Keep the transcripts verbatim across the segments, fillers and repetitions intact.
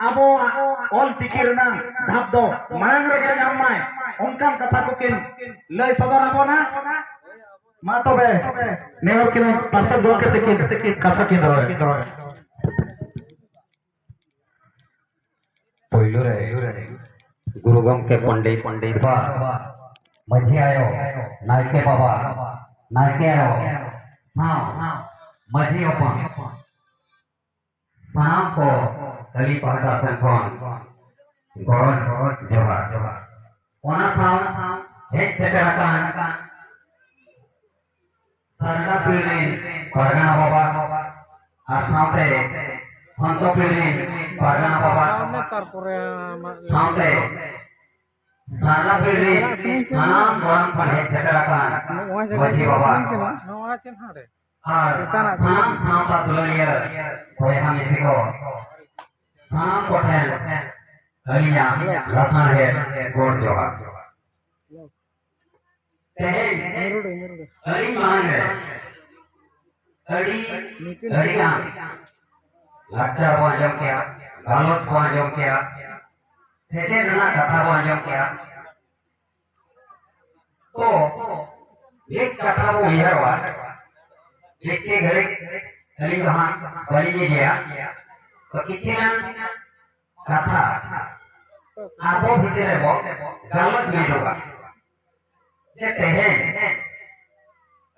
ᱟᱵᱚᱣᱟᱜ ᱚᱞ ᱪᱤᱠᱤ ᱨᱮᱱᱟᱜ ᱫᱷᱟᱯ ᱫᱚ ᱢᱟᱲᱟᱝ ᱨᱮᱜᱮ ᱧᱟᱢ ᱢᱟᱭ, ᱚᱱᱠᱟᱱ ᱠᱟᱛᱷᱟ ᱠᱚᱠᱤᱱ ᱞᱟᱹᱭ ᱥᱚᱫᱚᱨ ᱟᱵᱚᱱᱟ᱾ ᱢᱟ ᱛᱚᱵᱮ ᱱᱮᱦᱚᱨ ᱠᱤᱱ ᱯᱟᱨᱥᱮᱛ ᱜᱚᱢᱠᱮ ᱛᱟᱹᱠᱤᱱ ᱠᱟᱛᱷᱟ ᱠᱤᱱ ᱨᱚᱲᱟ᱾ ᱯᱳᱭᱞᱳ ᱨᱮ ᱜᱩᱨᱩ ᱜᱚᱢᱠᱮ ᱯᱚᱱᱰᱤᱛ ᱯᱚᱱᱰᱤᱛ ᱵᱟ, ᱢᱟᱹᱡᱷᱤ ᱟᱭᱳ, ᱱᱟᱭᱠᱮ ᱵᱟᱵᱟ, ᱱᱟᱭᱠᱮ ᱟᱭᱳ ᱥᱟᱶ ᱢᱟᱹᱡᱷᱤ ᱦᱚᱯᱚᱱ ᱥᱟᱱᱟᱢ ᱠᱚ ᱟᱹᱞᱤᱧ ᱯᱟᱦᱴᱟ ᱥᱮᱱ ᱠᱷᱚᱱ ᱜᱚᱨᱚᱡᱽ ᱡᱚᱦᱟᱨ᱾ ᱚᱱᱟ ᱥᱟᱶ ᱦᱮᱡ ᱥᱮᱴᱮᱨ ᱟᱠᱟᱱ ᱥᱟᱨᱱᱟ ᱯᱤᱲ ᱨᱮᱱ ᱯᱟᱨᱜᱟᱱᱟ ᱵᱟᱵᱟ ᱟᱨ ᱥᱟᱶᱛᱮ ᱦᱚᱱᱛᱚ ᱯᱤᱲ ᱨᱮᱱ ᱯᱟᱨᱜᱟᱱᱟ ᱵᱟᱵᱟ, ᱛᱟᱨᱯᱚᱨᱮ ᱟᱢᱟᱜ ᱥᱟᱶᱛᱮ ᱥᱟᱨᱱᱟ ᱯᱤᱲ ᱨᱮᱱ ᱥᱟᱱᱟᱢ ᱜᱚᱲᱟᱢ ᱠᱷᱚᱱ ᱦᱮᱡ ᱥᱮᱴᱮᱨ ᱟᱠᱟᱱ ᱱᱚᱣᱟ ᱡᱟᱭᱜᱟ ᱢᱟᱹᱡᱷᱤ ᱵᱟᱵᱟ ᱱᱚᱣᱟ ᱪᱮᱫ ᱦᱟᱸᱰᱮ? ᱟᱨ ᱪᱮᱛᱟᱱᱟᱜ ᱥᱟᱱᱟᱢ ᱥᱟᱶᱛᱟ ᱫᱩᱞᱟᱹᱲᱤᱭᱟᱹ ᱵᱚᱭᱦᱟ ᱢᱤᱥᱤ ᱠᱚ, ᱥᱟᱱᱟᱢ ᱠᱚᱴᱷᱮᱱ ᱟᱹᱞᱤᱧᱟᱜ ᱞᱟᱥᱟᱬᱦᱮᱫ ᱜᱚᱰ ᱡᱚᱦᱟᱨ᱾ ᱛᱮᱦᱮᱧ ᱢᱤᱨᱩᱰᱤ, ᱢᱤᱨᱩᱰᱤ᱾ ᱟᱹᱞᱤᱧ ᱢᱟᱲᱟᱝ ᱨᱮ ᱟᱹᱰᱤ, ᱟᱹᱰᱤ ᱜᱟᱱ ᱞᱟᱠᱪᱟᱨ ᱵᱚᱱ ᱟᱸᱡᱚᱢ ᱠᱮᱜᱼᱟ, ᱜᱟᱞᱚᱪ ᱵᱚᱱ ᱟᱸᱡᱚᱢ ᱠᱮᱜᱼᱟ, ᱥᱮᱪᱮᱫ ᱨᱮᱱᱟᱜ ᱠᱟᱛᱷᱟ ᱵᱚᱱ ᱟᱸᱡᱚᱢ ᱠᱮᱜᱼᱟ᱾ ᱛᱚ ᱢᱤᱫ ᱠᱟᱛᱷᱟ ᱵᱚ ᱩᱭᱦᱟᱹᱨᱚᱜᱼᱟ, ᱢᱤᱫᱴᱮᱱ ᱜᱷᱟᱹᱲᱤᱡ ᱟᱹᱞᱤᱧ ᱫᱚ ᱦᱟᱸᱜ ᱵᱟᱹᱞᱤᱧ ᱤᱫᱤᱭᱟ, ᱛᱚ ᱠᱤᱪᱷᱩ ᱜᱟᱱ ᱠᱟᱛᱷᱟ ᱟᱵᱚ ᱵᱷᱤᱛᱤᱨ ᱨᱮᱵᱚ ᱜᱟᱞᱚᱪ ᱢᱤᱫᱚᱜᱼᱟ᱾ ᱡᱮ ᱛᱮᱦᱮᱧ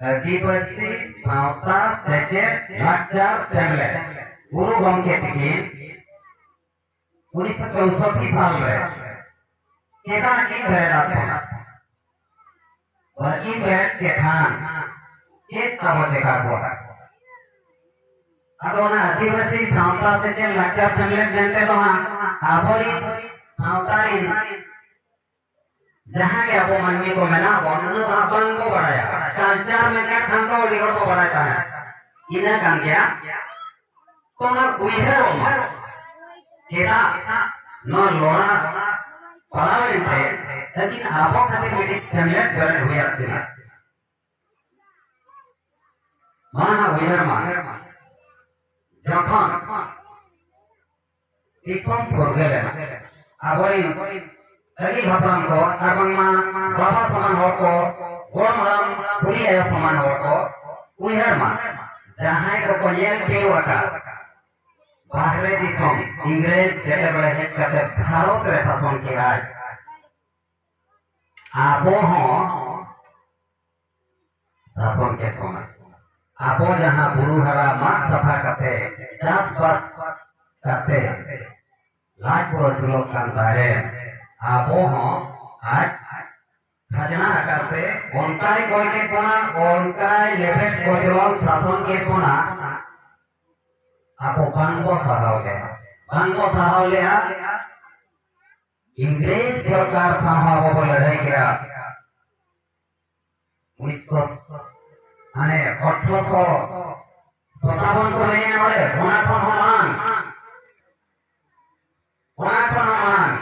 ᱟᱹᱫᱤᱵᱟᱹᱥᱤ ᱥᱟᱶᱛᱟ ᱥᱮᱪᱮᱫ ᱞᱟᱠᱪᱟᱨ ᱥᱮᱢᱞᱮᱫ ᱜᱩᱨᱩ ᱜᱚᱢᱠᱮ ᱛᱤᱠᱤᱱ ᱩᱱᱤᱥᱥᱚ ᱪᱳᱭᱥᱚᱴᱴᱤ ᱥᱟᱞ ᱨᱮ ᱪᱮᱫᱟᱜ ᱠᱤᱱ ᱵᱮᱨᱮᱫ ᱟᱫ ᱵᱚᱱᱟ? ᱵᱟᱹᱠᱤᱱ ᱵᱮᱨᱮᱫ ᱠᱮᱫ ᱠᱷᱟᱱ ᱪᱮᱫ ᱛᱟᱵᱚ ᱪᱮᱠᱟ ᱠᱚᱜᱼᱟ? ᱟᱫᱚ ᱚᱱᱟ ᱟᱹᱫᱤᱵᱟᱹᱥᱤ ᱥᱟᱶᱛᱟ ᱥᱮᱪᱮᱫ ᱞᱟᱠᱪᱟᱨ ᱥᱮᱢᱞᱮᱫ ᱢᱮᱱᱛᱮ ᱫᱚ ᱦᱟᱸᱜ ᱟᱵᱚᱨᱤᱱ ᱥᱟᱶᱛᱟ ᱨᱤᱱ ᱡᱟᱦᱟᱸ ᱜᱮ ᱟᱵᱚ ᱢᱟᱹᱱᱢᱤ ᱠᱚ ᱢᱮᱱᱟᱜ ᱵᱚᱱ, ᱩᱱᱟᱹᱜ ᱫᱚ ᱦᱟᱸᱜ ᱵᱟᱝ ᱵᱚ ᱵᱟᱲᱟᱭᱟ᱾ ᱠᱟᱞᱪᱟᱨ ᱢᱮᱱ ᱠᱷᱟᱱ ᱫᱚ ᱟᱹᱰᱤ ᱦᱚᱲ ᱠᱚ ᱵᱟᱲᱟᱭ ᱛᱟᱦᱮᱸᱫ, ᱤᱱᱟᱹ ᱠᱟᱱ ᱜᱮᱭᱟ᱾ ᱛᱚ ᱚᱱᱟ ᱩᱭᱦᱟᱹᱨᱚᱜ ᱢᱟ, ᱪᱮᱫᱟᱜ ᱱᱚᱣᱟ ᱞᱚᱲᱟ ᱯᱟᱲᱟᱣ ᱮᱱᱛᱮ ᱟᱹᱠᱤᱱ ᱟᱵᱚ ᱠᱷᱟᱹᱛᱤᱨ ᱢᱤᱫᱴᱤᱡ ᱥᱮᱢᱞᱮᱫ ᱵᱮᱨᱮᱫ ᱦᱩᱭᱟᱫ ᱠᱤᱱᱟ? ᱢᱟ ᱱᱟ ᱩᱭᱦᱟᱹᱨ ᱢᱟ, ᱡᱚᱠᱷᱚᱱ ᱫᱤᱥᱚᱢ ᱯᱷᱩᱨᱜᱟᱹᱞ ᱮᱱᱟ᱾ ᱟᱵᱚᱨᱮᱱ ᱟᱹᱜᱤᱞ ᱦᱟᱯᱲᱟᱢ ᱠᱚ ᱟᱨ ᱵᱟᱝᱢᱟ ᱵᱟᱵᱟ ᱥᱚᱢᱟᱱ ᱦᱚᱲ ᱠᱚ, ᱜᱚᱲᱚᱢ ᱦᱟᱲᱟᱢ ᱵᱩᱲᱦᱤ ᱟᱭᱳ ᱥᱚᱢᱟᱱ ᱦᱚᱲ ᱠᱚ ᱩᱭᱦᱟᱹᱨ ᱢᱟ, ᱡᱟᱦᱟᱸᱭ ᱠᱚᱠᱚ ᱧᱮᱞ ᱛᱤᱭᱳᱜ ᱟᱠᱟᱫ ᱵᱟᱦᱨᱮ ᱫᱤᱥᱚᱢ ᱤᱝᱨᱮᱡᱽ ᱡᱮᱛᱮ ᱵᱮᱲᱮ ᱦᱮᱡ ᱠᱟᱛᱮ ᱵᱷᱟᱨᱚᱛ ᱨᱮ ᱥᱟᱥᱚᱱ ᱠᱮᱫᱟᱭ, ᱟᱵᱚ ᱦᱚᱸ ᱥᱟᱥᱚᱱ ᱠᱮᱫ ᱵᱚᱱᱟ᱾ ᱟᱵᱚ ᱡᱟᱦᱟᱸ ᱵᱩᱨᱩ ᱦᱟᱨᱟ ᱢᱟᱜ ᱥᱟᱯᱷᱟ ᱠᱟᱛᱮ, ᱪᱟᱥᱵᱟᱥ ᱠᱟᱛᱮ, ᱞᱟᱡ ᱠᱚ ᱟᱹᱥᱩᱞᱚᱜ ᱠᱟᱱ ᱛᱟᱦᱮᱸᱫ, ᱟᱵᱚ ᱦᱚᱸ ᱟᱡ ᱠᱷᱟᱡᱽᱱᱟ ᱟᱠᱟᱨ ᱛᱮ ᱚᱱᱠᱟᱭ ᱠᱚᱭ ᱠᱮᱫ ᱵᱚᱱᱟ, ᱚᱱᱠᱟᱭ ᱞᱮᱵᱮᱫ ᱠᱚᱪᱞᱚᱱ ᱥᱟᱥᱚᱱ ᱠᱮᱫ ᱵᱚᱱᱟ᱾ ᱟᱵᱚ ᱵᱟᱝᱵᱚ ᱥᱟᱦᱟᱣ ᱞᱮᱫᱼᱟ, ᱵᱟᱝᱵᱚ ᱥᱟᱦᱟᱣ ᱞᱮᱫᱼᱟ᱾ ᱤᱝᱨᱮᱡᱽ ᱥᱚᱨᱠᱟᱨ ᱥᱟᱶ ᱦᱚᱸ ᱟᱵᱚ ᱵᱚ ᱞᱟᱹᱲᱦᱟᱹᱭ ᱠᱮᱫᱼᱟ᱾ ᱩᱱᱤᱥᱥᱚ, ᱢᱟᱱᱮ ᱟᱴᱷᱨᱚᱥᱚ ᱥᱚᱛᱟᱵᱚᱱ ᱠᱚ ᱢᱮᱱᱟ ᱱᱚᱰᱮ, ᱚᱱᱟ ᱠᱷᱚᱱ ᱦᱚᱸ ᱢᱟᱲᱟᱝ, ᱚᱱᱟ ᱠᱷᱚᱱ ᱦᱚᱸ ᱢᱟᱲᱟᱝ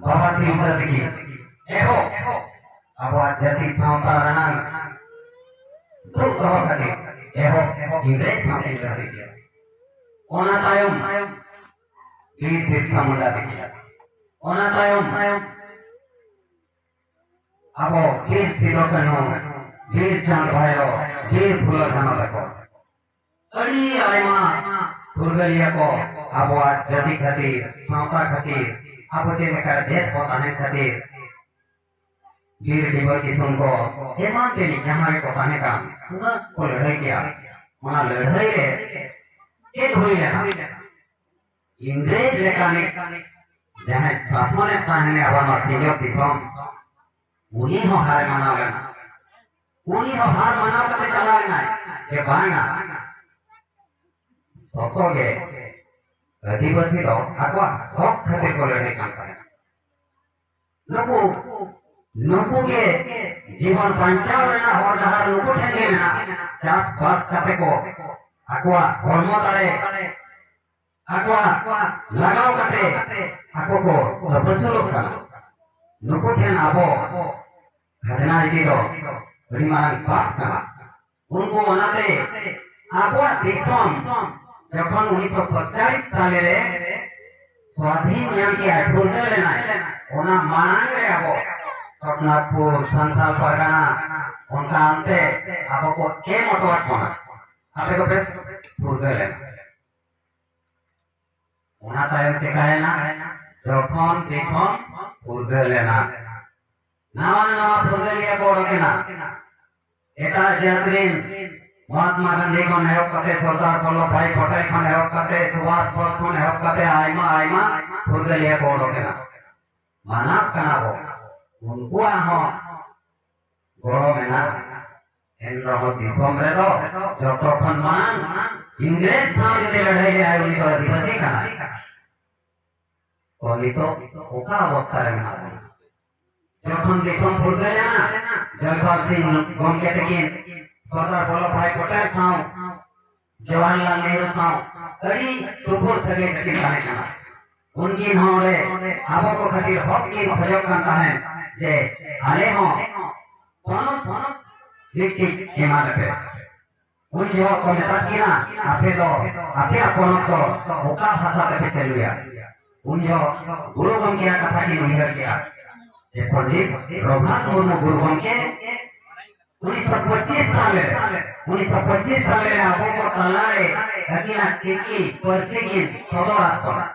ᱵᱟᱵᱟ ᱛᱤᱞᱠᱟᱹ ᱛᱤᱠᱤᱱ ᱮᱦᱚᱵ ᱟᱵᱚᱣᱟᱜ ᱡᱟᱹᱛᱤ ᱥᱟᱶᱛᱟ ᱨᱮᱱᱟᱜ ᱫᱩᱜ ᱫᱚᱦᱚ ᱠᱷᱟᱹᱛᱤᱨ ᱮᱦᱚᱵ ᱤᱝᱨᱮᱡᱽ ᱥᱟᱶᱛᱮ ᱞᱟᱹᱲᱦᱟᱹᱭ ᱠᱮᱫᱟ᱾ ᱚᱱᱟ ᱛᱟᱭᱚᱢ ᱵᱤᱨ ᱵᱤᱨᱥᱟ ᱢᱩᱱᱰᱟ ᱛᱤᱠᱤᱱ, ᱚᱱᱟ ᱛᱟᱭᱚᱢ ᱟᱵᱚ ᱵᱤᱨ ᱥᱤᱫᱚ ᱠᱟᱹᱱᱦᱩ, ᱵᱤᱨ ᱪᱟᱸᱫ ᱵᱷᱟᱭᱨᱚ, ᱵᱤᱨ ᱯᱷᱩᱞᱚ ᱡᱷᱟᱱᱚ ᱛᱟᱠᱚ, ᱟᱹᱰᱤ ᱟᱭᱢᱟ ᱯᱷᱩᱨᱜᱟᱹᱞᱤᱭᱟᱹ ᱠᱚ ᱟᱵᱚᱣᱟᱜ ᱡᱟᱹᱛᱤ ᱠᱷᱟᱹᱛᱤᱨ, ᱥᱟᱶᱛᱟ ᱠᱷᱟᱹᱛᱤᱨ, ᱟᱵᱚ ᱪᱮᱫ ᱞᱮᱠᱟ ᱵᱮᱥ ᱵᱚ ᱛᱟᱦᱮᱱ ᱠᱷᱟᱹᱛᱤᱨ, ᱵᱤᱨ ᱰᱤᱵᱟᱹ ᱠᱤᱥᱩᱱ ᱠᱚ ᱮᱢᱟᱱ ᱛᱮᱱᱤᱡ ᱡᱟᱦᱟᱸᱭ ᱠᱚ ᱛᱟᱦᱮᱸ ᱠᱟᱱ, ᱩᱱᱟᱹᱜ ᱠᱚ ᱞᱟᱹᱲᱦᱟᱹᱭ ᱠᱮᱭᱟ᱾ ᱚᱱᱟ ᱞᱟᱹᱲᱦᱟᱹᱭ ᱨᱮ ᱪᱮᱫ ᱦᱩᱭ ᱞᱮᱱᱟ? ᱤᱝᱨᱮᱡᱽ ᱞᱮᱠᱟᱱᱤᱡ ᱡᱟᱦᱟᱸᱭ ᱥᱟᱥᱚᱱᱮᱫ ᱛᱟᱦᱮᱱ ᱟᱵᱚ ᱱᱚᱣᱟ ᱥᱤᱧᱚᱛ ᱫᱤᱥᱚᱢ, ᱩᱱᱤ ᱦᱚᱸ ᱦᱟᱨ ᱢᱟᱱᱟᱣ ᱞᱮᱱᱟ᱾ ᱩᱱᱤ ᱦᱚᱸ ᱦᱟᱨ ᱢᱟᱱᱟᱣ ᱠᱟᱛᱮ ᱪᱟᱞᱟᱣ ᱮᱱᱟᱭ ᱡᱮ ᱵᱟᱝᱟ, ᱥᱚᱛᱚ ᱜᱮ ᱟᱹᱫᱤᱵᱟᱹᱥᱤ ᱫᱚ ᱟᱠᱚᱣᱟᱜ ᱦᱚᱠ ᱠᱷᱟᱹᱛᱤᱨ ᱠᱚ ᱞᱟᱹᱲᱦᱟᱹᱭ ᱠᱟᱱ ᱛᱟᱦᱮᱸᱱᱟ᱾ ᱱᱩᱠᱩ, ᱱᱩᱠᱩ ᱜᱮ ᱡᱤᱵᱚᱱ ᱵᱟᱧᱪᱟᱣ ᱨᱮᱱᱟᱜ ᱦᱚᱨ ᱰᱟᱦᱟᱨ ᱱᱩᱠᱩ ᱴᱷᱮᱱ ᱜᱮ ᱢᱮᱱᱟᱜᱼᱟ᱾ ᱪᱟᱥ ᱵᱟᱥ ᱠᱟᱛᱮ ᱠᱚ ᱟᱠᱚᱣᱟᱜ ᱦᱚᱲᱢᱚ ᱫᱟᱲᱮ, ᱟᱠᱚᱣᱟᱜ ᱞᱟᱜᱟᱣ ᱠᱟᱛᱮ ᱟᱠᱚ ᱠᱚ ᱟᱹᱯᱟᱹᱥᱩᱞᱚᱜ ᱠᱟᱱᱟ᱾ ᱱᱩᱠᱩ ᱴᱷᱮᱱ ᱟᱵᱚ ᱠᱷᱟᱡᱽᱱᱟ ᱤᱫᱤ ᱫᱚ ᱟᱹᱰᱤ ᱢᱟᱨᱟᱝ ᱯᱟᱯ ᱠᱟᱱᱟ᱾ ᱩᱱᱠᱩ ᱚᱱᱟᱛᱮ ᱟᱵᱚᱣᱟᱜ ᱫᱤᱥᱚᱢ ᱡᱚᱠᱷᱚᱱ ᱩᱱᱤᱥᱥᱚ ᱥᱟᱛᱪᱟᱞᱤᱥ ᱥᱟᱞᱮ ᱨᱮ ᱥᱣᱟᱫᱷᱤᱱ ᱧᱟᱢ ᱠᱮᱜᱼᱟᱭ, ᱯᱷᱩᱨᱜᱟᱹᱞ ᱮᱱᱟᱭ, ᱚᱱᱟ ᱢᱟᱲᱟᱝ ᱨᱮ ᱟᱵᱚ ᱥᱚᱠᱱᱟᱛᱯᱩᱨ ᱥᱟᱱᱛᱟᱲ ᱯᱟᱨᱜᱟᱱᱟ ᱚᱱᱠᱟ ᱟᱱᱛᱮ ᱟᱵᱚ ᱠᱚ ᱮᱢ ᱦᱚᱴᱚᱣᱟᱫ ᱵᱚᱱᱟ᱾ ᱟᱯᱮ ᱫᱚᱯᱮ ᱯᱷᱩᱨᱜᱟᱹᱞ ᱮᱱᱟ᱾ ᱚᱱᱟ ᱛᱟᱭᱚᱢ ᱪᱮᱠᱟᱭᱮᱱᱟ? ᱡᱚᱠᱷᱚᱱ ᱫᱤᱥᱚᱢ ᱯᱷᱩᱨᱜᱟᱹᱞ ᱮᱱᱟ, ᱱᱟᱣᱟ ᱱᱟᱣᱟ ᱯᱷᱩᱨᱜᱟᱹᱞᱤᱭᱟᱹ ᱠᱚ ᱚᱰᱚᱠ ᱮᱱᱟ᱾ ᱮᱴᱟᱜ ᱡᱟᱹᱛ ᱨᱤᱱ ᱢᱚᱦᱟᱛᱢᱟ ᱜᱟᱱᱫᱷᱤ ᱠᱷᱚᱱ ᱮᱦᱚᱵ ᱠᱟᱛᱮ, ᱥᱚᱨᱫᱟᱨ ᱵᱚᱞᱞᱚᱵᱷ ᱵᱷᱟᱭ ᱯᱚᱴᱮᱞ ᱠᱷᱚᱱ ᱮᱦᱚᱵ ᱠᱟᱛᱮ, ᱥᱩᱵᱷᱟᱥ ᱵᱳᱥ ᱠᱷᱚᱱ ᱮᱦᱚᱵ ᱠᱟᱛᱮ ᱟᱭᱢᱟ ᱟᱭᱢᱟ ᱯᱷᱩᱨᱜᱟᱹᱞᱤᱭᱟᱹ ᱠᱚ ᱚᱰᱚᱠ ᱮᱱᱟ᱾ ᱢᱟᱱᱟᱣ ᱠᱟᱱᱟ ᱵᱚ, ᱩᱱᱠᱩᱣᱟᱜ ᱦᱚᱸ ᱜᱚᱲᱚ ᱢᱮᱱᱟᱜᱼᱟ᱾ ᱮᱱ ᱨᱮᱦᱚᱸ ᱫᱤᱥᱚᱢ ᱨᱮᱫᱚ ᱡᱚᱛᱚ ᱠᱷᱚᱱ ᱢᱟᱲᱟᱝ ᱤᱝᱨᱮᱡᱽ ᱥᱟᱶ ᱡᱩᱫᱤ ᱞᱟᱹᱲᱦᱟᱹᱭ ᱞᱮᱫᱟᱭ, ᱩᱱᱤ ᱫᱚ ᱟᱹᱫᱤᱵᱟᱹᱥᱤ ᱠᱟᱱᱟᱭ᱾ ᱛᱚ ᱱᱤᱛᱚᱜ ᱚᱠᱟ ᱚᱵᱚᱥᱛᱟ ᱨᱮ ᱢᱮᱱᱟᱜ ᱵᱚᱱᱟ? ᱡᱚᱠᱷᱚᱱ ᱫᱤᱥᱚᱢ ᱯᱷᱩᱨᱜᱟᱹᱞ ᱮᱱᱟ, ᱡᱚᱭᱯᱟᱞ ᱥᱤᱝ ᱜᱚᱢᱠᱮ ᱛᱟᱹᱠᱤᱱ ᱥᱚᱨᱫᱟᱨ ᱵᱚᱞᱞᱚᱵᱷ ᱵᱷᱟᱭ ᱯᱚᱴᱮᱞ ᱥᱟᱶ, ᱡᱚᱣᱟᱦᱚᱨᱞᱟᱞ ᱱᱮᱦᱨᱩ ᱥᱟᱶ ᱟᱹᱰᱤ ᱥᱩᱯᱩᱨ ᱥᱟᱹᱜᱟᱹᱭ ᱛᱟᱹᱠᱤᱱ ᱛᱟᱦᱮᱸ ᱠᱟᱱᱟ᱾ ᱩᱱᱠᱤᱱ ᱦᱚᱸ ᱚᱸᱰᱮ ᱟᱵᱚ ᱠᱚ ᱠᱷᱟᱹᱛᱤᱨ ᱦᱚᱠ ᱠᱤᱱ ᱠᱷᱚᱡᱚᱜ ᱠᱟᱱ ᱛᱟᱦᱮᱸᱫ ᱡᱮ ᱟᱞᱮ ᱦᱚᱸ ᱯᱚᱱᱚᱛ ᱢᱤᱫᱴᱤᱡ ᱮᱢᱟ ᱞᱮᱯᱮ᱾ ᱩᱱ ᱡᱚᱦᱚᱜ ᱠᱚ ᱢᱮᱛᱟᱫ ᱠᱤᱱᱟ, ᱟᱯᱮ ᱫᱚ, ᱟᱯᱮᱭᱟᱜ ᱯᱚᱱᱚᱛ ᱫᱚ ᱚᱠᱟ ᱵᱷᱟᱥᱟ ᱛᱮᱯᱮ ᱪᱟᱹᱞᱩᱭᱟ? ᱩᱱ ᱡᱚᱦᱚᱜ ᱜᱩᱨᱩ ᱜᱚᱢᱠᱮᱭᱟᱜ ᱠᱟᱛᱷᱟ ᱠᱤᱱ ᱩᱭᱦᱟᱹᱨ ᱠᱮᱜᱼᱟ ᱡᱮ ᱯᱚᱱᱰᱤᱛ ᱨᱚᱜᱷᱩᱱᱟᱛᱷ ᱢᱩᱨᱢᱩ ᱜᱩᱨᱩ ᱜᱚᱢᱠᱮ ᱩᱱᱤᱥᱥᱚ ᱯᱚᱸᱪᱤᱥ ᱥᱟᱞ ᱨᱮ, ᱩᱱᱤᱥᱥᱚ ᱯᱚᱸᱪᱤᱥ ᱥᱟᱞ ᱨᱮ ᱟᱵᱚ ᱠᱚ ᱛᱟᱞᱟᱨᱮ ᱟᱹᱠᱤᱱᱟᱜ ᱪᱤᱠᱤ ᱯᱟᱹᱨᱥᱤ ᱠᱤᱱ ᱥᱚᱫᱚᱨᱟᱫ ᱵᱚᱱᱟ᱾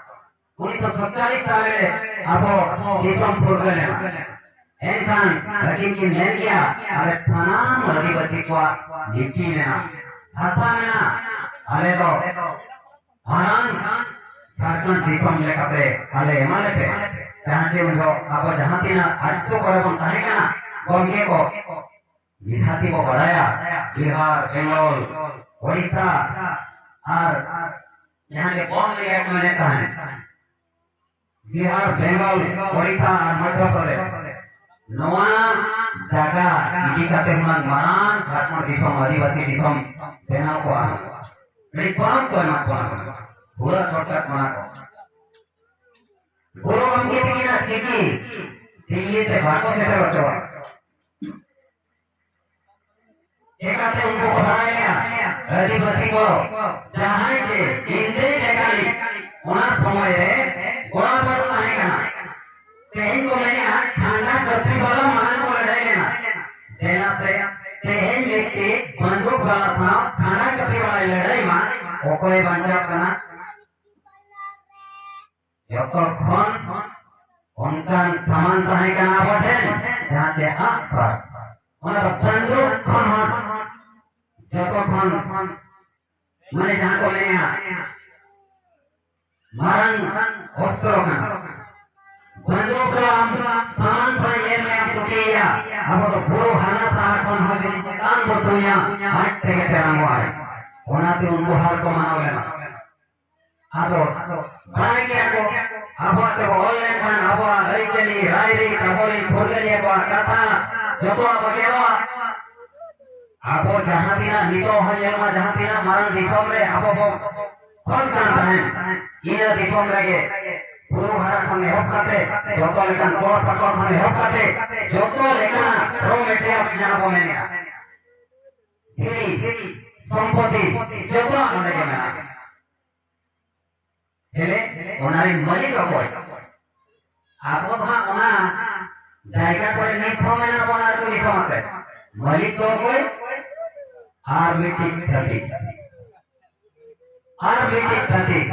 ᱩᱱᱤᱥᱥᱚ ᱥᱟᱛᱪᱚᱞᱞᱤᱥ ᱥᱟᱞ ᱨᱮ ᱟᱵᱚ ᱫᱤᱥᱚᱢ ᱯᱷᱩᱨᱜᱟᱹᱞ ᱮᱱᱟ᱾ ᱮᱱᱠᱷᱟᱱ ᱟᱹᱠᱤᱱ ᱠᱤᱱ ᱢᱮᱱ ᱠᱮᱜᱼᱟ, ᱟᱞᱮ ᱥᱟᱱᱟᱢ ᱟᱹᱫᱤᱵᱟᱹᱥᱤ ᱠᱚᱣᱟᱜ ᱞᱤᱯᱤ ᱢᱮᱱᱟᱜᱼᱟ, ᱵᱷᱟᱥᱟ ᱢᱮᱱᱟᱜᱼᱟ, ᱟᱞᱮ ᱫᱚ ᱢᱟᱨᱟᱝ ᱡᱷᱟᱲᱠᱷᱚᱸᱰ ᱫᱤᱥᱚᱢ ᱞᱮᱠᱟᱛᱮ ᱟᱞᱮ ᱮᱢᱟ ᱞᱮᱯᱮ᱾ ᱡᱟᱦᱟᱸ ᱪᱮ ᱩᱱ ᱡᱚᱦᱚᱜ ᱟᱵᱚ ᱡᱟᱦᱟᱸ ᱛᱤᱱᱟᱹᱜ ᱟᱴᱥᱚ ᱠᱚᱨᱮ ᱵᱚᱱ ᱛᱟᱦᱮᱸ ᱠᱟᱱᱟ, ᱜᱚᱢᱠᱮ ᱠᱚ ᱱᱤᱦᱟᱹᱛᱤ ᱵᱚ ᱵᱟᱲᱟᱭᱟ, ᱵᱤᱦᱟᱨ, ᱵᱮᱝᱜᱚᱞ, ᱳᱰᱤᱥᱟ ᱟᱨ ᱡᱟᱦᱟᱸ ᱜᱮ ᱵᱚᱱᱫᱷ ᱨᱮᱭᱟᱜ ᱢᱮᱱᱮᱫ ᱛᱟᱦᱮᱸᱫ, ᱵᱤᱦᱟᱨ, ᱵᱮᱝᱜᱚᱞ, ᱳᱰᱤᱥᱟ ᱟᱨ ᱢᱚᱫᱽᱫᱷᱚ ᱯᱨᱚᱫᱮᱥ, ᱱᱚᱣᱟ ᱡᱟᱭᱜᱟ ᱤᱫᱤ ᱠᱟᱛᱮ ᱦᱩᱱᱟᱹᱝ ᱢᱟᱨᱟᱝ ᱡᱷᱟᱲᱠᱷᱚᱸᱰ ᱫᱤᱥᱚᱢ, ᱟᱹᱫᱤᱵᱟᱹᱥᱤ ᱫᱤᱥᱚᱢ ᱵᱮᱱᱟᱣ ᱠᱚᱜᱼᱟ᱾ ᱟᱹᱰᱤ ᱯᱚᱱᱚᱛ ᱠᱚ ᱮᱢᱟ ᱠᱚᱣᱟ, ᱦᱩᱲᱟᱹ ᱥᱚᱨᱠᱟᱨ ᱠᱚ ᱮᱢᱟ ᱠᱚᱣᱟ᱾ ᱜᱩᱨᱩ ᱜᱚᱢᱠᱮ ᱛᱟᱹᱠᱤᱱᱟᱜ ᱪᱤᱠᱤ ᱫᱤᱞᱞᱤ ᱛᱮ ᱵᱟᱠᱚ ᱥᱮᱴᱮᱨ ᱦᱚᱪᱚᱣᱟᱜ᱾ ᱪᱮᱠᱟᱛᱮ ᱩᱱᱠᱩ ᱠᱚ ᱵᱟᱲᱟᱭᱟ? ᱟᱹᱫᱤᱵᱟᱹᱥᱤ ᱠᱚ ᱡᱟᱦᱟᱸᱭ ᱡᱮ ᱤᱝᱨᱮᱡᱽ ᱞᱮᱠᱟᱱᱤᱡ ᱚᱱᱟ ᱥᱚᱢᱚᱭ ᱨᱮ ᱜᱚᱲᱟ ᱵᱟᱹᱫᱽ ᱛᱟᱦᱮᱸ ᱠᱟᱱᱟ᱾ ᱛᱮᱦᱮᱧ ᱠᱚ ᱢᱮᱱᱮᱜᱼᱟ, ᱠᱷᱟᱸᱰᱟ ᱠᱟᱹᱯᱤ ᱵᱟᱞᱟ ᱢᱟᱲᱟᱝ ᱠᱚ ᱞᱟᱹᱲᱦᱟᱹᱭ ᱞᱮᱱᱟ᱾ ᱫᱮᱞᱟ ᱥᱮ, ᱛᱮᱦᱮᱧ ᱢᱤᱫᱴᱤᱡ ᱵᱟᱹᱱᱫᱩᱠ ᱵᱟᱞᱟ ᱥᱟᱶ ᱠᱷᱟᱸᱰᱟ ᱠᱟᱹᱯᱤ ᱵᱟᱞᱟᱭ ᱞᱟᱹᱲᱦᱟᱹᱭ ᱢᱟ, ᱚᱠᱚᱭ ᱵᱟᱧᱪᱟᱣ ᱠᱟᱱᱟ? ᱡᱚᱛᱚ ᱠᱷᱚᱱ ᱚᱱᱠᱟᱱ ᱥᱟᱢᱟᱱ ᱛᱟᱦᱮᱸ ᱠᱟᱱᱟ ᱟᱵᱚ ᱴᱷᱮᱱ, ᱡᱟᱦᱟᱸ ᱪᱮ ᱟᱜ ᱥᱟᱨ, ᱚᱱᱟ ᱫᱚ ᱵᱟᱹᱱᱫᱩᱠ ᱠᱷᱚᱱ ᱦᱚᱸ ᱡᱚᱛᱚ ᱠᱷᱚᱱ, ᱢᱟᱱᱮ, ᱡᱟᱦᱟᱸ ᱠᱚ ᱢᱮᱱᱟ, ᱢᱟᱨᱟᱝ ᱚᱥᱛᱨᱚ ᱠᱟᱱᱟ᱾ ᱵᱟᱹᱱᱫᱩᱠ ᱨᱮ ᱟᱢ ᱥᱟᱢᱟᱱ ᱠᱷᱚᱱ ᱧᱮᱞ ᱢᱮ, ᱟᱢ ᱴᱩᱴᱤᱭᱮᱭᱟ᱾ ᱟᱵᱚ ᱫᱚ ᱵᱩᱨᱩ ᱦᱟᱱᱟ ᱥᱟᱦᱟ ᱠᱷᱚᱱ ᱦᱚᱸ ᱡᱩᱫᱤ ᱪᱮᱛᱟᱱ ᱵᱚ ᱛᱩᱧᱟ, ᱟᱡ ᱛᱮᱜᱮ ᱛᱮᱨᱟᱝᱚᱜᱼᱟᱭ᱾ ᱚᱱᱟᱛᱮ ᱩᱱᱠᱩ ᱦᱟᱨ ᱠᱚ ᱢᱟᱱᱟᱣ ᱞᱮᱱᱟ᱾ ᱟᱫᱚ ᱵᱟᱲᱟᱭ ᱜᱮᱭᱟ ᱠᱚ, ᱟᱵᱚᱣᱟᱜ ᱛᱮᱵᱚ ᱚᱞ ᱞᱮᱱᱠᱷᱟᱱ ᱟᱵᱚᱣᱟᱜ ᱟᱹᱨᱤᱪᱟᱹᱞᱤ, ᱨᱟᱭᱨᱤᱛ, ᱟᱵᱚᱨᱮᱱ ᱯᱷᱩᱨᱜᱟᱹᱞᱤᱭᱟᱹ ᱠᱚᱣᱟᱜ ᱠᱟᱛᱷᱟ ᱡᱚᱛᱚᱣᱟᱜ ᱵᱚ ᱪᱮᱫᱚᱜᱼᱟ᱾ ᱟᱵᱚ ᱡᱟᱦᱟᱸ ᱛᱤᱱᱟᱹᱜ ᱱᱤᱛᱚᱜ ᱦᱚᱸ ᱧᱮᱞ ᱢᱟ, ᱡᱟᱦᱟᱸ ᱛᱤᱱᱟᱹᱜ ᱢᱟᱨᱟᱝ ᱫᱤᱥᱚᱢ ᱨᱮ ᱟᱵᱚ ᱵᱚ ᱠᱷᱚᱡ ᱠᱟᱱ ᱛᱟᱦᱮᱸᱫ, ᱤᱱᱟᱹ ᱫᱤᱥᱚᱢ ᱨᱮᱜᱮ ᱵᱩᱨᱩ ᱦᱟᱨᱟ ᱠᱷᱚᱱ ᱮᱦᱚᱵ ᱠᱟᱛᱮ, ᱡᱚᱛᱚ ᱞᱮᱠᱟᱱ ᱠᱚᱲ ᱯᱟᱠᱚᱲ ᱠᱷᱚᱱ ᱮᱦᱚᱵ ᱠᱟᱛᱮ, ᱡᱚᱛᱚ ᱞᱮᱠᱟᱱᱟᱜ raw materials ᱡᱟᱦᱟᱸ ᱵᱚ ᱢᱮᱱᱮᱜᱼᱟ, ᱫᱷᱤᱨᱤ, ᱥᱚᱢᱯᱚᱛᱤ, ᱡᱚᱛᱚᱣᱟᱜ ᱱᱚᱰᱮ ᱜᱮ ᱢᱮᱱᱟᱜᱼᱟ᱾ ᱛᱟᱦᱞᱮ ᱚᱱᱟ ᱨᱮᱱ ᱢᱟᱹᱞᱤᱠ ᱚᱠᱚᱭ? ᱟᱵᱚ ᱫᱚ ᱦᱟᱸᱜ ᱚᱱᱟ ᱡᱟᱭᱜᱟ ᱠᱚᱨᱮ ᱱᱤᱛ ᱦᱚᱸ ᱢᱮᱱᱟᱜ ᱵᱚᱱᱟ ᱟᱹᱛᱩ ᱫᱤᱥᱚᱢ ᱟᱛᱮ᱾ ᱢᱟᱹᱞᱤᱠ ᱫᱚ ᱚᱠᱚᱭ? ᱟᱨ ᱢᱤᱫᱴᱤᱡ ᱪᱷᱟᱹᱛᱤᱠ᱾ ᱟᱨ ᱢᱤᱫᱴᱤᱡ ᱪᱷᱟᱹᱛᱤᱠ᱾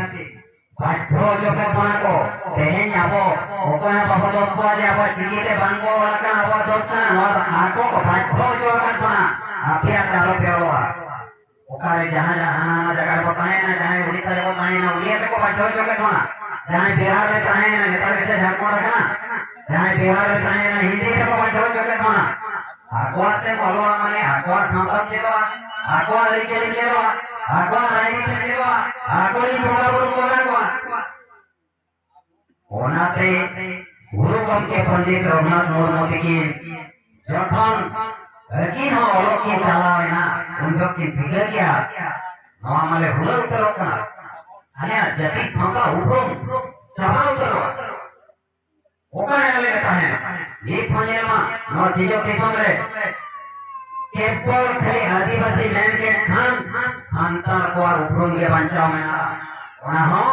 ᱵᱟᱫᱽᱫᱷᱚ ᱦᱚᱪᱚ ᱠᱮᱫ ᱵᱚᱱᱟ ᱠᱚ᱾ ᱛᱮᱦᱮᱧ ᱟᱵᱚ ᱚᱠᱚᱭ ᱦᱚᱸ ᱵᱟᱵᱚ ᱫᱳᱥ ᱠᱚᱣᱟ ᱡᱮ ᱟᱵᱚᱣᱟᱜ ᱪᱤᱠᱤ ᱛᱮ ᱵᱟᱝ ᱠᱚ ᱚᱞ ᱟᱠᱟᱱᱟ, ᱟᱵᱚᱣᱟᱜ ᱫᱳᱥ ᱠᱟᱱᱟ᱾ ᱱᱚᱣᱟ ᱫᱚ ᱟᱠᱚ ᱠᱚ ᱵᱟᱫᱽᱫᱷᱚ ᱦᱚᱪᱚ ᱟᱠᱟᱫ ᱵᱚᱱᱟ᱾ ᱟᱯᱮᱭᱟᱜ ᱛᱮ ᱟᱞᱚ ᱯᱮ ᱚᱞᱚᱜᱼᱟ᱾ ᱚᱠᱟᱨᱮ ᱡᱟᱦᱟᱸ ᱡᱟᱦᱟᱸ ᱦᱟᱱᱟ ᱱᱟᱣᱟ ᱡᱟᱭᱜᱟ ᱨᱮᱵᱚ ᱛᱟᱦᱮᱸᱭᱮᱱᱟ, ᱡᱟᱦᱟᱸᱭ ᱩᱲᱤᱥᱥᱟ ᱨᱮᱵᱚ ᱛᱟᱦᱮᱸᱭᱮᱱᱟ, ᱩᱱᱤ ᱟᱛᱮ ᱠᱚ ᱵᱟᱫᱽᱫᱷᱚ ᱦᱚᱪᱚ ᱠᱮᱫ ᱵᱚᱱᱟ᱾ ᱡᱟᱦᱟᱸᱭ ᱵᱤᱦᱟᱨ ᱨᱮ ᱛᱟᱦᱮᱸᱭᱮᱱᱟ, ᱱᱮᱛᱟᱨ ᱜᱮᱥᱮ ᱡᱷᱟᱲᱠᱷᱚᱸᱰ ᱟᱠᱟᱱᱟ, ᱡᱟᱦᱟᱸᱭ ᱵᱤᱦᱟᱨ ᱨᱮ ᱛᱟᱦᱮᱸᱭᱮᱱᱟ, ᱦᱤᱱᱫᱤ ᱛᱮᱠᱚ ᱵᱟᱫᱽᱫᱷᱚ ᱦᱚᱪᱚ ᱠᱮᱫ ᱵᱚᱱᱟ᱾ ᱟᱠᱚᱣᱟᱜ ᱛᱮ ᱚᱞᱚᱜ ᱢᱟᱱᱮ ᱟᱠᱚᱣᱟᱜ ᱥᱟᱶᱛᱟᱢ ᱪᱮᱫᱚᱜᱼᱟ, ᱟᱠᱚᱣᱟᱜ ᱟᱹᱨᱤᱪᱟᱹᱞᱤ ᱪᱮᱫᱚᱜᱼᱟ, ᱟᱠᱚᱣᱟᱜ ᱨᱟᱡᱽᱱᱤᱛᱤ ᱪᱮᱫᱚᱜᱼᱟ, ᱟᱠᱚᱨᱮᱱ ᱵᱚᱸᱜᱟ ᱵᱩᱨᱩ ᱵᱚᱸᱜᱟ ᱠᱚᱣᱟ᱾ ᱚᱱᱟᱛᱮ ᱜᱩᱨᱩ ᱜᱚᱢᱠᱮ ᱯᱚᱱᱰᱤᱛ ᱨᱚᱜᱷᱩᱱᱟᱛᱷ ᱢᱩᱨᱢᱩ ᱛᱤᱠᱤᱱ ᱡᱚᱠᱷᱚᱱ ᱟᱹᱠᱤᱱ ᱦᱚᱸ ᱚᱞᱚᱜ ᱠᱤᱱ ᱪᱟᱞᱟᱣ ᱮᱱᱟ, ᱩᱱ ᱡᱚᱠᱷᱚᱱ ᱠᱤᱱ ᱴᱷᱤᱠᱟᱹ ᱠᱮᱜᱼᱟ, ᱱᱚᱣᱟ ᱢᱟᱞᱮ ᱦᱩᱞᱟᱹ ᱩᱛᱟᱹᱨᱚᱜ ᱠᱟᱱᱟ, ᱟᱞᱮᱭᱟᱜ ᱡᱟᱹᱛᱤ ᱥᱟᱶᱛᱟ ᱩᱯᱨᱩᱢ ᱪᱟᱵᱟ ᱩᱛᱟᱹᱨᱚᱜᱼᱟ᱾ ᱚᱠᱟᱨᱮ ᱟᱞᱮ ᱞᱮ ᱛᱟᱦᱮᱱᱟ? ᱱᱤᱛ ᱦᱚᱸ ᱧᱮᱞ ᱢᱟ, ᱱᱚᱣᱟ ᱥᱤᱧᱚᱛ ᱫᱤᱥᱚᱢ ᱨᱮ ᱠᱮᱵᱚᱞ ᱠᱷᱟᱹᱞᱤ ᱟᱹᱫᱤᱵᱟᱹᱥᱤ ᱢᱮᱱ ᱠᱮᱫ ᱠᱷᱟᱱ ᱥᱟᱱᱛᱟᱲ ᱠᱚᱣᱟᱜ ᱩᱯᱨᱩᱢ ᱜᱮ ᱵᱟᱧᱪᱟᱣ ᱢᱮᱱᱟᱜᱼᱟ᱾ ᱚᱱᱟ ᱦᱚᱸ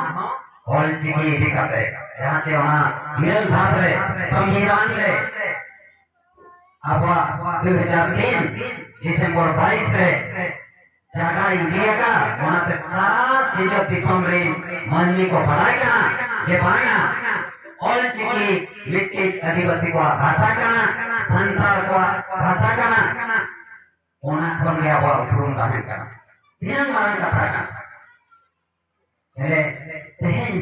ᱚᱞ ᱪᱤᱠᱤ ᱤᱫᱤ ᱠᱟᱛᱮ, ᱡᱟᱦᱟᱸ ᱪᱮ ᱚᱱᱟ ᱜᱮᱞ ᱫᱷᱟᱯ ᱨᱮ ᱥᱚᱝᱵᱤᱫᱷᱟᱱ ᱨᱮ ᱟᱵᱚᱣᱟᱜ ᱫᱩ ᱦᱟᱡᱟᱨ ᱛᱤᱱ ᱰᱤᱥᱮᱢᱵᱚᱨ ᱵᱟᱭᱤᱥ ᱨᱮ ᱡᱟᱭᱜᱟ ᱤᱫᱤ ᱟᱠᱟᱫ, ᱚᱱᱟᱛᱮ ᱥᱟᱨᱟ ᱥᱤᱧᱚᱛ ᱫᱤᱥᱚᱢ ᱨᱮᱱ ᱢᱟᱹᱱᱢᱤ ᱠᱚ ᱵᱟᱲᱟᱭ ᱠᱟᱱᱟ ᱡᱮ ᱵᱟᱝᱟ, ᱚᱞ ᱪᱤᱠᱤ ᱢᱤᱫᱴᱤᱡ ᱟᱹᱫᱤᱵᱟᱹᱥᱤ ᱠᱚᱣᱟᱜ ᱵᱷᱟᱥᱟ ᱠᱟᱱᱟ, ᱥᱟᱱᱛᱟᱲ ᱠᱚᱣᱟᱜ ᱵᱷᱟᱥᱟ ᱠᱟᱱᱟ᱾ ᱚᱱᱟ ᱠᱷᱚᱱ ᱜᱮ ᱟᱵᱚᱣᱟᱜ ᱩᱯᱨᱩᱢ ᱛᱟᱦᱮᱸ ᱠᱟᱱᱟ᱾ ᱛᱤᱱᱟᱹᱜ ᱢᱟᱨᱟᱝ ᱠᱟᱛᱷᱟ ᱠᱟᱱᱟ᱾ ᱦᱮᱸ, ᱛᱮᱦᱮᱧ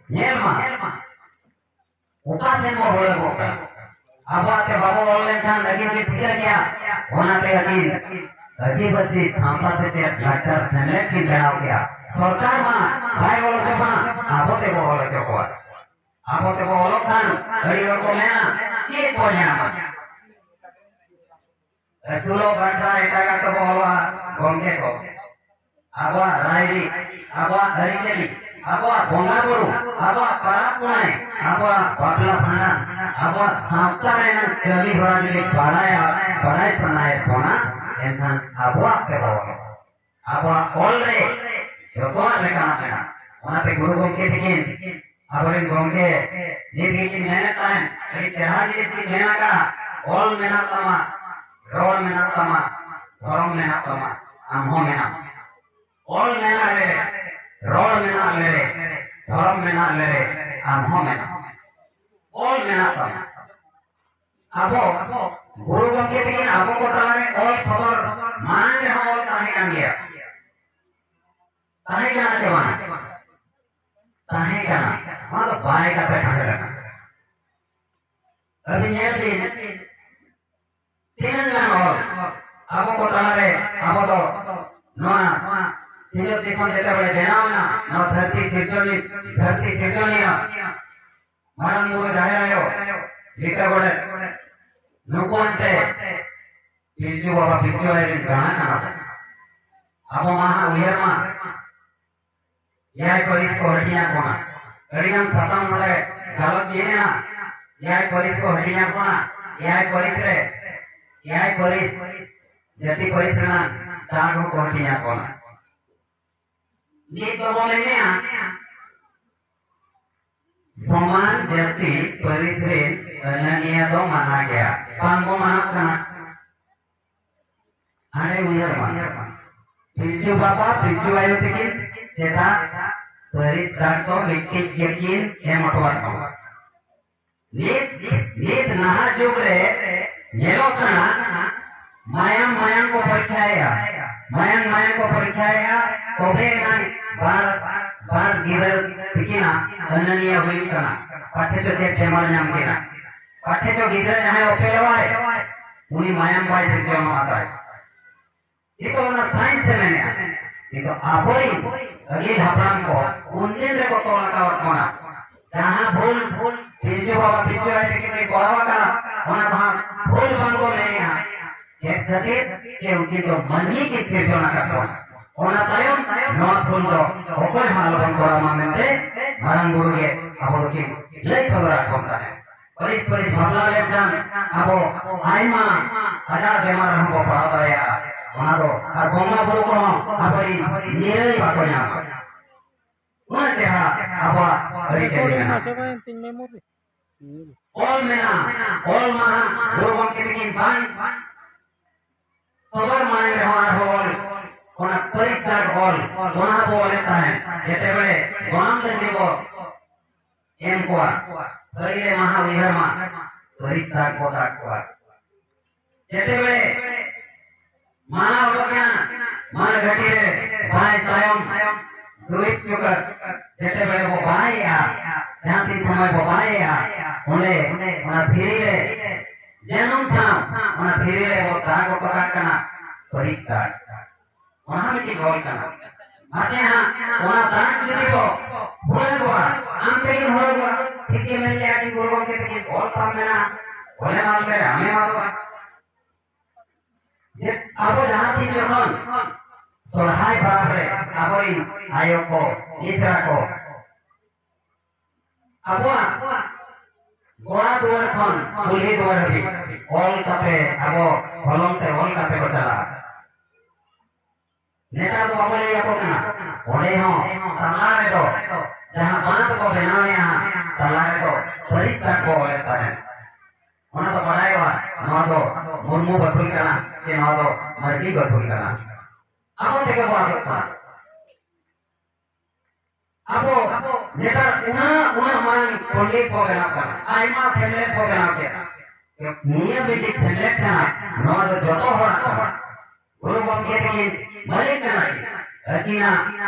ᱧᱮᱞ ᱢᱟ, ᱚᱠᱟ ᱥᱮᱱ ᱵᱚ ᱵᱚᱞᱚ ᱠᱚᱜ ᱠᱟᱱᱟ᱾ ᱟᱵᱚᱣᱟᱜ ᱛᱮ ᱵᱟᱵᱚ ᱚᱞ ᱞᱮᱱᱠᱷᱟᱱ ᱟᱹᱰᱤ ᱜᱮ ᱴᱷᱤᱠᱟᱹ ᱜᱮᱭᱟ᱾ ᱚᱱᱟᱛᱮ ᱟᱹᱠᱤᱱ ᱟᱹᱫᱤᱵᱟᱹᱥᱤ ᱥᱟᱶᱛᱟ ᱥᱮᱪᱮᱫ ᱞᱟᱠᱪᱟᱨ ᱥᱮᱢᱞᱮᱫ ᱠᱤᱱ ᱵᱮᱱᱟᱣ ᱠᱮᱜᱼᱟ᱾ ᱥᱚᱨᱠᱟᱨ ᱢᱟ ᱵᱟᱭ ᱚᱞ ᱦᱚᱪᱚ ᱵᱚᱱᱟ, ᱟᱵᱚ ᱛᱮᱵᱚ ᱚᱞ ᱦᱚᱪᱚ ᱠᱚᱣᱟ᱾ ᱟᱵᱚ ᱛᱮᱵᱚ ᱚᱞᱚᱜ ᱠᱷᱟᱱ ᱟᱹᱰᱤ ᱦᱚᱲ ᱠᱚ ᱢᱮᱱᱟ, "ᱪᱮᱫ ᱠᱚ ᱧᱟᱢᱟ?" ᱟᱹᱥᱩᱞᱚᱜ ᱵᱟᱠᱷᱨᱟ ᱮᱴᱟᱜᱟᱜ ᱛᱮᱵᱚ ᱚᱞᱚᱜᱼᱟ ᱜᱚᱢᱠᱮ ᱠᱚ᱾ ᱟᱵᱚᱣᱟᱜ ᱨᱟᱭᱨᱤᱛ, ᱟᱵᱚᱣᱟᱜ ᱟᱹᱨᱤᱪᱟᱹᱞᱤ, ᱟᱵᱚᱣᱟᱜ ᱵᱚᱸᱜᱟ ᱵᱩᱨᱩ, ᱟᱵᱚᱣᱟᱜ ᱯᱟᱨᱟᱵᱽ ᱯᱩᱱᱟᱹᱭ, ᱟᱵᱚᱣᱟᱜ ᱵᱟᱯᱞᱟ ᱵᱷᱟᱸᱰᱟᱱ, ᱟᱵᱚᱣᱟᱜ ᱥᱟᱶᱛᱟ ᱨᱮᱱᱟᱜ ᱠᱟᱹᱢᱤ ᱦᱚᱨᱟ ᱡᱩᱫᱤ ᱵᱟᱲᱟᱭᱟ, ᱵᱟᱲᱟᱭ ᱥᱟᱱᱟᱭᱮᱫ ᱵᱚᱱᱟ, ᱮᱱᱠᱷᱟᱱ ᱟᱵᱚᱣᱟᱜ ᱛᱮᱵᱚ ᱚᱞᱚᱜ᱾ ᱟᱵᱚᱣᱟᱜ ᱚᱞ ᱨᱮ ᱡᱚᱛᱚᱣᱟᱜ ᱞᱮᱠᱟᱱᱟᱜ ᱢᱮᱱᱟᱜᱼᱟ᱾ ᱚᱱᱟᱛᱮ ᱜᱩᱨᱩ ᱜᱚᱢᱠᱮ ᱛᱟᱹᱠᱤᱱ, ᱟᱵᱚᱨᱮᱱ ᱜᱚᱢᱠᱮ, ᱱᱤᱛ ᱜᱮᱠᱤᱱ ᱢᱮᱱᱮᱫ ᱛᱟᱦᱮᱸᱫ, ᱟᱹᱰᱤ ᱪᱮᱦᱨᱟ ᱡᱤᱱᱤᱥ ᱠᱤᱱ ᱢᱮᱱ ᱟᱠᱟᱫᱼᱟ, "ᱚᱞ ᱢᱮᱱᱟᱜ ᱛᱟᱢᱟ, ᱨᱚᱲ ᱢᱮᱱᱟᱜ ᱛᱟᱢᱟ, ᱫᱷᱚᱨᱚᱢ ᱢᱮᱱᱟᱜ ᱛᱟᱢᱟ, ᱟᱢ ᱦᱚᱸ ᱢᱮᱱᱟᱢ᱾ ᱚᱞ ᱢᱮᱱᱟᱜ ᱨᱮ, ᱨᱚᱲ ᱢᱮᱱᱟᱜ ᱞᱮᱨᱮ, ᱫᱷᱚᱨᱚᱢ ᱢᱮᱱᱟᱜ ᱞᱮᱨᱮ, ᱟᱢ ᱦᱚᱸ ᱢᱮᱱᱟᱢ᱾ ᱚᱞ ᱢᱮᱱᱟᱜ ᱛᱟᱢᱟ᱾" ᱟᱵᱚ ᱜᱩᱨᱩ ᱜᱚᱢᱠᱮ ᱛᱟᱹᱠᱤᱱ ᱟᱵᱚ ᱠᱚ ᱛᱟᱞᱟᱨᱮ ᱚᱞ ᱥᱚᱫᱚᱨ ᱢᱟᱲᱟᱝ ᱨᱮᱦᱚᱸ ᱚᱞ ᱛᱟᱦᱮᱸ ᱠᱟᱱ ᱜᱮᱭᱟ᱾ ᱛᱟᱦᱮᱸ ᱠᱟᱱᱟ ᱥᱮ ᱵᱟᱝ? ᱛᱟᱦᱮᱸ ᱠᱟᱱᱟ᱾ ᱚᱱᱟ ᱫᱚ ᱵᱟᱭ ᱠᱟᱛᱷᱟ ᱠᱟᱱᱟ᱾ ᱟᱹᱵᱤᱱ ᱧᱮᱞ ᱵᱤᱱ, ᱛᱤᱱᱟᱹᱜ ᱜᱟᱱ ᱚᱞ ᱟᱵᱚ ᱠᱚ ᱛᱟᱞᱟᱨᱮ, ᱟᱵᱚ ᱫᱚ ᱱᱚᱣᱟ ᱥᱤᱧᱚᱛ ᱫᱤᱥᱚᱢ ᱡᱮᱛᱮ ᱵᱮᱲᱮ ᱵᱮᱱᱟᱣ ᱮᱱᱟ, ᱱᱚᱣᱟ ᱫᱷᱟᱹᱨᱛᱤ ᱥᱤᱨᱡᱚᱱᱤ, ᱫᱷᱟᱹᱨᱛᱤ ᱥᱤᱨᱡᱚᱱᱤᱭᱟᱹ ᱢᱟᱨᱟᱝ ᱵᱩᱨᱩ, ᱡᱟᱦᱮᱨ ᱟᱭᱳ, ᱞᱤᱴᱟᱹ ᱜᱚᱰᱮᱛ, ᱱᱩᱠᱩ ᱟᱱᱛᱮ ᱯᱤᱞᱪᱩ ᱵᱟᱵᱟ ᱯᱤᱞᱪᱩ ᱟᱭᱳ ᱨᱮᱱ ᱜᱟᱬᱟ ᱠᱟᱱᱟ ᱵᱚᱱ᱾ ᱟᱵᱚ ᱢᱟ ᱦᱟᱸᱜ ᱩᱭᱦᱟᱹᱨ ᱢᱟ ᱮᱭᱟᱭ ᱯᱟᱹᱨᱤᱥ ᱠᱚ ᱦᱟᱹᱴᱤᱧ ᱟᱠᱚ ᱠᱟᱱᱟ᱾ ᱟᱹᱰᱤᱜᱟᱱ ᱥᱟᱛᱟᱢ ᱱᱚᱰᱮ ᱜᱟᱞᱚᱪ ᱧᱮᱞ ᱮᱱᱟ᱾ ᱮᱭᱟᱭ ᱯᱟᱹᱨᱤᱥ ᱠᱚ ᱦᱟᱹᱴᱤᱧ ᱟᱠᱚ ᱠᱟᱱᱟ᱾ ᱮᱭᱟᱭ ᱯᱟᱹᱨᱤᱥ ᱨᱮ, ᱮᱭᱟᱭ ᱯᱟᱹᱨᱤᱥ, ᱡᱟᱹᱛᱤ ᱯᱟᱹᱨᱤᱥ ᱨᱮᱱᱟᱜ ᱫᱟᱜ ᱦᱚᱸᱠᱚ ᱦᱟᱹᱴᱤᱧ ᱟᱠᱚ ᱠᱟᱱᱟ᱾ ᱱᱤᱛ ᱫᱚᱵᱚ ᱢᱮᱱᱮᱜᱼᱟ, ᱥᱚᱢᱟᱱ ᱡᱟᱹᱛᱤ ᱯᱟᱹᱨᱤᱥ ᱨᱮᱱ ᱟᱹᱱᱟᱹᱱᱤᱭᱟᱹ ᱫᱚ ᱢᱟᱱᱟ ᱜᱮᱭᱟ, ᱵᱟᱝ ᱵᱚ ᱢᱟᱱᱟᱣ ᱠᱟᱱᱟ᱾ ᱦᱟᱸᱰᱮ ᱩᱭᱦᱟᱹᱨ ᱢᱟ, ᱯᱤᱞᱪᱩ ᱵᱟᱵᱟ, ᱯᱤᱞᱪᱩ ᱟᱭᱳ ᱛᱟᱹᱠᱤᱱ ᱪᱮᱫᱟᱜ ᱯᱟᱹᱨᱤᱥ ᱫᱟᱜ ᱫᱚ ᱢᱤᱫᱴᱤᱡ ᱜᱮᱠᱤᱱ ᱮᱢ ᱦᱚᱴᱚᱣᱟᱫ ᱵᱚᱱᱟ? ᱱᱤᱛ, ᱱᱤᱛ ᱱᱟᱦᱟᱜ ᱡᱩᱜᱽ ᱨᱮ ᱧᱮᱞᱚᱜ ᱠᱟᱱᱟ, ᱢᱟᱭᱟᱢ, ᱢᱟᱭᱟᱢ ᱠᱚ ᱯᱚᱨᱤᱠᱠᱷᱟᱭᱮᱜᱼᱟ, ᱢᱟᱭᱟᱢ, ᱢᱟᱭᱟᱢ ᱠᱚ ᱯᱚᱨᱤᱠᱠᱷᱟᱭᱮᱜᱼᱟ, ᱛᱚᱵᱮ ᱮᱱᱟᱝ ᱵᱟᱨ, ᱵᱟᱨ ᱜᱤᱫᱟᱹᱨ ᱛᱤᱠᱤᱱᱟᱜ ᱟᱹᱱᱟᱹᱱᱤᱭᱟᱹ ᱦᱩᱭᱩᱜ ᱠᱟᱱᱟ᱾ ᱯᱟᱪᱷᱮ ᱪᱚ ᱪᱮᱫ ᱵᱮᱢᱟᱨ ᱧᱟᱢ ᱠᱤᱱᱟ, ᱯᱟᱪᱷᱮ ᱪᱚ ᱜᱤᱫᱽᱨᱟᱹ ᱡᱟᱦᱟᱸᱭ ᱚᱯᱮᱞᱚᱜᱼᱟᱭ, ᱩᱱᱤ ᱢᱟᱭᱟᱢ ᱵᱟᱭ ᱥᱤᱨᱡᱚᱱᱚᱜᱼᱟ ᱛᱟᱭ᱾ ᱱᱤᱛᱚᱜ ᱚᱱᱟ ᱥᱟᱭᱮᱱᱥ ᱮ ᱢᱮᱱᱮᱜᱼᱟ, ᱠᱤᱱᱛᱩ ᱟᱵᱚᱨᱤᱱ ᱟᱹᱜᱤᱞ ᱦᱟᱯᱲᱟᱢ ᱠᱚ ᱩᱱᱫᱤᱱ ᱨᱮᱠᱚ ᱛᱚᱞ ᱟᱠᱟᱣᱟᱫ ᱵᱚᱱᱟ᱾ ᱡᱟᱦᱟᱸ ᱵᱷᱩᱞ ᱵᱷᱩᱞ ᱯᱤᱞᱪᱩ ᱵᱟᱵᱟ ᱯᱤᱞᱪᱩ ᱟᱭᱳ ᱛᱟᱹᱠᱤᱱ ᱠᱤᱱ ᱠᱚᱨᱟᱣ ᱟᱠᱟᱫ, ᱚᱱᱟ ᱫᱚ ᱦᱟᱸᱜ ᱵᱷᱩᱞ ᱵᱟᱝ ᱠᱚ ᱢᱮᱱᱮᱜᱼᱟ᱾ ᱪᱮᱫ ᱠᱷᱟᱹᱛᱤᱨ? ᱡᱮ ᱩᱱᱠᱤᱱ ᱫᱚ ᱢᱟᱹᱱᱢᱤ ᱠᱤᱱ ᱥᱤᱨᱡᱚᱱ ᱟᱠᱟᱫ ᱵᱚᱱᱟ᱾ ᱚᱱᱟ ᱛᱟᱭᱚᱢ ᱱᱚᱣᱟ ᱵᱷᱩᱞ ᱫᱚ ᱚᱠᱚᱭ ᱦᱚᱸ ᱟᱞᱚᱵᱚᱱ ᱠᱚᱨᱟᱣ ᱢᱟ ᱢᱮᱱᱛᱮ ᱢᱟᱨᱟᱝ ᱵᱩᱨᱩ ᱜᱮ ᱟᱵᱚ ᱫᱚᱠᱤᱱ ᱞᱟᱹᱭ ᱥᱚᱫᱚᱨᱟᱫ ᱵᱚᱱ ᱛᱟᱦᱮᱸᱫ᱾ ᱯᱟᱹᱨᱤᱥ ᱯᱟᱹᱨᱤᱥ ᱵᱟᱯᱞᱟ ᱞᱮᱱᱠᱷᱟᱱ ᱟᱵᱚ ᱟᱭᱢᱟ ᱟᱡᱟᱨ ᱵᱮᱢᱟᱨ ᱨᱮᱦᱚᱸ ᱵᱚ ᱯᱟᱲᱟᱣ ᱫᱟᱲᱮᱭᱟᱜᱼᱟ᱾ ᱚᱱᱟ ᱫᱚ ᱟᱨ ᱵᱚᱸᱜᱟ ᱵᱩᱨᱩ ᱠᱚᱦᱚᱸ ᱟᱵᱚᱨᱤᱱ ᱱᱤᱨᱟᱹᱭ ᱵᱟᱠᱚ ᱧᱟᱢᱟ᱾ ᱩᱱᱟᱹᱜ ᱪᱮᱦᱨᱟ ᱟᱵᱚᱣᱟᱜ ᱟᱹᱨᱤᱪᱟᱹᱞᱤ ᱢᱮᱱᱟᱜᱼᱟ᱾ ᱚᱞ ᱢᱮᱱᱟᱜᱼᱟ, ᱚᱞ ᱢᱟᱦᱟ ᱜᱩᱨᱩ ᱜᱚᱢᱠᱮ ᱛᱟᱹᱠᱤᱱ ᱵᱟᱝ ᱥᱚᱫᱚᱨ ᱢᱟᱲᱟᱝ ᱨᱮᱦᱚᱸ ᱟᱨᱦᱚᱸ ᱚᱞ, ᱚᱱᱟ ᱯᱟᱹᱨᱤᱥ ᱫᱟᱜ ᱚᱞ, ᱚᱱᱟ ᱦᱚᱸᱵᱚ ᱚᱞᱮᱫ ᱛᱟᱦᱮᱸᱫ᱾ ᱡᱮᱛᱮ ᱵᱮᱲᱮ ᱜᱚᱱᱚᱝ ᱫᱟᱹᱱᱢᱤ ᱵᱚ ᱮᱢ ᱠᱚᱣᱟ, ᱯᱟᱹᱨᱤᱥ ᱨᱮ ᱢᱟᱦᱟ ᱩᱭᱦᱟᱹᱨ ᱢᱟ, ᱯᱟᱹᱨᱤᱥ ᱫᱟᱜ ᱵᱚ ᱫᱟᱜ ᱠᱚᱣᱟ᱾ ᱡᱮᱛᱮ ᱵᱮᱲᱮ ᱢᱟᱱᱟ ᱚᱰᱚᱠ ᱮᱱᱟ, ᱢᱟᱱᱟ ᱜᱷᱟᱹᱴᱤ ᱨᱮ ᱵᱟᱭ ᱛᱟᱭᱚᱢ ᱫᱩᱨᱤᱵ ᱪᱩᱠᱟᱹ, ᱡᱮᱛᱮ ᱵᱮᱲᱮ ᱵᱚ ᱵᱟᱭᱮᱜᱼᱟ, ᱡᱟᱦᱟᱸ ᱛᱤᱱ ᱥᱚᱢᱚᱭ ᱵᱚ ᱵᱟᱭᱮᱜᱼᱟ, ᱚᱸᱰᱮ ᱚᱱᱟ ᱫᱷᱤᱨᱤ ᱨᱮ ᱡᱟᱹᱱᱩᱢ ᱥᱟᱶ ᱚᱱᱟ ᱫᱷᱤᱨᱤ ᱨᱮ ᱵᱚ ᱫᱟᱜ ᱜᱚᱴᱚ ᱠᱟᱜ ᱠᱟᱱᱟ, ᱯᱟᱹᱨᱤᱥ ᱫᱟᱜ᱾ ᱚᱱᱟ ᱦᱚᱸ ᱢᱤᱫᱴᱤᱡ ᱚᱞ ᱠᱟᱱᱟ᱾ ᱢᱟᱥᱮ ᱦᱟᱸᱜ, ᱚᱱᱟ ᱫᱟᱜ ᱡᱩᱫᱤ ᱵᱚ ᱦᱩᱲᱟᱹᱜᱚᱜᱼᱟ, ᱟᱢ ᱛᱮᱜᱮᱢ ᱦᱩᱲᱟᱹᱜᱚᱜᱼᱟ᱾ ᱴᱷᱤᱠ ᱜᱮ ᱢᱮᱱ ᱞᱮᱜᱼᱟ ᱠᱤᱱ ᱜᱩᱨᱩ ᱜᱚᱢᱠᱮ ᱛᱟᱹᱠᱤᱱ, ᱚᱞ ᱛᱟᱢ ᱢᱮᱱᱟᱜᱼᱟ, ᱚᱞᱮᱢ ᱟᱫ ᱞᱮᱨᱮ ᱟᱢᱮᱢ ᱟᱫᱚᱜᱼᱟ᱾ ᱡᱮ ᱟᱵᱚ ᱡᱟᱦᱟᱸ ᱛᱤᱱ ᱡᱚᱠᱷᱚᱱ ᱥᱚᱨᱦᱟᱭ ᱯᱚᱨᱚᱵᱽ ᱨᱮ ᱟᱵᱚᱨᱤᱱ ᱟᱭᱳ ᱠᱚ, ᱢᱤᱥᱨᱟ ᱠᱚ, ᱟᱵᱚᱣᱟᱜ ᱜᱚᱲᱟ ᱫᱩᱣᱟᱹᱨ ᱠᱷᱚᱱ ᱠᱩᱞᱦᱤ ᱫᱩᱣᱟᱹᱨ ᱦᱟᱹᱵᱤᱡ ᱚᱞ ᱠᱟᱛᱮ, ᱟᱵᱚ ᱦᱚᱞᱚᱝ ᱛᱮ ᱚᱞ ᱠᱟᱛᱮ ᱠᱚ ᱪᱟᱞᱟᱜᱼᱟ᱾ ᱱᱮᱛᱟᱨ ᱫᱚ ᱵᱟᱠᱚ ᱞᱟᱹᱭ ᱟᱠᱚ ᱠᱟᱱᱟ᱾ ᱚᱸᱰᱮ ᱦᱚᱸ ᱛᱟᱞᱟ ᱨᱮᱫᱚ ᱡᱟᱦᱟᱸ ᱵᱟᱸᱫᱷ ᱠᱚ ᱵᱮᱱᱟᱣᱮᱜᱼᱟ, ᱯᱟᱹᱨᱤᱥ ᱛᱟᱠ ᱠᱚ ᱚᱞᱮᱫ ᱛᱟᱦᱮᱸᱫ᱾ ᱚᱱᱟ ᱫᱚ ᱵᱟᱲᱟᱭᱚᱜᱼᱟ, ᱱᱚᱣᱟ ᱫᱚ ᱢᱩᱨᱢᱩ ᱵᱟᱹᱴᱷᱩᱞ ᱠᱟᱱᱟ ᱥᱮ ᱱᱚᱣᱟ ᱫᱚ ᱢᱟᱹᱨᱰᱤ ᱵᱟᱹᱴᱷᱩᱞ ᱠᱟᱱᱟ᱾ ᱟᱵᱚ ᱛᱮᱜᱮ ᱵᱚ ᱟᱫᱚᱜ ᱠᱟᱱᱟ᱾ ᱟᱵᱚ ᱱᱮᱛᱟᱨ ᱩᱱᱟᱹᱜ, ᱩᱱᱟᱹᱜ ᱢᱟᱨᱟᱝ ᱯᱚᱱᱰᱤᱛ ᱠᱚ ᱵᱮᱱᱟᱣ ᱠᱟᱱᱟ, ᱟᱭᱢᱟ ᱥᱮᱢᱞᱮᱫ ᱠᱚ ᱵᱮᱱᱟᱣ ᱠᱮᱫᱟ᱾ ᱱᱤᱭᱟᱹ ᱢᱤᱫᱴᱤᱡ ᱥᱮᱢᱞᱮᱫ ᱠᱟᱱᱟ, ᱱᱚᱣᱟ ᱫᱚ ᱡᱚᱛᱚ ᱦᱚᱲᱟᱜ ᱠᱟᱱᱟ᱾ ᱜᱩᱨᱩ ᱜᱚᱢᱠᱮ ᱛᱟᱹᱠᱤᱱ ᱢᱟᱹᱞᱤᱠ ᱠᱟᱱᱟ ᱠᱤᱱ᱾ ᱟᱹᱠᱤᱱᱟᱜ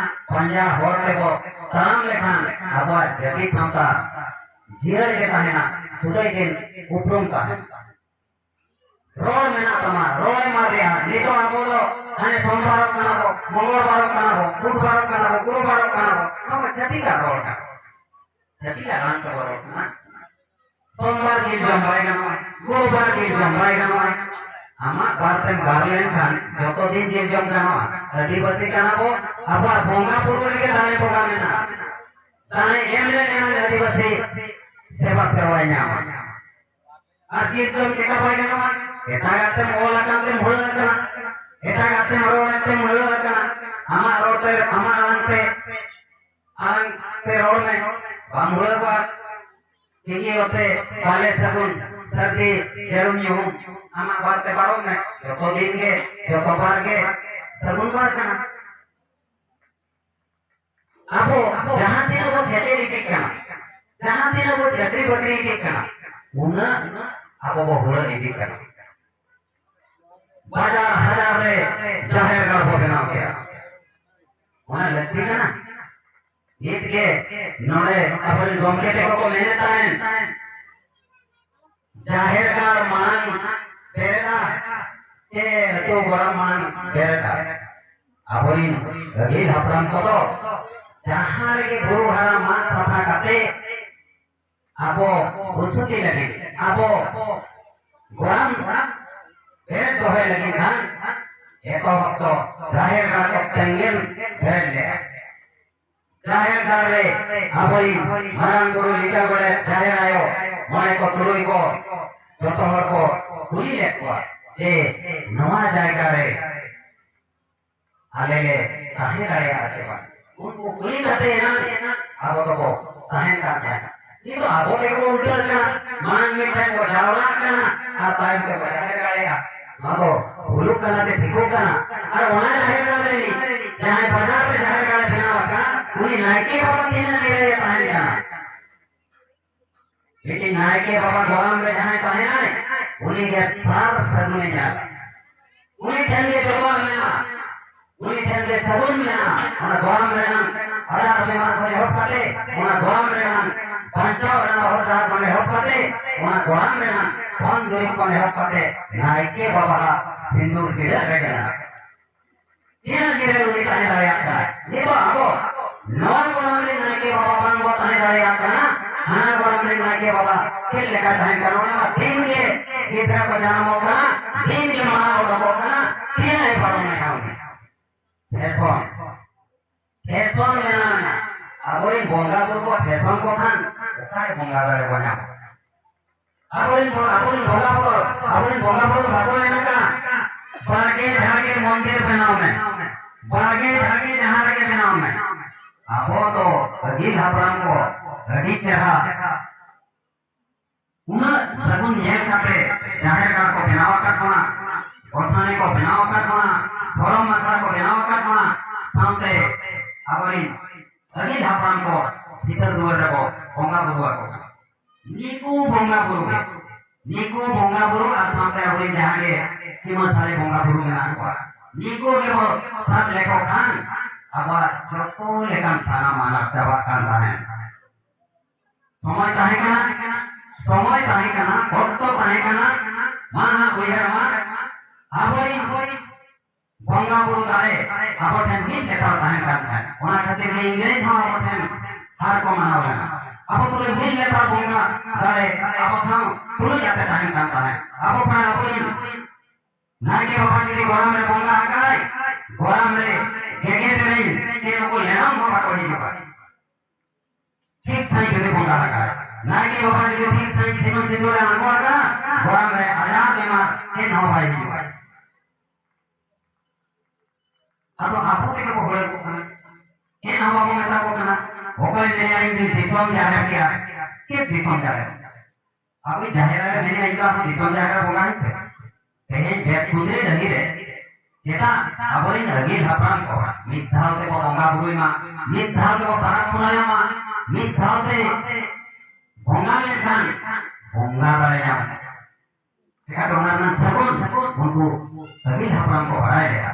ᱯᱟᱸᱡᱟ ᱦᱚᱨ ᱛᱮᱵᱚ ᱛᱟᱲᱟᱢ ᱞᱮᱠᱷᱟᱱ ᱟᱵᱚᱣᱟᱜ ᱡᱟᱹᱛᱤ ᱥᱟᱶᱛᱟ ᱡᱤᱭᱟᱹᱲ ᱜᱮ ᱛᱟᱦᱮᱱᱟ, ᱥᱩᱫᱟᱹᱭ ᱜᱮ ᱩᱯᱨᱩᱢ ᱛᱟᱦᱮᱱᱟ᱾ ᱨᱚᱲ ᱢᱮᱱᱟᱜ ᱛᱟᱢᱟ, ᱨᱚᱲ ᱮᱢ ᱟᱫᱮᱭᱟ᱾ ᱱᱤᱛᱚᱜ ᱟᱵᱚ ᱫᱚ ᱦᱟᱱᱮ ᱥᱳᱢᱵᱟᱨᱚᱜ ᱠᱟᱱᱟ ᱵᱚ, ᱢᱚᱝᱜᱚᱞᱵᱟᱨᱚᱜ ᱠᱟᱱᱟ ᱵᱚ, ᱵᱩᱫᱷᱵᱟᱨᱚᱜ ᱠᱟᱱᱟ ᱵᱚ, ᱜᱩᱨᱩᱵᱟᱨᱚᱜ ᱠᱟᱱᱟ ᱵᱚ᱾ ᱱᱚᱣᱟ ᱢᱟ ᱪᱷᱟᱹᱛᱤᱠᱟᱜ ᱨᱚᱲ ᱠᱟᱱᱟ, ᱪᱷᱟᱹᱛᱤᱠᱟᱜ ᱟᱲᱟᱝ ᱛᱮᱵᱚ ᱨᱚᱲ ᱠᱟᱱᱟ᱾ ᱥᱳᱢᱵᱟᱨ ᱡᱤᱞ ᱡᱚᱢ ᱵᱟᱭ ᱜᱟᱱᱚᱜᱼᱟ, ᱜᱩᱨᱩᱵᱟᱨ ᱡᱤᱞ ᱡᱚᱢ ᱵᱟᱭ ᱜᱟᱱᱚᱜᱼᱟ᱾ ᱟᱢᱟᱜ ᱵᱟᱨ ᱛᱮᱢ ᱜᱟᱨ ᱞᱮᱱᱠᱷᱟᱱ ᱡᱚᱛᱚ ᱫᱤᱱ ᱡᱤᱞ ᱡᱚᱢ ᱜᱟᱱᱚᱜᱼᱟ᱾ ᱟᱹᱫᱤᱵᱟᱹᱥᱤ ᱠᱟᱱᱟ ᱵᱚ, ᱟᱵᱚᱣᱟᱜ ᱵᱚᱸᱜᱟ ᱵᱩᱨᱩ ᱨᱮᱜᱮ ᱫᱟᱲᱮ ᱵᱚᱸᱜᱟ ᱢᱮᱱᱟᱜᱼᱟ᱾ ᱫᱟᱲᱮ ᱮᱢ ᱞᱮᱱ ᱮᱱᱟᱝ ᱟᱹᱫᱤᱵᱟᱹᱥᱤ ᱥᱮᱵᱟ ᱥᱮᱨᱣᱟᱭ ᱧᱟᱢᱟ᱾ ᱟᱨ ᱪᱮᱫ ᱫᱚ ᱪᱮᱠᱟ ᱵᱟᱭ ᱜᱟᱱᱚᱜᱼᱟ? ᱮᱴᱟᱜᱟᱜ ᱛᱮᱢ ᱚᱞ ᱟᱠᱟᱱ ᱛᱮᱢ ᱦᱩᱲᱟᱹ ᱟᱠᱟᱱᱟ, ᱮᱴᱟᱜᱟᱜ ᱛᱮᱢ ᱨᱚᱲ ᱟᱠᱟᱱ ᱛᱮᱢ ᱦᱩᱲᱟᱹ ᱟᱠᱟᱱᱟ, ᱟᱢᱟᱜ ᱨᱚᱲ ᱛᱮ, ᱟᱢᱟᱜ ᱟᱲᱟᱝ ᱛᱮ, ᱟᱲᱟᱝ ᱛᱮ ᱨᱚᱲ ᱢᱮ, ᱵᱟᱢ ᱦᱩᱲᱟᱹ ᱠᱚᱜᱼᱟ᱾ ᱥᱤᱸᱜᱤ ᱚᱛᱮ ᱵᱟᱞᱮ ᱥᱟᱹᱜᱩᱱ, ᱥᱟᱹᱨᱫᱤ ᱡᱟᱹᱨᱩᱢ ᱧᱩᱦᱩᱢ, ᱟᱢᱟᱜ ᱵᱟᱨ ᱛᱮ ᱯᱟᱨᱚᱢ ᱢᱮ, ᱡᱚᱛᱚ ᱫᱤᱱ ᱜᱮ, ᱡᱚᱛᱚ ᱵᱟᱨ ᱜᱮ ᱥᱟᱹᱜᱩᱱ ᱵᱟᱨ ᱠᱟᱱᱟ᱾ ᱟᱵᱚ ᱡᱟᱦᱟᱸ ᱛᱤᱱᱟᱹᱜ ᱵᱚ ᱥᱮᱪᱮᱫ ᱤᱫᱤᱜ ᱠᱟᱱᱟ, ᱡᱟᱦᱟᱸ ᱛᱤᱱᱟᱹᱜ ᱵᱚ ᱪᱟᱹᱠᱨᱤ ᱵᱟᱹᱠᱨᱤ ᱤᱫᱤᱜ ᱠᱟᱱᱟ, ᱩᱱᱟᱹᱜ ᱟᱵᱚ ᱵᱚ ᱦᱩᱲᱟᱹ ᱤᱫᱤᱜ ᱠᱟᱱᱟ᱾ ᱵᱟᱡᱟᱨ ᱦᱟᱡᱟᱨ ᱨᱮ ᱡᱟᱦᱮᱨ ᱜᱟᱲ ᱵᱚ ᱵᱮᱱᱟᱣ ᱠᱮᱫᱟ᱾ ᱚᱱᱟ ᱞᱟᱹᱠᱛᱤ ᱠᱟᱱᱟ? ᱱᱤᱛ ᱜᱮ ᱱᱚᱰᱮ ᱟᱵᱚᱨᱮᱱ ᱜᱚᱢᱠᱮ ᱛᱟᱠᱚ ᱠᱚ ᱢᱮᱱᱮᱫ ᱛᱟᱦᱮᱸᱱ, ᱡᱟᱦᱮᱨ ᱜᱟᱲ ᱢᱟᱲᱟᱝ ᱵᱮᱨᱮᱫᱟ ᱥᱮ ᱟᱹᱛᱩ ᱜᱚᱲᱟ ᱢᱟᱲᱟᱝ ᱵᱮᱨᱮᱫᱟ? ᱟᱵᱚᱨᱮᱱ ᱟᱹᱜᱤᱞ ᱦᱟᱯᱲᱟᱢ ᱠᱚᱫᱚ ᱡᱟᱦᱟᱸ ᱨᱮᱜᱮ ᱵᱩᱨᱩ ᱦᱟᱨᱟ ᱢᱟᱜ ᱥᱟᱯᱷᱟ ᱠᱟᱛᱮ ᱟᱵᱚ ᱵᱩᱥᱩᱛᱤ ᱞᱟᱹᱜᱤᱫ, ᱟᱵᱚ ᱜᱚᱲᱟᱢ ᱵᱮᱨᱮᱫ ᱫᱚᱦᱚᱭ ᱞᱟᱹᱜᱤᱫ ᱠᱷᱟᱱ ᱮᱛᱚᱦᱚᱵ ᱫᱚ ᱡᱟᱦᱮᱨ ᱜᱟᱲ ᱠᱚ ᱛᱮᱸᱜᱮᱞ ᱵᱮᱨᱮᱫ ᱞᱮᱫᱼᱟ᱾ ᱡᱟᱦᱮᱨ ᱜᱟᱲ ᱨᱮ ᱟᱵᱚᱨᱤᱱ ᱢᱟᱨᱟᱝ ᱵᱩᱨᱩ, ᱞᱤᱴᱟᱹ ᱜᱚᱰᱮᱛ, ᱡᱟᱦᱮᱨ ᱟᱭᱳ, ᱢᱚᱬᱮ ᱠᱚ ᱛᱩᱨᱩᱭ ᱠᱚ ᱡᱚᱛᱚ ᱦᱚᱲ ᱠᱚ ᱠᱩᱞᱤ ᱞᱮᱫ ᱠᱚᱣᱟ ᱡᱮ ᱱᱚᱣᱟ ᱡᱟᱭᱜᱟ ᱨᱮ ᱟᱞᱮ ᱞᱮ ᱛᱟᱦᱮᱸ ᱫᱟᱲᱮᱭᱟᱜᱼᱟ ᱥᱮ ᱵᱟᱝ? ᱩᱱᱠᱩ ᱠᱩᱞᱤ ᱠᱟᱛᱮ ᱮᱱᱟᱝ ᱟᱵᱚ ᱫᱚᱵᱚ ᱛᱟᱦᱮᱸᱱ ᱠᱟᱱ ᱛᱟᱦᱮᱸᱱᱟ᱾ ᱱᱤᱛᱚᱜ ᱟᱵᱚ ᱛᱮᱜᱮ ᱵᱚ ᱩᱞᱴᱟᱹᱜ ᱠᱟᱱᱟ᱾ ᱢᱟᱲᱟᱝ ᱢᱤᱫ ᱴᱷᱮᱱ ᱵᱚ ᱡᱟᱣᱨᱟᱜ ᱠᱟᱱᱟ ᱟᱨ ᱛᱟᱭᱚᱢ ᱛᱮ ᱵᱚ ᱡᱟᱦᱮᱨ ᱜᱟᱲ ᱮᱫᱟ᱾ ᱱᱚᱣᱟ ᱫᱚ ᱵᱷᱩᱞᱩᱜ ᱠᱟᱱᱟ ᱥᱮ ᱴᱷᱤᱠᱚᱜ ᱠᱟᱱᱟ? ᱟᱨ ᱚᱱᱟ ᱡᱟᱦᱮᱨ ᱜᱟᱲ ᱨᱮ ᱡᱟᱦᱟᱸᱭ ᱵᱟᱡᱟᱨ ᱨᱮ ᱡᱟᱦᱮᱨ ᱜᱟᱲ ᱵᱮᱱᱟᱣ ᱟᱠᱟᱫ, ᱩᱱᱤ ᱱᱟᱭᱠᱮ ᱵᱟᱵᱟ ᱛᱤᱱᱟᱹᱜ ᱫᱤᱱ ᱨᱮ ᱛᱟᱦᱮᱱ ᱠᱟᱱᱟ? ᱞᱮᱠᱤᱱ ᱱᱟᱭᱠᱮ ᱵᱟᱵᱟ ᱜᱚᱲᱟᱢ ᱨᱮ ᱡᱟᱦᱟᱸᱭ ᱛᱟᱦᱮᱱᱟᱭ, ᱩᱱᱤ ᱜᱮ ᱥᱟᱨ ᱥᱟᱹᱜᱩᱱᱮ ᱧᱟᱢᱟ᱾ ᱩᱱᱤ ᱴᱷᱮᱱ ᱜᱮ ᱡᱚᱛᱚᱣᱟᱜ ᱢᱮᱱᱟᱜᱼᱟ, ᱩᱱᱤ ᱴᱷᱮᱱ ᱜᱮ ᱥᱟᱹᱜᱩᱱ ᱢᱮᱱᱟᱜᱼᱟ᱾ ᱚᱱᱟ ᱜᱚᱲᱟᱢ ᱨᱮᱱᱟᱜ ᱟᱡᱟᱨ ᱵᱮᱢᱟᱨ ᱠᱷᱚᱱ ᱮᱦᱚᱵ ᱠᱟᱛᱮ, ᱚᱱᱟ ᱜᱚᱲᱟᱢ ᱨᱮᱱᱟᱜ ᱵᱟᱧᱪᱟᱣ ᱨᱮᱱᱟᱜ ᱦᱚᱨ ᱰᱟᱦᱟᱨ ᱠᱷᱚᱱ ᱮᱦᱚᱵ ᱠᱟᱛᱮ, ᱚᱱᱟ ᱜᱚᱲᱟᱢ ᱨᱮᱱᱟᱜ ᱫᱷᱚᱱ ᱫᱩᱨᱤᱵᱽ ᱠᱷᱚᱱ ᱮᱦᱚᱵ ᱠᱟᱛᱮ, ᱱᱟᱭᱠᱮ ᱵᱟᱵᱟᱣᱟᱜ ᱥᱤᱸᱫᱩᱨ ᱜᱤᱨᱟᱹ ᱨᱮᱜᱮ ᱢᱮᱱᱟᱜᱼᱟ᱾ ᱛᱤᱱᱟᱹᱜ ᱜᱤᱨᱟᱹ ᱩᱱᱤ ᱛᱟᱦᱮᱸ ᱫᱟᱲᱮᱭᱟᱜ ᱠᱟᱱᱟ? ᱱᱤᱛᱚᱜ ᱟᱵᱚ ᱱᱚᱣᱟ ᱜᱚᱲᱟᱢ ᱨᱮ ᱱᱟᱭᱠᱮ ᱵᱟᱵᱟ ᱵᱟᱝ ᱵᱚ ᱛᱟᱦᱮᱸ ᱫᱟᱲᱮᱭᱟᱜ ᱠᱟᱱᱟ, ᱦᱟᱱᱟ ᱜᱚᱲᱟᱢ ᱨᱮ ᱱᱟᱭᱠᱮ ᱵᱟᱵᱟ ᱪᱮᱫ ᱞᱮᱠᱟ ᱛᱟᱦᱮᱸ ᱠᱟᱱᱟ? ᱚᱱᱟ ᱢᱟ ᱫᱤᱱ ᱜᱮ ᱜᱤᱫᱽᱨᱟᱹ ᱠᱚ ᱡᱟᱱᱟᱢᱚᱜ ᱠᱟᱱᱟ, ᱫᱤᱱ ᱜᱮ ᱢᱟᱲᱟᱝ ᱚᱰᱚᱠᱚᱜ ᱠᱟᱱᱟ, ᱛᱤᱱᱟᱹᱜ ᱮ ᱯᱟᱨᱚᱢ ᱞᱮᱠᱷᱟᱱ ᱩᱱᱤ ᱯᱷᱮᱥᱚᱱ, ᱯᱷᱮᱥᱚᱱ ᱢᱮᱱᱟᱜᱼᱟ᱾ ᱟᱵᱚᱨᱮᱱ ᱵᱚᱸᱜᱟ ᱵᱩᱨᱩ ᱠᱚ ᱯᱷᱮᱥᱚᱱ ᱠᱚ ᱠᱷᱟᱱ ᱚᱠᱟᱨᱮ ᱵᱚᱸᱜᱟ ᱫᱟᱲᱮ ᱵᱚ ᱧᱟᱢᱟ? ᱟᱵᱚᱨᱮᱱ ᱵᱚ-, ᱟᱵᱚᱨᱮᱱ ᱵᱚᱸᱜᱟ ᱵᱩᱨᱩ, ᱟᱵᱚᱨᱮᱱ ᱵᱚᱸᱜᱟ ᱵᱩᱨᱩ ᱵᱟᱠᱚ ᱢᱮᱱ ᱟᱠᱟᱫ, "ᱵᱟᱲᱜᱮ ᱡᱷᱟᱲᱜᱮ ᱢᱚᱱᱫᱤᱨ ᱵᱮᱱᱟᱣ ᱢᱮ, ᱵᱟᱲᱜᱮ ᱡᱷᱟᱲᱜᱮ ᱡᱟᱦᱟᱸ ᱨᱮᱜᱮ ᱵᱮᱱᱟᱣ ᱢᱮ"᱾ ᱟᱵᱚ ᱫᱚ ᱟᱹᱜᱤᱞ ᱦᱟᱯᱲᱟᱢ ᱠᱚ ᱟᱹᱰᱤ ᱪᱮᱦᱨᱟ ᱩᱱᱟᱹᱜ ᱥᱟᱹᱜᱩᱱ ᱧᱮᱞ ᱠᱟᱛᱮ ᱡᱟᱦᱮᱨ ᱜᱟᱲ ᱠᱚ ᱵᱮᱱᱟᱣ ᱟᱠᱟᱫ ᱵᱚᱱᱟ, ᱜᱚᱸᱥᱟᱭ ᱠᱚ ᱵᱮᱱᱟᱣ ᱟᱠᱟᱫ ᱵᱚᱱᱟ, ᱫᱷᱚᱨᱚᱢ ᱟᱠᱷᱲᱟ ᱠᱚ ᱵᱮᱱᱟᱣ ᱟᱠᱟᱫ ᱵᱚᱱᱟ, ᱥᱟᱶᱛᱮ ᱟᱵᱚᱨᱮᱱ ᱟᱹᱜᱤᱞ ᱦᱟᱯᱲᱟᱢ ᱠᱚ ᱵᱷᱤᱛᱟᱹᱨ ᱫᱩᱣᱟᱹᱨ ᱨᱮᱵᱚ ᱵᱚᱸᱜᱟ ᱵᱩᱨᱩ ᱟᱠᱚ ᱠᱟᱱᱟ᱾ ᱱᱤᱠᱩ ᱵᱚᱸᱜᱟ ᱵᱩᱨᱩ ᱜᱮ, ᱱᱤᱠᱩ ᱵᱚᱸᱜᱟ ᱵᱩᱨᱩ ᱟᱨ ᱥᱟᱶᱛᱮ ᱟᱵᱚᱨᱮᱱ ᱡᱟᱦᱟᱸ ᱜᱮ ᱥᱤᱢᱟᱹ ᱥᱟᱹᱨᱤ ᱵᱚᱸᱜᱟ ᱵᱩᱨᱩ ᱢᱮᱱᱟᱜ ᱠᱚᱣᱟ, ᱱᱤᱠᱩ ᱜᱮᱵᱚ ᱥᱟᱵ ᱞᱮᱠᱚ ᱠᱷᱟᱱ ᱟᱵᱚᱣᱟᱜ ᱡᱚᱛᱚ ᱞᱮᱠᱟᱱ ᱥᱟᱱᱟᱢ ᱟᱱᱟᱴ ᱪᱟᱵᱟᱜ ᱠᱟᱱ ᱛᱟᱦᱮᱸᱫ᱾ ᱥᱚᱢᱚᱭ ᱛᱟᱦᱮᱸ ᱠᱟᱱᱟ, ᱥᱚᱢᱚᱭ ᱛᱟᱦᱮᱸ ᱠᱟᱱᱟ, ᱚᱠᱛᱚ ᱛᱟᱦᱮᱸ ᱠᱟᱱᱟ, ᱢᱟ ᱱᱟᱦᱟᱜ ᱩᱭᱦᱟᱹᱨ ᱢᱟ, ᱟᱵᱚᱨᱮᱱ ᱵᱚᱸᱜᱟ ᱵᱩᱨᱩ ᱫᱟᱲᱮ ᱟᱵᱚ ᱴᱷᱮᱱ ᱢᱤᱫ ᱞᱮᱛᱟᱲ ᱛᱟᱦᱮᱸ ᱠᱟᱱ ᱛᱟᱦᱮᱸᱫ᱾ ᱚᱱᱟ ᱠᱷᱟᱹᱛᱤᱨ ᱜᱮ ᱤᱝᱨᱮᱡᱽ ᱦᱚᱸ ᱟᱵᱚ ᱴᱷᱮᱱ ᱦᱟᱨ ᱠᱚ ᱢᱟᱱᱟᱣ ᱞᱮᱱᱟ᱾ ᱟᱵᱚ ᱠᱚᱫᱚ ᱢᱤᱫ ᱞᱮᱛᱟᱲ ᱵᱚᱸᱜᱟ ᱫᱟᱲᱮ ᱟᱵᱚ ᱥᱟᱶ ᱛᱩᱞᱩᱡ ᱟᱛᱮ ᱛᱟᱦᱮᱸ ᱠᱟᱱ ᱛᱟᱦᱮᱸᱫ᱾ ᱟᱵᱚ ᱠᱷᱚᱱ ᱟᱵᱚᱨᱮᱱ ᱱᱟᱭᱠᱮ ᱵᱟᱵᱟ ᱡᱩᱫᱤ ᱜᱚᱲᱟᱢ ᱨᱮ ᱵᱚᱸᱜᱟ ᱟᱠᱟᱫᱟᱭ, ᱜᱚᱲᱟᱢ ᱨᱮ ᱜᱮᱜᱮ ᱥᱮᱨᱮᱧ ᱪᱮ ᱱᱩᱠᱩ ᱞᱮᱱᱟᱢ ᱦᱚᱸ ᱵᱟᱠᱚ ᱦᱤᱡᱩᱜᱼᱟ᱾ ᱴᱷᱤᱠ ᱥᱟᱺᱦᱤᱡ ᱡᱩᱫᱤ ᱵᱚᱸᱜᱟ ᱟᱠᱟᱫ, ᱱᱟᱭᱠᱮ ᱵᱟᱵᱟ ᱡᱩᱫᱤ ᱴᱷᱤᱠ ᱥᱟᱺᱦᱤᱡ ᱥᱤᱸᱫᱩᱨ ᱥᱤᱸᱫᱩᱨ ᱮ ᱟᱬᱜᱚ ᱟᱠᱟᱫ, ᱜᱚᱲᱟᱢ ᱨᱮ ᱟᱡᱟᱨ ᱵᱮᱢᱟᱨ ᱪᱮᱫ ᱦᱚᱸ ᱵᱟᱭ ᱦᱤᱡᱩᱜᱼᱟ᱾ ᱟᱫᱚ ᱟᱵᱚ ᱛᱮᱜᱮ ᱵᱚ ᱦᱚᱲᱮ ᱠᱚ ᱠᱟᱱᱟ, ᱪᱮᱫ ᱦᱚᱸ ᱵᱟᱵᱚ ᱢᱮᱛᱟ ᱠᱚ ᱠᱟᱱᱟ᱾ ᱚᱠᱚᱭ ᱞᱟᱹᱭᱟ ᱤᱧ ᱫᱚ ᱫᱤᱥᱚᱢ ᱡᱟᱦᱮᱨ ᱜᱮᱭᱟ, ᱪᱮᱫ ᱫᱤᱥᱚᱢ ᱡᱟᱦᱮᱨ? ᱟᱵᱚ ᱡᱟᱦᱮᱨ ᱨᱮ ᱢᱮᱱᱮᱫᱼᱟ, ᱤᱧ ᱫᱚ ᱟᱵᱚ ᱫᱤᱥᱚᱢ ᱡᱟᱦᱮᱨ ᱨᱮ ᱵᱚᱸᱜᱟ ᱦᱩᱭᱩᱜ ᱯᱮ᱾ ᱛᱮᱦᱮᱧ ᱵᱮᱛᱠᱩᱸᱫᱽᱨᱤ ᱰᱟᱹᱦᱤ ᱨᱮ ᱪᱮᱫᱟᱜ ᱟᱵᱚᱨᱮᱱ ᱟᱹᱜᱤᱞ ᱦᱟᱯᱲᱟᱢ ᱠᱚ ᱢᱤᱫ ᱫᱷᱟᱣ ᱛᱮᱵᱚ ᱵᱚᱸᱜᱟ ᱵᱩᱨᱩᱭ ᱢᱟ, ᱢᱤᱫ ᱫᱷᱟᱣ ᱛᱮᱵᱚ ᱯᱟᱨᱟᱵᱽ ᱯᱩᱱᱟᱹᱭᱚᱜ ᱢᱟ, ᱢᱤᱫ ᱫᱷᱟᱣ ᱛᱮ ᱵᱚᱸᱜᱟ ᱞᱮᱱᱠᱷᱟᱱ ᱵᱚᱸᱜᱟ ᱫᱟᱲᱮᱭᱟᱜᱼᱟ᱾ ᱪᱮᱠᱟᱛᱮ ᱚᱱᱟ ᱨᱮᱱᱟᱜ ᱥᱟᱹᱜᱩᱱ ᱩᱱᱠᱩ ᱟᱹᱜᱤᱞ ᱦᱟᱯᱲᱟᱢ ᱠᱚ ᱵᱟᱲᱟᱭ ᱞᱮᱫᱟ᱾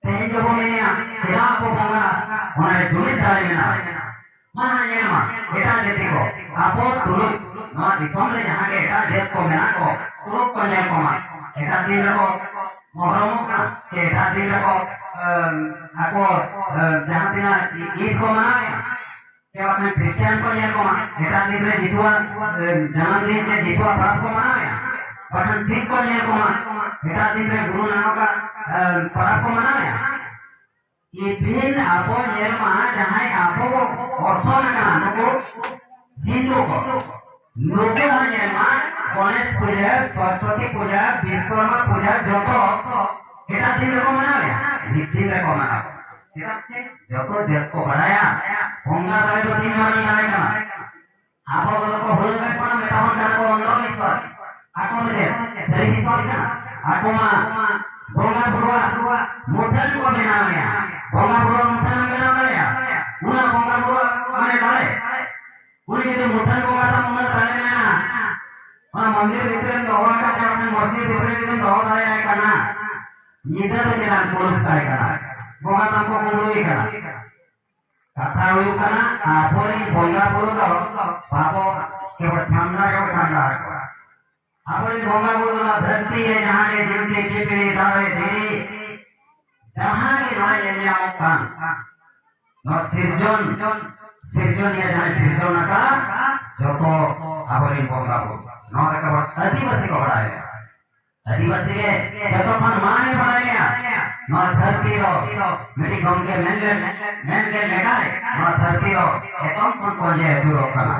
ᱛᱮᱦᱮᱧ ᱫᱚᱵᱚ ᱢᱮᱱᱮᱜᱼᱟ, ᱪᱮᱫᱟᱜ ᱠᱚ ᱵᱚᱸᱜᱟ? ᱚᱱᱟ ᱨᱮ ᱡᱩᱢᱤᱫ ᱫᱟᱲᱮ ᱢᱮᱱᱟᱜᱼᱟ᱾ ᱢᱟ ᱦᱟᱸᱜ ᱧᱮᱞ ᱢᱟ, ᱮᱴᱟᱜ ᱡᱟᱹᱛᱤ ᱠᱚ, ᱟᱵᱚ ᱛᱩᱞᱩᱡ ᱱᱚᱣᱟ ᱫᱤᱥᱚᱢ ᱨᱮ ᱡᱟᱦᱟᱸ ᱜᱮ ᱮᱴᱟᱜ ᱡᱟᱹᱛ ᱠᱚ ᱢᱮᱱᱟᱜ ᱠᱚ, ᱛᱩᱲᱩᱠ ᱠᱚ ᱧᱮᱞ ᱠᱚᱢᱟ, ᱮᱴᱟᱜ ᱫᱤᱱ ᱨᱮᱠᱚ ᱢᱚᱦᱨᱚᱢᱚᱜ ᱠᱟᱱᱟ, ᱥᱮ ᱮᱴᱟᱜ ᱫᱤᱱ ᱨᱮᱠᱚ, ᱮᱢ, ᱟᱠᱚ, ᱮᱢ, ᱡᱟᱦᱟᱸ ᱛᱤᱱᱟᱹᱜ ᱤᱫ ᱠᱚ ᱢᱟᱱᱟᱣᱮᱫᱼᱟ, ᱥᱮ ᱵᱟᱠᱷᱟᱱ ᱠᱷᱨᱤᱥᱴᱟᱱ ᱠᱚ ᱧᱮᱞ ᱠᱚᱢᱟ, ᱮᱴᱟᱜ ᱫᱤᱱ ᱨᱮ ᱡᱤᱥᱩᱣᱟᱜ, ᱮ, ᱡᱟᱱᱟᱢ ᱫᱤᱱ ᱨᱮ ᱡᱤᱥᱩᱣᱟᱜ ᱯᱚᱨᱚᱵᱽ ᱠᱚ ᱢᱟᱱᱟᱣᱮᱫᱼᱟ᱾ ᱵᱟᱠᱷᱟᱱ ᱥᱤᱠᱷ ᱠᱚ ᱧᱮᱞ ᱠᱚᱢᱟ, ᱮᱴᱟᱜ ᱫᱤᱱ ᱨᱮ ᱜᱩᱨᱩ ᱱᱟᱱᱚᱠᱟᱜ, ᱮ, ᱯᱚᱨᱚᱵᱽ ᱠᱚ ᱢᱟᱱᱟᱣᱮᱫᱼᱟ᱾ ᱤᱵᱷᱤᱱ ᱟᱵᱚ ᱧᱮᱞ ᱢᱟ, ᱡᱟᱦᱟᱸᱭ ᱟᱵᱚ ᱵᱚ ᱚᱨᱥᱚᱝ ᱟᱠᱟᱱᱟ, ᱱᱩᱠᱩ ᱦᱤᱱᱫᱩ ᱠᱚ, ᱱᱩᱠᱩ ᱦᱚᱸ ᱧᱮᱞ ᱢᱟ, ᱜᱚᱬᱮᱥ ᱯᱩᱡᱟᱹ, ᱥᱚᱨᱚᱥᱚᱛᱤ ᱯᱩᱡᱟᱹ, ᱵᱤᱥᱠᱚᱨᱢᱟ ᱯᱩᱡᱟᱹ, ᱡᱚᱛᱚ ᱮᱴᱟᱜ ᱫᱤᱱ ᱨᱮᱠᱚ ᱢᱟᱱᱟᱣᱮᱫᱼᱟ, ᱢᱤᱫ ᱫᱤᱱ ᱨᱮᱠᱚ ᱢᱟᱱᱟᱣᱟ᱾ ᱪᱮᱫᱟᱜ ᱥᱮ ᱡᱚᱛᱚ ᱡᱟᱹᱛ ᱠᱚ ᱵᱟᱲᱟᱭᱟ, ᱵᱚᱸᱜᱟ ᱫᱟᱲᱮ ᱫᱚ ᱛᱤᱱ ᱢᱟᱨᱟᱝ ᱫᱟᱲᱮ ᱠᱟᱱᱟ᱾ ᱟᱵᱚ ᱫᱚ ᱠᱚ ᱦᱩᱲᱟᱹ ᱠᱟᱱ ᱵᱚᱱᱟ, ᱢᱮᱛᱟ ᱵᱚᱱ ᱠᱟᱱᱟ ᱠᱚ ᱚᱱᱫᱷᱚ ᱵᱤᱥᱣᱟᱥ᱾ ᱟᱠᱚ ᱫᱚ ᱪᱮᱫ? ᱥᱟᱹᱨᱤ ᱵᱤᱥᱣᱟᱥ ᱠᱟᱱᱟ᱾ ᱟᱠᱚ ᱢᱟ ᱵᱚᱸᱜᱟ ᱵᱩᱨᱩᱣᱟᱜ ᱢᱩᱴᱷᱟᱹᱱ ᱠᱚ ᱵᱮᱱᱟᱣᱮᱫᱼᱟ᱾ ᱵᱚᱸᱜᱟ ᱵᱩᱨᱩᱣᱟᱜ ᱢᱩᱴᱷᱟᱹᱱ ᱮᱢ ᱵᱮᱱᱟᱣ ᱫᱟᱲᱮᱭᱟᱜᱼᱟ? ᱩᱱᱟᱹᱜ ᱵᱚᱸᱜᱟ ᱵᱩᱨᱩᱣᱟᱜ ᱢᱟᱱᱮ ᱫᱟᱲᱮ᱾ ᱩᱱᱤ ᱡᱩᱫᱤ ᱢᱩᱴᱷᱟᱹᱱ ᱵᱚᱸᱜᱟ ᱛᱟᱢ ᱩᱱᱟᱹᱜ ᱫᱟᱲᱮ ᱢᱮᱱᱟᱜᱼᱟ, ᱚᱱᱟ ᱢᱚᱱᱫᱤᱨ ᱵᱷᱤᱛᱨᱤ ᱨᱮᱢ ᱫᱚᱦᱚ ᱟᱠᱟᱫ ᱛᱟᱭᱟ, ᱚᱱᱟ ᱢᱚᱥᱡᱤᱫ ᱵᱷᱤᱛᱨᱤ ᱨᱮᱢ ᱫᱚᱦᱚ ᱫᱟᱲᱮᱭᱟᱭ ᱠᱟᱱᱟ, ᱧᱤᱫᱟᱹ ᱫᱚ ᱪᱮᱫᱟᱜ ᱮᱢ ᱠᱩᱞᱩᱯ ᱠᱟᱭ ᱠᱟᱱᱟ? ᱵᱚᱸᱜᱟ ᱛᱟᱢ ᱠᱚ ᱠᱩᱢᱵᱽᱲᱩᱭᱮ ᱠᱟᱱᱟ᱾ ᱠᱟᱛᱷᱟ ᱦᱩᱭᱩᱜ ᱠᱟᱱᱟ, ᱟᱵᱚᱨᱮᱱ ᱵᱚᱸᱜᱟ ᱵᱩᱨᱩ ᱫᱚ ᱵᱟᱵᱚ ᱠᱮᱵᱚᱞ ᱴᱷᱟᱱᱰᱟ ᱜᱮᱵᱚ ᱴᱷᱟᱱᱰᱟ ᱟᱠᱚᱣᱟ᱾ ᱟᱵᱚᱨᱮᱱ ᱵᱚᱸᱜᱟ ᱵᱩᱨᱩ ᱱᱚᱣᱟ ᱫᱷᱟᱹᱨᱛᱤ ᱨᱮ ᱡᱟᱦᱟᱸ ᱜᱮ ᱡᱤᱱᱛᱤ ᱯᱤᱯᱤᱲᱤ, ᱫᱟᱨᱮ, ᱫᱷᱤᱨᱤ, ᱡᱟᱦᱟᱸ ᱜᱮ ᱱᱚᱣᱟ ᱧᱮᱞ ᱧᱟᱢᱚᱜ ᱠᱟᱱ, ᱱᱚᱣᱟ ᱥᱤᱨᱡᱚᱱ, ᱥᱤᱨᱡᱚᱱᱤᱭᱟᱹ ᱡᱟᱦᱟᱸᱭ ᱥᱤᱨᱡᱚᱱ ᱟᱠᱟᱫ, ᱡᱚᱛᱚ ᱟᱵᱚᱨᱮᱱ ᱵᱚᱸᱜᱟ ᱵᱩᱨᱩ᱾ ᱱᱚᱣᱟ ᱫᱚ ᱠᱮᱵᱚᱞ ᱟᱹᱫᱤᱵᱟᱹᱥᱤ ᱠᱚ ᱵᱟᱲᱟᱭᱟ᱾ ᱟᱹᱫᱤᱵᱟᱹᱥᱤ ᱜᱮ ᱡᱚᱛᱚ ᱠᱷᱚᱱ ᱢᱟᱲᱟᱝ ᱮ ᱵᱟᱲᱟᱭᱟ᱾ ᱱᱚᱣᱟ ᱫᱷᱟᱹᱨᱛᱤ ᱫᱚ ᱢᱤᱫᱴᱤᱡ ᱜᱚᱢᱠᱮ ᱢᱮᱱ ᱞᱮ-, ᱢᱮᱱ ᱠᱮᱫ ᱞᱮᱠᱟᱭ, ᱱᱚᱣᱟ ᱫᱷᱟᱹᱨᱛᱤ ᱫᱚ ᱮᱛᱚᱢ ᱠᱷᱚᱱ ᱠᱚᱸᱭᱮ ᱟᱹᱪᱩᱨᱚᱜ ᱠᱟᱱᱟ᱾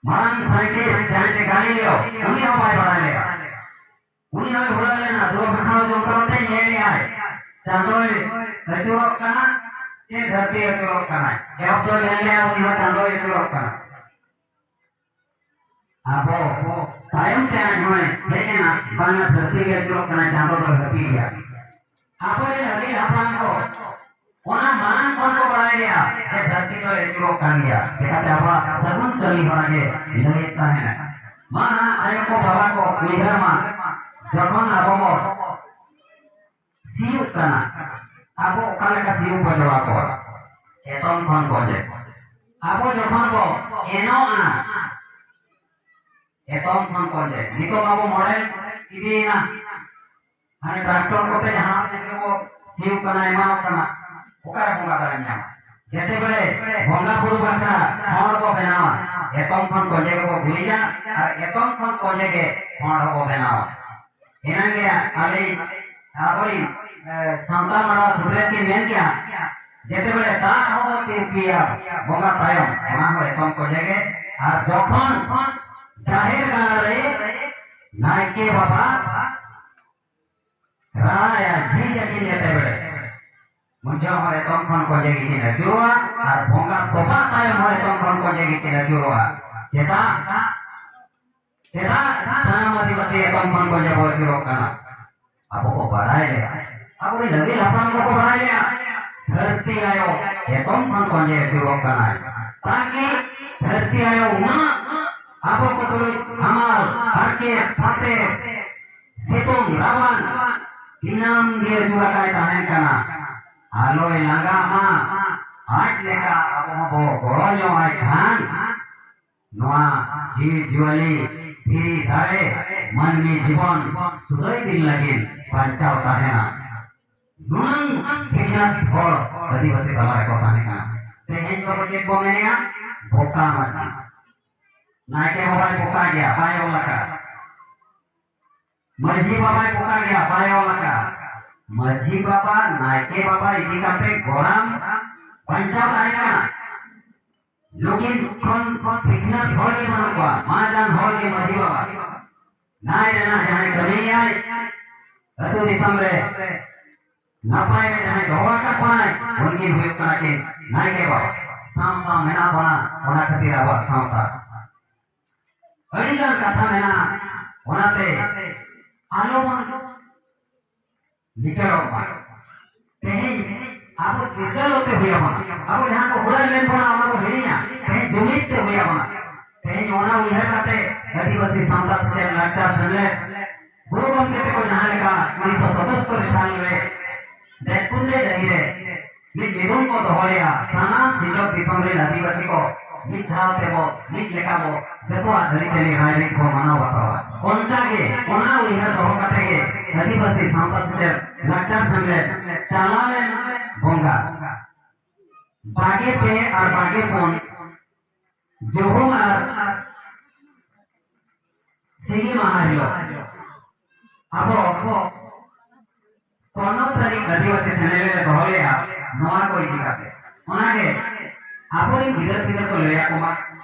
ᱢᱟᱲᱟᱝ scientist ᱡᱟᱦᱟᱸᱭ ᱪᱮ ᱜᱟᱞᱤᱞᱤᱭᱳ, ᱩᱱᱤ ᱦᱚᱸ ᱵᱟᱭ ᱵᱟᱲᱟᱭ ᱞᱮᱫᱟ᱾ ᱩᱱᱤ ᱦᱚᱸᱭ ᱦᱩᱲᱟᱹ ᱞᱮᱱᱟ, ᱫᱩᱨᱵᱤᱠᱠᱷᱚᱱ ᱡᱚᱱᱛᱨᱚ ᱛᱮ ᱧᱮᱞᱮᱜᱼᱟᱭ, ᱪᱟᱸᱫᱚᱭ ᱟᱹᱪᱩᱨᱚᱜ ᱠᱟᱱᱟ ᱪᱮᱫ ᱫᱷᱟᱹᱨᱛᱤ ᱟᱹᱪᱩᱨᱚᱜ ᱠᱟᱱᱟᱭ? ᱮᱦᱚᱵ ᱫᱚ ᱢᱮᱱ ᱞᱮᱭᱟ ᱩᱱᱤ ᱦᱚᱸ ᱪᱟᱸᱫᱳᱭ ᱟᱹᱪᱩᱨᱚᱜ ᱠᱟᱱᱟ᱾ ᱟᱵᱚ ᱛᱟᱭᱚᱢ ᱛᱮ ᱟᱡ ᱦᱚᱸᱭ ᱦᱮᱡ ᱮᱱᱟ, ᱵᱟᱝᱟ ᱫᱷᱟᱹᱨᱛᱤ ᱜᱮ ᱟᱹᱪᱩᱨᱚᱜ ᱠᱟᱱᱟ, ᱪᱟᱸᱫᱳ ᱫᱚ ᱦᱟᱹᱯᱤᱫ ᱜᱮᱭᱟ᱾ ᱟᱵᱚᱨᱮᱱ ᱟᱹᱜᱤᱞ ᱦᱟᱯᱲᱟᱢ ᱠᱚ ᱚᱱᱟ ᱢᱟᱲᱟᱝ ᱠᱷᱚᱱ ᱠᱚ ᱵᱟᱲᱟᱭ ᱜᱮᱭᱟ ᱡᱮ ᱫᱷᱟᱹᱨᱛᱤ ᱫᱚ ᱟᱹᱪᱩᱨᱚᱜ ᱠᱟᱱ ᱜᱮᱭᱟ᱾ ᱪᱮᱠᱟᱛᱮ ᱟᱵᱚᱣᱟᱜ ᱥᱟᱹᱜᱩᱱ ᱠᱟᱹᱢᱤ ᱦᱚᱨᱟ ᱜᱮ ᱞᱟᱹᱭᱮᱫ ᱛᱟᱦᱮᱱᱟ᱾ ᱢᱟ ᱟᱭᱳ ᱠᱚ ᱵᱟᱵᱟ ᱠᱚ ᱩᱭᱦᱟᱹᱨ ᱢᱟ, ᱡᱚᱠᱷᱚᱱ ᱟᱵᱚ ᱵᱚ ᱥᱤᱭᱳᱜ ᱠᱟᱱᱟ, ᱟᱵᱚ ᱚᱠᱟ ᱞᱮᱠᱟ ᱥᱤᱭᱳᱜ ᱵᱚ ᱡᱚᱲᱟᱣ ᱠᱚᱣᱟ? ᱮᱛᱚᱢ ᱠᱷᱚᱱ ᱠᱚᱸᱰᱮ᱾ ᱟᱵᱚ ᱡᱚᱠᱷᱚᱱ ᱵᱚ ᱮᱱᱚᱜᱼᱟ, ᱮᱛᱚᱢ ᱠᱷᱚᱱ ᱠᱚᱸᱰᱮ᱾ ᱱᱤᱛᱚᱜ ᱟᱵᱚ ᱢᱚᱰᱮᱞ ᱤᱫᱤᱭᱮᱱᱟ, ᱦᱟᱱᱮ ᱴᱨᱟᱠᱴᱚᱨ ᱠᱚᱛᱮ ᱡᱟᱦᱟᱸ ᱥᱮᱫ ᱜᱮᱵᱚ ᱥᱤᱭᱳᱜ ᱠᱟᱱᱟ, ᱮᱢᱟᱱᱚᱜ ᱠᱟᱱᱟ, ᱚᱠᱟᱨᱮ ᱵᱚᱸᱜᱟ ᱫᱟᱲᱮᱢ ᱧᱟᱢᱟ? ᱡᱮᱛᱮ ᱵᱮᱲᱮ ᱵᱚᱸᱜᱟ ᱵᱩᱨᱩ ᱵᱟᱠᱷᱨᱟ ᱠᱷᱚᱸᱰ ᱵᱚ ᱵᱮᱱᱟᱣᱟ, ᱮᱛᱚᱢ ᱠᱷᱚᱱ ᱠᱚᱸᱰᱮ ᱜᱮᱵᱚ ᱜᱩᱨᱤᱡᱟ ᱟᱨ ᱮᱛᱚᱢ ᱠᱷᱚᱱ ᱠᱚᱸᱰᱮ ᱜᱮ ᱠᱷᱚᱸᱰ ᱦᱚᱸᱵᱚ ᱵᱮᱱᱟᱣᱟ᱾ ᱮᱱᱟᱝ ᱜᱮ ᱟᱞᱮ ᱟᱵᱚᱨᱤᱱ, ᱮ, ᱥᱟᱶᱛᱟ ᱢᱟᱰᱣᱟ ᱥᱩᱫᱷᱨᱟᱹ ᱠᱤᱱ ᱢᱮᱱ ᱠᱮᱜᱼᱟ, ᱡᱮᱛᱮ ᱵᱮᱲᱮ ᱫᱟᱜ ᱦᱚᱸᱵᱚ ᱛᱤᱨᱯᱤᱭᱟ ᱵᱚᱸᱜᱟ ᱛᱟᱭᱚᱢ, ᱚᱱᱟ ᱦᱚᱸ ᱮᱛᱚᱢ ᱠᱚᱸᱰᱮ ᱜᱮ᱾ ᱟᱨ ᱡᱚᱠᱷᱚᱱ ᱡᱟᱦᱮᱨ ᱜᱟᱲ ᱨᱮ ᱱᱟᱭᱠᱮ ᱵᱟᱵᱟ ᱨᱟᱲᱟᱭᱟ, ᱡᱷᱤᱡ ᱟᱹᱠᱤᱱ ᱡᱮᱛᱮ ᱵᱮᱲᱮ, ᱩᱱ ᱡᱚᱦᱚᱜ ᱦᱚᱸ ᱮᱛᱚᱢ ᱠᱷᱚᱱ ᱠᱚᱸᱰᱮ ᱜᱮᱠᱤᱱ ᱟᱹᱪᱩᱨᱚᱜᱼᱟ ᱟᱨ ᱵᱚᱸᱜᱟ ᱛᱚᱯᱟ ᱛᱟᱭᱚᱢ ᱦᱚᱸ ᱮᱛᱚᱢ ᱠᱷᱚᱱ ᱠᱚᱸᱰᱮ ᱜᱮᱠᱤᱱ ᱟᱹᱪᱩᱨᱚᱜᱼᱟ᱾ ᱪᱮᱫᱟᱜ? ᱪᱮᱫᱟᱜ ᱥᱟᱱᱟᱢ ᱟᱹᱫᱤᱵᱟᱹᱥᱤ ᱮᱛᱚᱢ ᱠᱷᱚᱱ ᱠᱚᱸᱰᱮ ᱵᱚ ᱟᱹᱪᱩᱨᱚᱜ ᱠᱟᱱᱟ? ᱟᱵᱚ ᱠᱚ ᱵᱟᱲᱟᱭ ᱞᱮᱭᱟ, ᱟᱵᱚᱨᱮᱱ ᱟᱹᱜᱤᱞ ᱦᱟᱯᱲᱟᱢ ᱠᱚᱠᱚ ᱵᱟᱲᱟᱭ ᱞᱮᱭᱟ, ᱫᱷᱟᱹᱨᱛᱤ ᱟᱭᱳ ᱮᱛᱚᱢ ᱠᱷᱚᱱ ᱠᱚᱸᱰᱮ ᱟᱹᱪᱩᱨᱚᱜ ᱠᱟᱱᱟᱭ᱾ ᱛᱟᱠᱤ ᱫᱷᱟᱹᱨᱛᱤ ᱟᱭᱳ ᱩᱱᱟᱹᱜ ᱟᱵᱚ ᱠᱚ ᱛᱩᱞᱩᱡ ᱦᱟᱢᱟᱞ, ᱦᱟᱨᱠᱮᱛ, ᱥᱟᱥᱮᱛ, ᱥᱤᱛᱩᱝ, ᱨᱟᱵᱟᱝ ᱫᱤᱱᱟᱹᱢ ᱜᱮ ᱟᱹᱪᱩᱨ ᱟᱠᱟᱭ ᱛᱟᱦᱮᱱ ᱠᱟᱱᱟ᱾ ᱟᱞᱚᱭ ᱞᱟᱸᱜᱟᱜ ᱢᱟ, ᱟᱡ ᱞᱮᱠᱟ ᱟᱵᱚ ᱦᱚᱸᱵᱚ ᱜᱚᱲᱚ ᱧᱚᱜ ᱟᱭ ᱠᱷᱟᱱ ᱱᱚᱣᱟ ᱡᱤᱣᱤ ᱡᱤᱣᱟᱹᱞᱤ, ᱫᱷᱤᱨᱤ ᱫᱟᱨᱮ, ᱢᱟᱹᱱᱢᱤ ᱡᱤᱵᱚᱱ ᱥᱩᱫᱟᱹᱭ ᱫᱤᱱ ᱞᱟᱹᱜᱤᱫ ᱵᱟᱧᱪᱟᱣ ᱛᱟᱦᱮᱱᱟ᱾ ᱱᱩᱱᱟᱹᱝ ᱥᱤᱠᱷᱱᱟᱹᱛ ᱦᱚᱲ ᱟᱹᱫᱤᱵᱟᱹᱥᱤ ᱛᱟᱞᱟ ᱨᱮᱠᱚ ᱛᱟᱦᱮᱸ ᱠᱟᱱᱟ᱾ ᱛᱮᱦᱮᱧ ᱫᱚ ᱪᱮᱫ ᱵᱚ ᱢᱮᱱᱮᱜᱼᱟ? ᱵᱚᱠᱟ ᱢᱟᱹᱡᱷᱤ᱾ ᱱᱟᱭᱠᱮ ᱵᱟᱵᱟᱭ ᱵᱚᱠᱟ ᱜᱮᱭᱟ, ᱵᱟᱭ ᱚᱞ ᱟᱠᱟᱫ᱾ ᱢᱟᱹᱡᱷᱤ ᱵᱟᱵᱟᱭ ᱵᱚᱠᱟ ᱜᱮᱭᱟ, ᱵᱟᱭ ᱚᱞ ᱟᱠᱟᱫ᱾ ᱢᱟᱹᱡᱷᱤ ᱵᱟᱵᱟ, ᱱᱟᱭᱠᱮ ᱵᱟᱵᱟ ᱤᱫᱤ ᱠᱟᱛᱮ ᱜᱚᱨᱟᱢ ᱵᱟᱧᱪᱟᱣ ᱛᱟᱦᱮᱸ ᱠᱟᱱᱟ᱾ ᱞᱮᱠᱤᱱ ᱠᱷᱚᱱ ᱥᱤᱠᱷᱱᱟᱹᱛ ᱦᱚᱲ ᱜᱮ ᱵᱟᱹᱱᱩᱜ ᱠᱚᱣᱟ, ᱢᱟᱡᱟᱱ ᱦᱚᱲ ᱜᱮ ᱢᱟᱹᱡᱷᱤ ᱵᱟᱵᱟ᱾ ᱱᱟᱭ ᱨᱮᱱᱟᱜ ᱡᱟᱦᱟᱸᱭ ᱠᱟᱹᱢᱤᱭᱟᱭ ᱟᱹᱛᱩ ᱫᱤᱥᱚᱢ ᱨᱮ, ᱱᱟᱯᱟᱭ ᱨᱮ ᱡᱟᱦᱟᱸᱭ ᱫᱚᱦᱚ ᱟᱠᱟᱫ ᱵᱚᱱᱟᱭ, ᱩᱱᱠᱤᱱ ᱦᱩᱭᱩᱜ ᱠᱟᱱᱟ ᱠᱤᱱ ᱱᱟᱭᱠᱮ ᱵᱟᱵᱟ᱾ ᱥᱟᱶ ᱥᱟᱶ ᱢᱮᱱᱟᱜ ᱵᱚᱱᱟ, ᱚᱱᱟ ᱠᱷᱟᱹᱛᱤᱨ ᱟᱵᱚᱣᱟᱜ ᱥᱟᱶᱛᱟ ᱟᱹᱰᱤ ᱜᱟᱱ ᱠᱟᱛᱷᱟ ᱢᱮᱱᱟᱜᱼᱟ, ᱚᱱᱟᱛᱮ ᱟᱞᱚ ᱵᱚᱱ ᱞᱤᱪᱟᱹᱲᱚᱜ ᱢᱟ᱾ ᱛᱮᱦᱮᱧ ᱟᱵᱚ ᱥᱤᱨᱡᱚᱱᱚᱜ ᱛᱮ ᱦᱩᱭ ᱟᱵᱚᱱᱟ᱾ ᱟᱵᱚ ᱡᱟᱦᱟᱸ ᱠᱚ ᱦᱩᱲᱟᱹ ᱞᱮᱱ ᱵᱚᱱᱟ, ᱚᱱᱟ ᱵᱚ ᱦᱤᱲᱤᱧᱟ᱾ ᱛᱮᱦᱮᱧ ᱡᱩᱢᱤᱫ ᱛᱮ ᱦᱩᱭ ᱟᱵᱚᱱᱟ᱾ ᱛᱮᱦᱮᱧ ᱚᱱᱟ ᱩᱭᱦᱟᱹᱨ ᱠᱟᱛᱮ ᱟᱹᱫᱤᱵᱟᱹᱥᱤ ᱥᱟᱶᱛᱟ ᱥᱮᱪᱮᱫ ᱞᱟᱠᱪᱟᱨ ᱥᱮᱢᱞᱮᱫ ᱜᱩᱨᱩ ᱜᱚᱢᱠᱮ ᱛᱮᱠᱚ ᱡᱟᱦᱟᱸ ᱞᱮᱠᱟ ᱩᱱᱤᱥᱥᱚ ᱥᱚᱛᱚᱥᱛᱚᱨ ᱥᱟᱞ ᱨᱮ ᱫᱮᱵᱽᱠᱩᱸᱫᱽᱨᱤ ᱰᱟᱹᱦᱤ ᱨᱮ ᱢᱤᱫ ᱢᱤᱫᱩᱱ ᱠᱚ ᱫᱚᱦᱚᱭᱟ, ᱥᱟᱱᱟᱢ ᱥᱤᱧᱚᱛ ᱫᱤᱥᱚᱢ ᱨᱮᱱ ᱟᱹᱫᱤᱵᱟᱹᱥᱤ ᱠᱚ ᱢᱤᱫ ᱫᱷᱟᱣ ᱛᱮᱵᱚ ᱢᱤᱫ ᱞᱮᱠᱟ ᱵᱚ ᱡᱚᱛᱚᱣᱟᱜ ᱟᱹᱨᱤᱪᱟᱹᱞᱤ ᱨᱟᱭᱨᱤᱛ ᱵᱚ ᱢᱟᱱᱟᱣ ᱵᱟᱛᱟᱣᱟ᱾ ᱚᱱᱠᱟ ᱜᱮ ᱚᱱᱟ ᱩᱭᱦᱟᱹᱨ ᱫᱚᱦᱚ ᱠᱟᱛᱮ ᱜᱮ ᱟᱹᱫᱤᱵᱟᱹᱥᱤ ᱥᱟᱶᱛᱟ ᱥᱮᱪᱮᱫ ᱞᱟᱠᱪᱟᱨ ᱥᱮᱢᱞᱮᱫ ᱪᱟᱞᱟᱣᱮᱱ ᱵᱚᱸᱜᱟ ᱵᱟᱜᱮ ᱯᱮ ᱟᱨ ᱵᱟᱜᱮ ᱯᱩᱱ ᱧᱩᱦᱩᱢ ᱟᱨ ᱥᱤᱸᱜᱤ ᱢᱟᱦᱟ ᱦᱤᱞᱳᱜ ᱟᱵᱚ ᱯᱚᱱᱚᱛ ᱨᱤᱱᱤᱡ ᱟᱹᱫᱤᱵᱟᱹᱥᱤ ᱥᱮᱢᱞᱮᱫ ᱮ ᱫᱚᱦᱚ ᱞᱮᱫᱼᱟ ᱱᱚᱣᱟ ᱠᱚ ᱤᱫᱤ ᱠᱟᱛᱮ᱾ ᱚᱱᱟᱜᱮ ᱟᱵᱚᱨᱮᱱ ᱜᱤᱫᱟᱹᱨ ᱯᱤᱫᱟᱹᱨ ᱠᱚ ᱞᱟᱹᱭ ᱟᱠᱚ ᱢᱟ,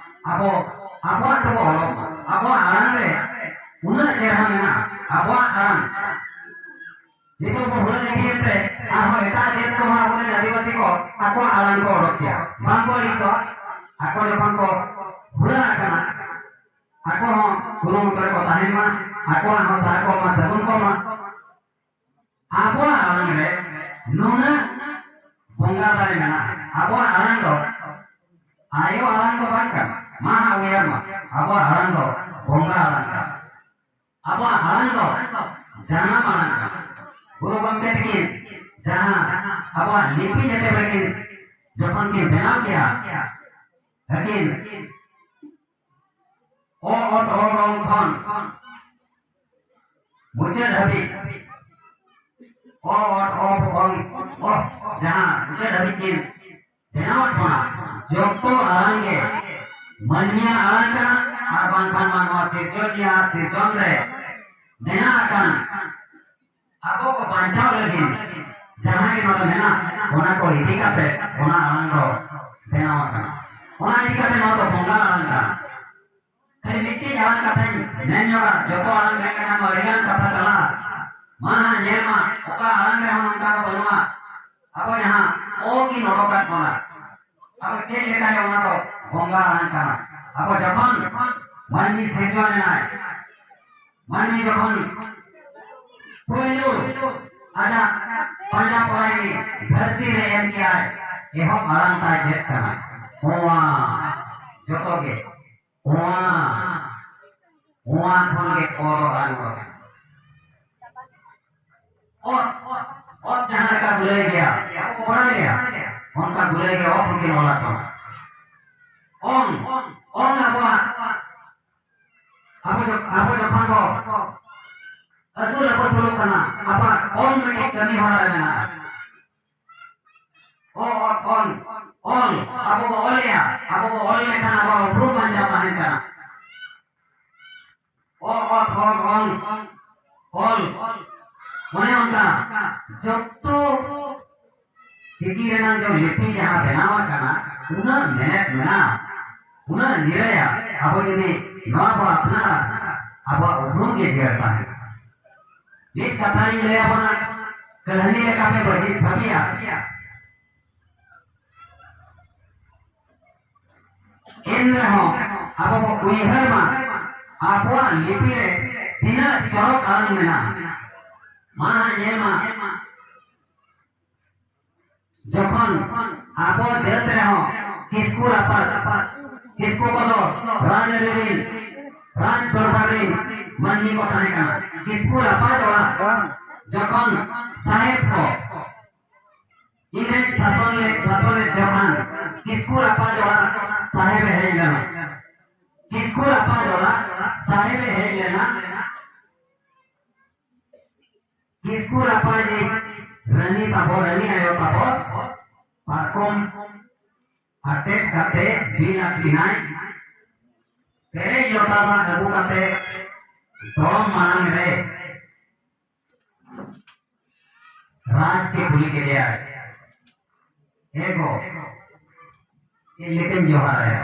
ᱟᱵᱚ ᱟᱵᱚᱣᱟᱜ ᱛᱮᱵᱚ ᱚᱞᱚᱜ ᱢᱟ, ᱟᱵᱚᱣᱟᱜ ᱟᱲᱟᱝ ᱨᱮ ᱩᱱᱟᱹᱜ ᱪᱮᱦᱨᱟ ᱢᱮᱱᱟᱜᱼᱟ ᱟᱵᱚᱣᱟᱜ ᱟᱲᱟᱝ᱾ ᱱᱤᱛᱚᱜ ᱵᱚ ᱦᱩᱲᱟᱹ ᱤᱫᱤᱭᱮᱱ ᱛᱮ ᱟᱨᱦᱚᱸ ᱮᱴᱟᱜ ᱡᱟᱹᱛ ᱠᱚᱦᱚᱸ ᱟᱵᱚᱨᱮᱱ ᱟᱹᱫᱤᱵᱟᱹᱥᱤ ᱠᱚ ᱟᱠᱚᱣᱟᱜ ᱟᱲᱟᱝ ᱠᱚ ᱚᱰᱚᱠ ᱠᱮᱭᱟ, ᱵᱟᱝ ᱠᱚ ᱟᱹᱲᱤᱥᱚᱜᱼᱟ᱾ ᱟᱠᱚ ᱡᱚᱠᱷᱚᱱ ᱠᱚ ᱦᱩᱲᱟᱹ ᱟᱠᱟᱱᱟ, ᱟᱠᱚ ᱦᱚᱸ ᱠᱩᱨᱩᱢᱩᱴᱩ ᱨᱮᱠᱚ ᱛᱟᱦᱮᱱ ᱢᱟ, ᱟᱠᱚᱣᱟᱜ ᱦᱚᱸ ᱥᱟᱨ ᱠᱚ ᱢᱟ ᱥᱟᱹᱜᱩᱱ ᱠᱚ ᱢᱟ᱾ ᱟᱵᱚᱣᱟᱜ ᱟᱲᱟᱝ ᱨᱮ ᱱᱩᱱᱟᱹᱜ ᱵᱚᱸᱜᱟ ᱫᱟᱲᱮ ᱢᱮᱱᱟᱜᱼᱟ᱾ ᱟᱵᱚᱣᱟᱜ ᱟᱲᱟᱝ ᱫᱚ ᱟᱭᱳ ᱟᱲᱟᱝ ᱫᱚ ᱵᱟᱝ ᱠᱟᱱᱟ᱾ ᱢᱟ ᱦᱟᱸᱜ ᱩᱭᱦᱟᱹᱨ ᱢᱟ, ᱟᱵᱚᱣᱟᱜ ᱟᱲᱟᱝ ᱫᱚ ᱵᱚᱸᱜᱟ ᱟᱲᱟᱝ ᱠᱟᱱᱟ᱾ ᱟᱵᱚᱣᱟᱜ ᱟᱲᱟᱝ ᱫᱚ ᱡᱟᱱᱟᱢ ᱟᱲᱟᱝ ᱠᱟᱱᱟ᱾ ᱜᱩᱨᱩ ᱜᱚᱢᱠᱮ ᱛᱟᱹᱠᱤᱱ ᱡᱟᱦᱟᱸ ᱟᱵᱚᱣᱟᱜ ᱞᱤᱯᱤ ᱡᱟᱛᱮ ᱵᱟᱹᱠᱤᱱ ᱡᱚᱠᱷᱚᱱ ᱠᱤᱱ ᱵᱮᱱᱟᱣ ᱠᱮᱜᱼᱟ, ᱟᱹᱠᱤᱱ ᱚ, ᱚᱛ, ᱚ, ᱚᱝ ᱠᱷᱚᱱ ᱢᱩᱪᱟᱹᱫ ᱦᱟᱹᱵᱤᱡ, ᱚ, ᱚᱛ, ᱚ, ᱚᱝ, ᱚ, ᱡᱟᱦᱟᱸ ᱢᱩᱪᱟᱹᱫ ᱦᱟᱹᱵᱤᱡ ᱠᱤᱱ ᱵᱮᱱᱟᱣ ᱟᱠᱟᱱᱟ, ᱡᱚᱛᱚ ᱟᱲᱟᱝ ᱜᱮ ᱢᱟᱹᱱᱢᱤᱭᱟᱜ ᱟᱲᱟᱝ ᱠᱟᱱᱟ, ᱟᱨ ᱵᱟᱝᱠᱷᱟᱱ ᱢᱟ ᱱᱚᱣᱟ ᱥᱤᱨᱡᱚᱱᱤᱭᱟᱹ ᱥᱤᱨᱡᱚᱱ ᱨᱮ ᱢᱮᱱᱟᱜ ᱟᱠᱟᱱ ᱟᱵᱚ ᱠᱚ ᱵᱟᱧᱪᱟᱣ ᱞᱟᱹᱜᱤᱫ ᱡᱟᱦᱟᱸ ᱜᱮ ᱱᱚᱰᱮ ᱢᱮᱱᱟᱜ, ᱚᱱᱟ ᱠᱚ ᱤᱫᱤ ᱠᱟᱛᱮ ᱚᱱᱟ ᱟᱲᱟᱝ ᱫᱚ ᱵᱮᱱᱟᱣ ᱟᱠᱟᱱᱟ᱾ ᱚᱱᱟ ᱤᱫᱤ ᱠᱟᱛᱮ ᱱᱚᱣᱟ ᱫᱚ ᱵᱚᱸᱜᱟ ᱟᱲᱟᱝ ᱠᱟᱱᱟ᱾ ᱠᱷᱟᱹᱞᱤ ᱢᱤᱫᱴᱤᱡ ᱟᱲᱟᱝ ᱠᱟᱛᱷᱟᱧ ᱢᱮᱱ ᱧᱚᱜᱟ, ᱡᱚᱛᱚ ᱟᱲᱟᱝ ᱢᱮᱱ ᱞᱮᱠᱷᱟᱱ ᱢᱟ ᱟᱹᱰᱤᱜᱟᱱ ᱠᱟᱛᱷᱟ ᱪᱟᱞᱟᱜᱼᱟ᱾ ᱢᱟ ᱦᱟᱸᱜ ᱧᱮᱞ ᱢᱟ, ᱚᱠᱟ ᱟᱲᱟᱝ ᱨᱮᱦᱚᱸ ᱱᱚᱝᱠᱟ ᱫᱚ ᱵᱟᱹᱱᱩᱜᱼᱟ᱾ ᱟᱵᱚ ᱡᱟᱦᱟᱸ ᱚ ᱠᱤᱱ ᱚᱰᱚᱠᱟᱫ ᱵᱚᱱᱟ, ᱟᱵᱚ ᱪᱮᱫ ᱞᱮᱠᱟᱨᱮ ᱚᱱᱟ ᱫᱚ ᱵᱚᱸᱜᱟ ᱟᱲᱟᱝ ᱠᱟᱱᱟ? ᱟᱵᱚ ᱡᱚᱠᱷᱚᱱ ᱢᱟᱹᱱᱢᱤ ᱥᱤᱨᱡᱚᱱ ᱮᱱᱟᱭ, ᱢᱟᱹᱱᱢᱤ ᱡᱚᱠᱷᱚᱱ ᱯᱩᱭᱞᱩ ᱟᱡᱟᱜ ᱯᱟᱸᱡᱟ ᱯᱚᱨᱟᱭ ᱫᱷᱟᱹᱨᱛᱤ ᱨᱮ ᱮᱢ ᱠᱮᱜᱼᱟᱭ, ᱮᱦᱚᱵ ᱟᱲᱟᱝ ᱛᱟᱭ ᱪᱮᱫ ᱠᱟᱱᱟ? ᱚᱣᱟ᱾ ᱡᱚᱛᱚ ᱜᱮ ᱚᱣᱟ᱾ ᱚᱣᱟ ᱠᱷᱚᱱ ᱜᱮ ᱠᱚ ᱫᱚ ᱟᱨᱟᱢᱵᱚ ᱠᱟᱱᱟ᱾ ᱚᱛ, ᱚᱛ ᱡᱟᱦᱟᱸ ᱞᱮᱠᱟ ᱜᱩᱞᱟᱹᱭ ᱜᱮᱭᱟ, ᱠᱚᱲᱟ ᱜᱮᱭᱟ, ᱚᱱᱠᱟ ᱜᱩᱞᱟᱹᱭ ᱜᱮ ᱚᱛ ᱦᱚᱸᱠᱤᱱ ᱚᱞ ᱟᱠᱟᱱᱟ᱾ ᱚᱝ, ᱚᱝ ᱟᱵᱚᱣᱟᱜ ᱟᱵᱚ ᱡᱚ-, ᱟᱵᱚ ᱡᱚᱠᱷᱚᱱ ᱵᱚ ᱟᱹᱥᱩᱞ ᱟᱹᱯᱟᱹᱥᱩᱞᱚᱜ ᱠᱟᱱᱟ, ᱟᱵᱚᱣᱟᱜ ᱚᱞ ᱢᱤᱫᱴᱤᱡ ᱠᱟᱹᱢᱤ ᱦᱚᱨᱟ ᱨᱮ ᱢᱮᱱᱟᱜᱼᱟ᱾ ᱚ, ᱚᱛ, ᱚᱞ, ᱚᱞ, ᱟᱵᱚ ᱵᱚ ᱚᱞᱮᱜᱼᱟ, ᱟᱵᱚ ᱵᱚ ᱚᱞ ᱞᱮᱠᱷᱟᱱ ᱟᱵᱚᱣᱟᱜ ᱩᱯᱨᱩᱢ ᱵᱟᱧᱪᱟᱣ ᱛᱟᱦᱮᱱ ᱠᱟᱱᱟ᱾ ᱚ, ᱚᱛ, ᱚᱞ, ᱚᱞ, ᱚᱞ, ᱚᱱᱮ ᱚᱱᱠᱟ ᱡᱚᱛᱚ ᱪᱤᱠᱤ ᱨᱮᱱᱟᱜ ᱡᱚ ᱞᱤᱯᱤ ᱡᱟᱦᱟᱸ ᱵᱮᱱᱟᱣ ᱟᱠᱟᱱᱟ, ᱩᱱᱟᱹᱜ ᱢᱮᱱᱮᱛ ᱢᱮᱱᱟᱜᱼᱟ, ᱩᱱᱟᱹᱜ ᱱᱤᱨᱟᱹᱭᱟ᱾ ᱟᱵᱚ ᱡᱩᱫᱤ ᱱᱚᱣᱟ ᱵᱚ ᱟᱯᱱᱟᱨᱟ, ᱟᱵᱚᱣᱟᱜ ᱩᱯᱨᱩᱢ ᱜᱮ ᱡᱤᱭᱟᱹᱲ ᱛᱟᱦᱮᱱᱟ᱾ ᱢᱤᱫ ᱠᱟᱛᱷᱟᱧ ᱞᱟᱹᱭ ᱟᱵᱚᱱᱟ, ᱠᱟᱹᱦᱱᱤ ᱞᱮᱠᱟᱛᱮ ᱵᱟᱹᱲᱤᱡ ᱵᱷᱟᱹᱜᱤᱭᱟ᱾ ᱮᱱ ᱨᱮᱦᱚᱸ ᱟᱵᱚ ᱵᱚ ᱩᱭᱦᱟᱹᱨ ᱢᱟ, ᱟᱵᱚᱣᱟᱜ ᱞᱤᱯᱤ ᱨᱮ ᱛᱤᱱᱟᱹᱜ ᱪᱚᱨᱚᱠ ᱟᱲᱟᱝ ᱢᱮᱱᱟᱜᱼᱟ᱾ ᱢᱟ ᱦᱟᱸᱜ ᱧᱮᱞ ᱢᱟ, ᱡᱚᱠᱷᱚᱱ ᱟᱵᱚ ᱡᱟᱹᱛ ᱨᱮᱦᱚᱸ ᱠᱤᱥᱠᱩ ᱨᱟᱯᱟᱡᱽ, ᱠᱤᱥᱠᱩ ᱠᱚᱫᱚ ᱨᱟᱡᱽᱟᱹᱨᱤ ᱨᱤᱱ, ᱨᱟᱡᱽ ᱫᱚᱨᱵᱟᱨ ᱨᱤᱱ ᱢᱟᱹᱱᱢᱤ ᱠᱚ ᱛᱟᱦᱮᱸ ᱠᱟᱱᱟ᱾ ᱠᱤᱥᱠᱩ ᱨᱟᱯᱟᱡᱽ ᱚᱲᱟᱜ ᱡᱚᱠᱷᱚᱱ ᱥᱟᱦᱮᱵ ᱠᱚ ᱤᱝᱨᱮᱡᱽ ᱥᱟᱥᱚᱱ ᱞᱮ, ᱥᱟᱥᱚᱱ ᱞᱮ ᱡᱚᱠᱷᱟᱱ ᱠᱤᱥᱠᱩ ᱨᱟᱯᱟᱡᱽ ᱚᱲᱟᱜ ᱥᱟᱦᱮᱵ ᱮ ᱦᱮᱡ ᱞᱮᱱᱟ᱾ ᱠᱤᱥᱠᱩ ᱨᱟᱯᱟᱡᱽ ᱚᱲᱟᱜ ᱥᱟᱦᱮᱵ ᱮ ᱦᱮᱡ ᱞᱮᱱᱟ᱾ ᱠᱤᱥᱠᱩ ᱨᱟᱯᱟᱡᱽ ᱤᱡ ᱨᱟᱹᱱᱤ ᱛᱟᱵᱚ, ᱨᱟᱹᱱᱤ ᱟᱭᱳ ᱛᱟᱵᱚ ᱯᱟᱨᱠᱚᱢ ᱟᱴᱮᱫ ᱠᱟᱛᱮ ᱵᱤᱞ ᱟᱹᱠᱤᱱᱟᱭ᱾ ᱯᱮᱨᱮᱡ ᱞᱚᱴᱟ ᱫᱟᱜ ᱟᱹᱜᱩ ᱠᱟᱛᱮ ᱫᱚᱲᱚᱢ ᱢᱟᱲᱟᱝ ᱨᱮ ᱨᱟᱡᱽ ᱜᱮ ᱠᱩᱞᱤ ᱠᱮᱫᱮᱭᱟᱭ, "ᱮ ᱜᱚ, ᱪᱮᱫ ᱞᱮᱠᱟᱧ ᱡᱚᱦᱟᱨᱟᱭᱟ?"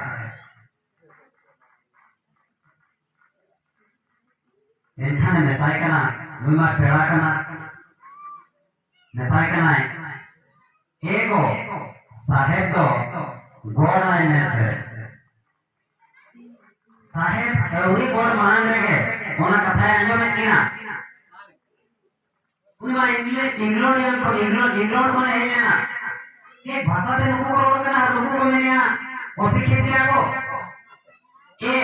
ᱮᱱᱠᱷᱟᱱᱮ ᱢᱮᱛᱟᱭ ᱠᱟᱱᱟ, ᱱᱩᱭ ᱢᱟ ᱯᱮᱲᱟ ᱠᱟᱱᱟ, ᱢᱮᱛᱟᱭ ᱠᱟᱱᱟᱭ, "ᱮ ᱜᱚ, ᱥᱟᱦᱮᱵ ᱫᱚ ᱜᱚᱲ ᱟᱭ ᱢᱮ ᱥᱮ᱾" ᱥᱟᱦᱮᱵ ᱟᱹᱣᱨᱤ ᱜᱚᱲ ᱢᱟᱲᱟᱝ ᱨᱮᱜᱮ ᱚᱱᱟ ᱠᱟᱛᱷᱟᱭ ᱟᱸᱡᱚᱢᱮᱫ ᱜᱮᱭᱟ᱾ ᱩᱱᱤ ᱢᱟ ᱤᱝᱞᱚ-, ᱤᱝᱞᱚᱱᱰᱤᱭᱟᱱ ᱠᱷᱚᱱ, ᱤᱝᱞᱚ-, ᱤᱝᱞᱚᱱᱰ ᱠᱷᱚᱱᱮ ᱦᱮᱡ ᱞᱮᱱᱟ᱾ ᱪᱮᱫ ᱵᱷᱟᱥᱟ ᱛᱮ ᱱᱩᱠᱩ ᱠᱚ ᱨᱚᱲ ᱠᱟᱱᱟ ᱟᱨ ᱱᱩᱠᱩ ᱠᱚ ᱢᱮᱱᱮᱜᱼᱟ, ᱚᱥᱤᱠᱷᱤᱛ ᱜᱮᱭᱟ ᱠᱚ? ᱮ,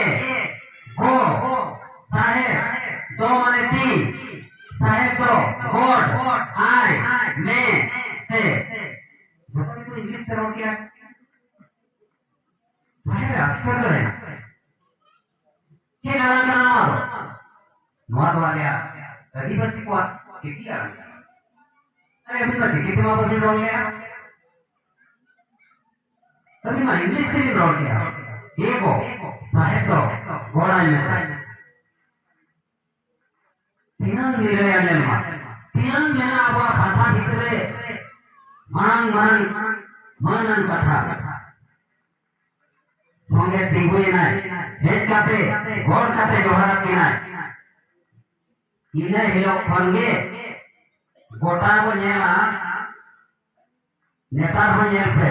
ᱜᱚ, ᱥᱟᱦᱮᱵ, ᱫᱚ ᱢᱟᱱᱮ ᱛᱤ, ᱥᱟᱦᱮᱵ ᱫᱚ ᱜᱚᱰ, ᱟᱭ, ᱢᱮ, ᱥᱮ᱾ ᱡᱚᱛᱚ ᱜᱮᱠᱚ ᱤᱝᱞᱤᱥ ᱛᱮ ᱨᱚᱲ ᱠᱮᱜᱼᱟ᱾ ᱥᱟᱦᱮᱵ ᱮ ᱟᱥᱪᱚᱨᱡᱚ ᱮᱱᱟ᱾ ᱪᱮᱫ ᱟᱲᱟᱝ ᱠᱟᱱᱟ ᱱᱚᱣᱟ ᱫᱚ? ᱱᱚᱣᱟ ᱫᱚ ᱟᱞᱮᱭᱟᱜ ᱟᱹᱫᱤᱵᱟᱹᱥᱤ ᱠᱚᱣᱟᱜ ᱪᱤᱠᱤ ᱟᱲᱟᱝ ᱠᱟᱱᱟ᱾ ᱟᱨᱮ, ᱟᱹᱵᱤᱱ ᱢᱟ ᱪᱤᱠᱤ ᱛᱮᱢᱟ ᱵᱟᱹᱵᱤᱱ ᱨᱚᱲ ᱞᱮᱜᱼᱟ᱾ ᱟᱹᱵᱤᱱ ᱢᱟ ᱤᱝᱞᱤᱥ ᱛᱮᱵᱤᱱ ᱨᱚᱲ ᱠᱮᱜᱼᱟ᱾ ᱮ ᱜᱚ, ᱥᱟᱦᱮᱵ ᱫᱚ ᱜᱚᱲ ᱟᱭ ᱢᱮᱥᱮ᱾ ᱛᱤᱱᱟᱹᱝ ᱱᱤᱨᱟᱹᱭᱟ ᱧᱮᱞ ᱢᱟ, ᱛᱤᱱᱟᱹᱝ ᱢᱮᱱᱟᱜᱼᱟ ᱟᱵᱚᱣᱟᱜ ᱵᱷᱟᱥᱟ ᱵᱷᱤᱛᱨᱤ ᱨᱮ ᱢᱟᱨᱟᱝ ᱢᱟᱨᱟᱝ ᱢᱟᱹᱱᱟᱱ ᱠᱟᱛᱷᱟ᱾ ᱥᱚᱸᱜᱮ ᱛᱤᱸᱜᱩᱭᱮᱱᱟᱭ, ᱦᱮᱡ ᱠᱟᱛᱮ, ᱜᱚᱲ ᱠᱟᱛᱮ ᱡᱚᱦᱟᱨᱟᱫ ᱠᱤᱱᱟᱭ᱾ ᱤᱱᱟᱹ ᱦᱤᱞᱳᱜ ᱠᱷᱚᱱ ᱜᱮ ᱜᱚᱴᱟ ᱵᱚ ᱧᱮᱞᱟ, ᱱᱮᱛᱟᱨ ᱦᱚᱸ ᱧᱮᱞ ᱯᱮ,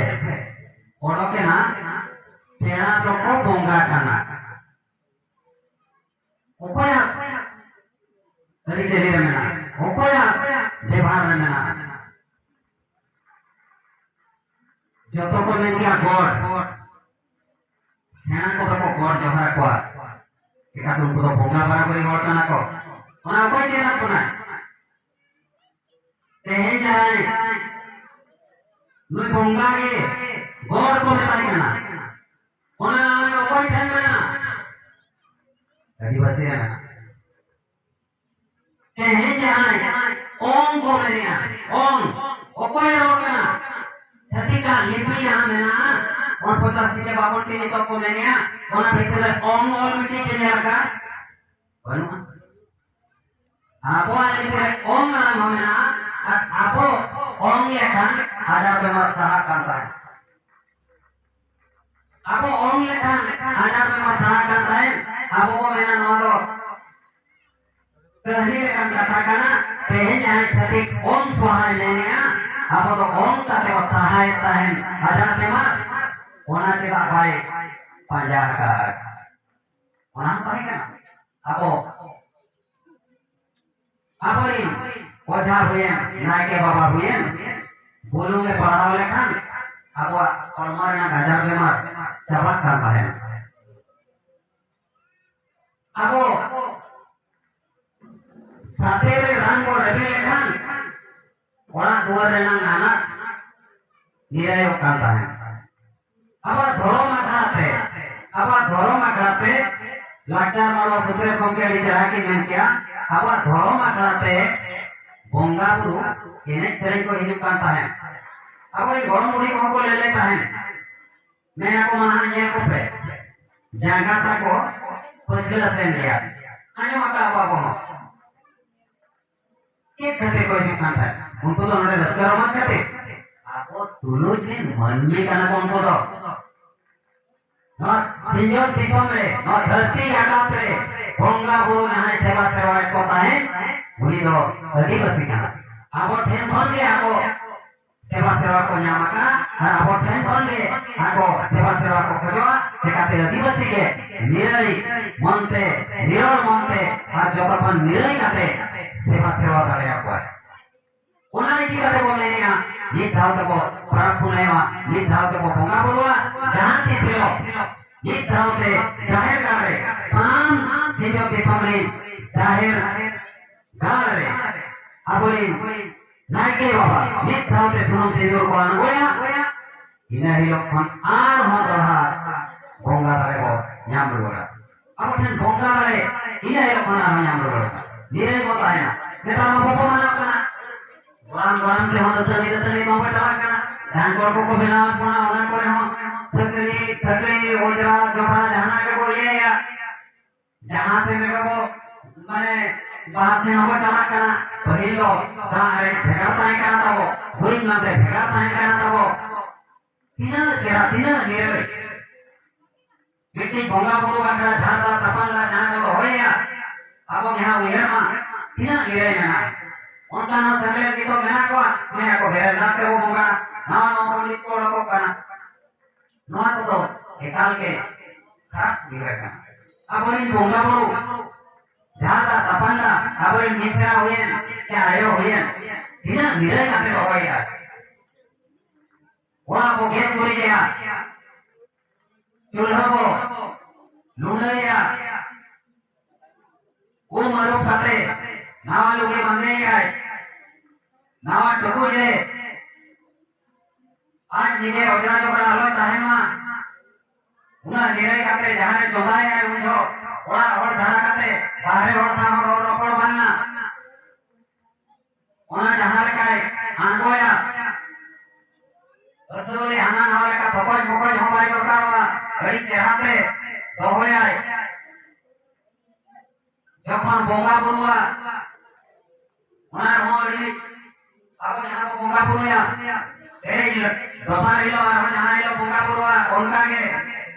ᱚᱰᱚᱠᱮᱱᱟ, ᱯᱮᱲᱟ ᱫᱚᱠᱚ ᱵᱚᱸᱜᱟ ᱠᱟᱱᱟ᱾ ᱚᱠᱚᱭᱟᱜ ᱟᱹᱨᱤᱪᱟᱹᱞᱤ ᱨᱮ ᱢᱮᱱᱟᱜᱼᱟ? ᱚᱠᱚᱭᱟᱜ ᱵᱮᱵᱷᱟᱨ ᱨᱮ ᱢᱮᱱᱟᱜᱼᱟ? ᱡᱚᱛᱚ ᱠᱚ ᱢᱮᱱ ᱜᱮᱭᱟ ᱜᱚᱰ᱾ ᱥᱮᱬᱟ ᱠᱚᱫᱚ ᱠᱚ ᱜᱚᱰ ᱡᱚᱦᱟᱨ ᱟᱠᱚᱣᱟ᱾ ᱪᱮᱠᱟᱛᱮ ᱩᱱᱠᱩ ᱫᱚ ᱵᱚᱸᱜᱟ ᱵᱟᱨᱟᱵᱟᱹᱨᱤ ᱦᱚᱲ ᱠᱟᱱᱟ ᱠᱚ᱾ ᱚᱱᱟ ᱚᱠᱚᱭ ᱪᱮᱫ ᱟᱫ ᱵᱚᱱᱟᱭ? ᱛᱮᱦᱮᱧ ᱡᱟᱦᱟᱸᱭ ᱱᱩᱭ ᱵᱚᱸᱜᱟ ᱜᱮ ᱜᱚᱰ ᱠᱚ ᱢᱮᱛᱟᱭ ᱠᱟᱱᱟ, ᱚᱱᱟ ᱚᱠᱚᱭ ᱴᱷᱮᱱ ᱢᱮᱱᱟᱜᱼᱟ? ᱟᱹᱫᱤᱵᱟᱹᱥᱤ ᱨᱮ ᱢᱮᱱᱟᱜᱼᱟ᱾ ᱛᱮᱦᱮᱧ ᱡᱟᱦᱟᱸᱭ ᱚᱝ ᱠᱚ ᱢᱮᱱᱮᱜᱼᱟ, ᱚᱝ, ᱚᱠᱚᱭ ᱨᱚᱲ ᱠᱟᱱᱟ? ᱪᱷᱟᱹᱛᱤᱠᱟᱜ ᱞᱤᱯᱤ ᱡᱟᱦᱟᱸ ᱢᱮᱱᱟᱜᱼᱟ, ᱚᱱ ᱯᱚᱧᱪᱟᱥ ᱴᱤ ᱥᱮ ᱵᱟᱵᱚᱱ ᱴᱤ ᱱᱤᱛᱚᱜ ᱠᱚ ᱢᱮᱱᱮᱜᱼᱟ, ᱚᱱᱟ ᱵᱷᱤᱛᱨᱤ ᱨᱮ ᱚᱝ ᱚᱞ ᱢᱤᱫᱴᱤᱡ ᱯᱮ ᱧᱮᱞ ᱟᱠᱟᱫ? ᱵᱟᱹᱱᱩᱜᱼᱟ᱾ ᱟᱵᱚᱣᱟᱜ ᱞᱤᱯᱤ ᱨᱮ ᱚᱝ ᱟᱲᱟᱝ ᱦᱚᱸ ᱢᱮᱱᱟᱜᱼᱟ, ᱟᱨ ᱟᱵᱚ ᱚᱝ ᱞᱮᱠᱷᱟᱱ ᱟᱡᱟᱨ ᱵᱮᱢᱟᱨ ᱥᱟᱦᱟᱜ ᱠᱟᱱ ᱛᱟᱦᱮᱸᱫ᱾ ᱟᱵᱚ ᱚᱝ ᱞᱮᱠᱷᱟᱱ ᱟᱡᱟᱨ ᱵᱮᱢᱟᱨ ᱥᱟᱦᱟᱜ ᱠᱟᱱ ᱛᱟᱦᱮᱸᱫ᱾ ᱟᱵᱚ ᱵᱚ ᱢᱮᱱᱟ ᱱᱚᱣᱟ ᱫᱚ ᱠᱟᱹᱦᱱᱤ ᱞᱮᱠᱟᱱ ᱠᱟᱛᱷᱟ ᱠᱟᱱᱟ᱾ ᱛᱮᱦᱮᱧ ᱡᱟᱦᱟᱸᱭ ᱪᱷᱟᱹᱛᱤᱠ ᱚᱝ ᱥᱚᱨᱦᱟᱭ ᱢᱮᱱᱮᱜᱼᱟ, ᱟᱵᱚ ᱫᱚ ᱚᱝ ᱠᱟᱛᱮ ᱵᱚ ᱥᱟᱦᱟᱭᱮᱫ ᱛᱟᱦᱮᱱ ᱟᱡᱟᱨ ᱵᱮᱢᱟᱨ, ᱚᱱᱟ ᱪᱮᱫᱟᱜ ᱵᱟᱭ ᱯᱟᱸᱡᱟ ᱟᱠᱟᱫ? ᱚᱱᱟ ᱦᱚᱸ ᱛᱟᱦᱮᱸ ᱠᱟᱱᱟ᱾ ᱟᱵᱚ, ᱟᱵᱚᱨᱤᱱ ᱚᱡᱷᱟ ᱦᱩᱭᱮᱱ, ᱱᱟᱭᱠᱮ ᱵᱟᱵᱟ ᱦᱩᱭᱮᱱ, ᱵᱩᱞᱩᱝ ᱮ ᱯᱟᱲᱦᱟᱣ ᱞᱮᱠᱷᱟᱱ ᱟᱵᱚᱣᱟᱜ ᱦᱚᱲᱢᱚ ᱨᱮᱱᱟᱜ ᱟᱡᱟᱨ ᱵᱮᱢᱟᱨ ᱪᱟᱵᱟᱜ ᱠᱟᱱ ᱛᱟᱦᱮᱸᱱ᱾ ᱟᱵᱚ ᱥᱟᱛᱮ ᱨᱮ ᱨᱟᱱ ᱵᱚ ᱨᱮᱵᱮᱫ ᱞᱮᱠᱷᱟᱱ ᱚᱲᱟᱜ ᱫᱩᱣᱟᱹᱨ ᱨᱮᱱᱟᱜ ᱟᱱᱟᱴ ᱱᱤᱨᱟᱹᱭᱚᱜ ᱠᱟᱱ ᱛᱟᱦᱮᱸᱱ᱾ ᱟᱵᱚᱣᱟᱜ ᱫᱷᱚᱨᱚᱢ ᱟᱠᱷᱲᱟ ᱛᱮ, ᱟᱵᱚᱣᱟᱜ ᱫᱷᱚᱨᱚᱢ ᱟᱠᱷᱲᱟ ᱛᱮ ᱞᱟᱠᱪᱟᱨ ᱢᱟᱰᱣᱟ ᱥᱩᱛᱨᱮᱛ ᱜᱚᱢᱠᱮ ᱟᱹᱰᱤ ᱪᱮᱦᱨᱟ ᱠᱤᱱ ᱢᱮᱱ ᱠᱮᱜᱼᱟ, ᱟᱵᱚᱣᱟᱜ ᱫᱷᱚᱨᱚᱢ ᱟᱠᱷᱲᱟ ᱛᱮ ᱵᱚᱸᱜᱟ ᱵᱩᱨᱩ ᱮᱱᱮᱡ ᱥᱮᱨᱮᱧ ᱠᱚ ᱦᱤᱡᱩᱜ ᱠᱟᱱ ᱛᱟᱦᱮᱸᱱ᱾ ᱟᱵᱚᱨᱮᱱ ᱜᱚᱲᱚᱢ ᱵᱩᱲᱦᱤ ᱠᱚᱦᱚᱸ ᱠᱚ ᱞᱟᱹᱭ ᱞᱮᱫ ᱛᱟᱦᱮᱸᱱ, ᱢᱮᱱ ᱟᱠᱚ ᱢᱟ ᱦᱟᱸᱜ ᱧᱮᱞ ᱠᱚᱯᱮ, ᱡᱟᱸᱜᱟ ᱛᱟᱠᱚ ᱯᱟᱹᱪᱷᱞᱟᱹ ᱥᱮᱱ ᱜᱮᱭᱟ᱾ ᱟᱸᱡᱚᱢ ᱟᱠᱟᱫ ᱟᱵᱚ ᱦᱚᱸ᱾ ᱪᱮᱫ ᱠᱷᱟᱹᱛᱤᱨ ᱠᱚ ᱦᱤᱡᱩᱜ ᱠᱟᱱ ᱛᱟᱦᱮᱸᱫ? ᱩᱱᱠᱩ ᱫᱚ ᱱᱚᱰᱮ ᱨᱟᱹᱥᱠᱟᱹ ᱨᱚᱢᱚᱡᱽ ᱠᱷᱟᱹᱛᱤᱨ? ᱟᱵᱚ ᱛᱩᱞᱩᱡ ᱨᱮᱱ ᱢᱟᱹᱱᱢᱤ ᱠᱟᱱᱟ ᱠᱚ ᱩᱱᱠᱩ ᱫᱚ᱾ ᱱᱚᱣᱟ ᱥᱤᱧᱚᱛ ᱫᱤᱥᱚᱢ ᱨᱮ, ᱱᱚᱣᱟ ᱫᱷᱟᱹᱨᱛᱤ ᱡᱟᱠᱟᱛ ᱨᱮ ᱵᱚᱸᱜᱟ ᱵᱩᱨᱩ ᱡᱟᱦᱟᱸᱭ ᱥᱮᱵᱟ ᱥᱮᱵᱟᱭᱮᱫ ᱠᱚ ᱛᱟᱦᱮᱸᱫ, ᱩᱱᱤ ᱫᱚ ᱟᱹᱫᱤᱵᱟᱹᱥᱤ ᱠᱟᱱᱟ᱾ ᱟᱵᱚ ᱴᱷᱮᱱ ᱠᱷᱚᱱ ᱜᱮ ᱟᱠᱚ ᱥᱮᱵᱟ ᱥᱮᱵᱟ ᱠᱚ ᱧᱟᱢ ᱟᱠᱟᱫᱼᱟ ᱟᱨ ᱟᱵᱚ ᱴᱷᱮᱱ ᱠᱷᱚᱱ ᱜᱮ ᱟᱠᱚ ᱥᱮᱵᱟ ᱥᱮᱵᱟ ᱠᱚ ᱠᱷᱚᱡᱚᱜᱼᱟ᱾ ᱪᱮᱠᱟᱛᱮ ᱟᱹᱫᱤᱵᱟᱹᱥᱤ ᱜᱮ ᱱᱤᱨᱟᱹᱭ ᱢᱚᱱᱛᱮ, ᱱᱤᱨᱚᱲ ᱢᱚᱱᱛᱮ ᱟᱨ ᱡᱚᱛᱚ ᱠᱷᱚᱱ ᱱᱤᱨᱟᱹᱭ ᱠᱟᱛᱮ ᱥᱮᱵᱟ ᱥᱮᱵᱟ ᱫᱟᱲᱮᱭᱟᱠᱚᱣᱟ᱾ ᱚᱱᱟ ᱤᱫᱤ ᱠᱟᱛᱮ ᱵᱚᱱ ᱢᱮᱱᱮᱜᱼᱟ, ᱢᱤᱫ ᱫᱷᱟᱣ ᱛᱮᱵᱚ ᱯᱚᱨᱚᱵᱽ ᱯᱩᱱᱟᱹᱭᱚᱜᱼᱟ, ᱢᱤᱫ ᱫᱷᱟᱣ ᱛᱮᱵᱚ ᱵᱚᱸᱜᱟ ᱵᱩᱨᱩᱜᱼᱟ, ᱡᱟᱦᱟᱸ ᱛᱤᱥ ᱦᱤᱞᱳᱜ ᱢᱤᱫ ᱫᱷᱟᱣ ᱛᱮ ᱡᱟᱦᱮᱨ ᱜᱟᱲ ᱨᱮ ᱥᱟᱱᱟᱢ ᱥᱤᱧᱚᱛ ᱫᱤᱥᱚᱢ ᱨᱮᱱ ᱡᱟᱦᱮᱨ ᱜᱟᱲ ᱨᱮ ᱟᱵᱚᱨᱮᱱ ᱱᱟᱭᱠᱮ ᱵᱟᱵᱟ ᱢᱤᱫ ᱫᱷᱟᱣ ᱛᱮ ᱥᱩᱱᱩᱢ ᱥᱤᱸᱫᱩᱨ ᱠᱚ ᱟᱬᱜᱚᱭᱟ, ᱤᱱᱟᱹ ᱦᱤᱞᱳᱜ ᱠᱷᱚᱱ ᱟᱨᱦᱚᱸ ᱫᱚᱲᱦᱟ ᱵᱚᱸᱜᱟ ᱫᱟᱲᱮ ᱵᱚ ᱧᱟᱢ ᱨᱩᱣᱟᱹᱲᱟ᱾ ᱟᱵᱚ ᱴᱷᱮᱱ ᱵᱚᱸᱜᱟ ᱫᱟᱲᱮ ᱤᱱᱟᱹ ᱦᱤᱞᱳᱜ ᱠᱷᱚᱱ ᱟᱨᱦᱚᱸ ᱧᱟᱢ ᱨᱩᱣᱟᱹᱲᱟ᱾ ᱱᱤᱨᱟᱹᱭ ᱵᱚ ᱛᱟᱦᱮᱱᱟ᱾ ᱱᱮᱛᱟᱨ ᱢᱟ ᱵᱟᱵᱚ ᱢᱟᱱᱟᱣ ᱠᱟᱱᱟ᱾ ᱜᱚᱨᱟᱢ ᱜᱚᱨᱟᱢ ᱛᱮᱦᱚᱸ ᱫᱟᱹᱛᱟᱹᱱᱤ ᱫᱟᱹᱛᱟᱹᱱᱤ ᱵᱟᱵᱚ ᱪᱟᱞᱟᱜ ᱠᱟᱱᱟ᱾ ᱡᱟᱦᱟᱸ ᱠᱚ ᱠᱚ ᱵᱮᱱᱟᱣ ᱵᱚᱱᱟ, ᱚᱱᱟ ᱠᱚᱨᱮ ᱦᱚᱸ ᱥᱟᱹᱠᱲᱤ, ᱥᱟᱹᱠᱲᱤ, ᱚᱡᱽᱨᱟ, ᱡᱚᱵᱽᱨᱟ ᱡᱟᱦᱟᱱᱟᱜ ᱜᱮᱵᱚ ᱤᱭᱟᱹᱭᱟ᱾ ᱡᱟᱦᱟᱸ ᱥᱮᱫ ᱨᱮᱜᱮ ᱵᱚ, ᱢᱟᱱᱮ, ᱵᱟᱦᱟ ᱥᱮᱱ ᱦᱚᱸᱵᱚ ᱪᱟᱞᱟᱜ ᱠᱟᱱᱟ᱾ ᱯᱟᱹᱦᱤᱞ ᱫᱚ ᱫᱟᱜ ᱨᱮ ᱵᱷᱮᱜᱟᱨ ᱛᱟᱦᱮᱸ ᱠᱟᱱᱟ ᱛᱟᱵᱚ, ᱦᱩᱭ ᱢᱟᱫᱮ ᱵᱷᱮᱜᱟᱨ ᱛᱟᱦᱮᱸ ᱠᱟᱱᱟ ᱛᱟᱵᱚ᱾ ᱛᱤᱱᱟᱹᱜ ᱪᱮᱦᱨᱟ, ᱛᱤᱱᱟᱹᱜ ᱱᱤᱨᱟᱹᱭ᱾ ᱢᱤᱫᱴᱤᱡ ᱵᱚᱸᱜᱟ ᱵᱩᱨᱩ ᱵᱟᱠᱷᱨᱟ ᱡᱟᱦᱟᱸ ᱫᱟᱜ ᱛᱟᱯᱟᱢ ᱫᱟᱜ ᱡᱟᱦᱟᱸ ᱵᱚ ᱫᱚᱦᱚᱭᱟ, ᱟᱵᱚ ᱡᱟᱦᱟᱸ ᱩᱭᱦᱟᱹᱨ ᱢᱟ, ᱛᱤᱱᱟᱹᱜ ᱱᱤᱨᱟᱹᱭ ᱢᱮᱱᱟᱜᱼᱟ᱾ ᱚᱱᱠᱟᱱ ᱦᱚᱸ ᱥᱮᱢᱞᱮᱫ ᱱᱤᱛᱚᱜ ᱢᱮᱱᱟᱜ ᱠᱚᱣᱟ, ᱢᱮᱱᱟ ᱠᱚ ᱵᱷᱮᱨᱮᱞ ᱫᱟᱜ ᱛᱮᱵᱚ ᱵᱚᱸᱜᱟ, ᱱᱟᱣᱟ ᱱᱟᱣᱟ ᱯᱚᱱᱰᱤᱛ ᱠᱚ ᱚᱰᱚᱠᱚᱜ ᱠᱟᱱᱟ᱾ ᱱᱚᱣᱟ ᱠᱚᱫᱚ ᱮᱠᱟᱞ ᱜᱮ ᱠᱷᱟᱨᱟᱯ ᱱᱤᱨᱟᱹᱭ ᱠᱟᱱᱟ᱾ ᱟᱵᱚᱨᱮᱱ ᱵᱚᱸᱜᱟ ᱵᱩᱨᱩ, ᱡᱟᱦᱟᱸ ᱫᱟᱜ ᱛᱟᱯᱟᱱ ᱫᱟᱜ, ᱟᱵᱚᱨᱮᱱ ᱢᱤᱥᱨᱟ ᱦᱩᱭᱮᱱ, ᱪᱮ ᱟᱭᱳ ᱦᱩᱭᱮᱱ, ᱛᱤᱱᱟᱹᱜ ᱱᱤᱨᱟᱹᱭ ᱠᱟᱛᱮ ᱫᱚᱦᱚᱭᱮᱫᱟ᱾ ᱚᱲᱟᱜ ᱵᱚ ᱜᱮᱡ ᱜᱩᱨᱤᱡᱮᱜᱼᱟ, ᱪᱩᱞᱦᱟᱹ ᱵᱚ ᱞᱩᱰᱟᱹᱭᱮᱜᱼᱟ, ᱩᱢ ᱟᱹᱨᱩᱵ ᱠᱟᱛᱮ ᱱᱟᱣᱟ ᱞᱩᱜᱽᱲᱤ ᱵᱟᱸᱫᱮᱭᱮᱜᱼᱟᱭ, ᱱᱟᱣᱟ ᱴᱩᱠᱩᱡ ᱨᱮ ᱟᱡ ᱱᱤᱡᱮ ᱚᱡᱽᱨᱟ ᱡᱚᱵᱽᱨᱟ ᱟᱞᱚᱭ ᱛᱟᱦᱮᱱ ᱢᱟ᱾ ᱩᱱᱟᱹᱜ ᱱᱤᱨᱟᱹᱭ ᱠᱟᱛᱮ ᱡᱟᱦᱟᱸᱭ ᱪᱚᱸᱫᱟᱭᱟᱭ ᱩᱱ ᱡᱚᱦᱚᱜ ᱚᱲᱟᱜ ᱦᱚᱲ ᱪᱷᱟᱲᱟ ᱠᱟᱛᱮ ᱵᱟᱦᱨᱮ ᱦᱚᱲ ᱥᱟᱶ ᱦᱚᱸ ᱨᱚᱲ ᱨᱚᱯᱚᱲ ᱵᱟᱝᱟ᱾ ᱚᱱᱟ ᱡᱟᱦᱟᱸ ᱞᱮᱠᱟᱭ ᱟᱬᱜᱚᱭᱟ, ᱟᱹᱛᱷᱟᱹᱣᱲᱤ ᱦᱟᱱᱟ ᱱᱟᱣᱟ ᱞᱮᱠᱟ ᱥᱚᱠᱚᱡ ᱢᱚᱠᱚᱡ ᱦᱚᱸ ᱵᱟᱭ ᱫᱚᱨᱠᱟᱨᱚᱜᱼᱟ, ᱟᱹᱰᱤ ᱪᱮᱦᱨᱟ ᱛᱮ ᱫᱚᱦᱚᱭᱟᱭ᱾ ᱡᱚᱠᱷᱚᱱ ᱵᱚᱸᱜᱟ ᱵᱩᱨᱩᱣᱟ, ᱚᱱᱟ ᱨᱮᱦᱚᱸ ᱟᱹᱰᱤ, ᱟᱵᱚ ᱡᱟᱦᱟᱸ ᱵᱚ ᱵᱚᱸᱜᱟ ᱵᱩᱨᱩᱭᱟ, ᱛᱮᱦᱮᱧ ᱫᱚᱥᱟᱨ ᱦᱤᱞᱳᱜ ᱟᱨᱦᱚᱸ ᱡᱟᱦᱟᱸ ᱦᱤᱞᱳᱜ ᱵᱚᱸᱜᱟ ᱵᱩᱨᱩᱣᱟ, ᱚᱱᱠᱟ ᱜᱮ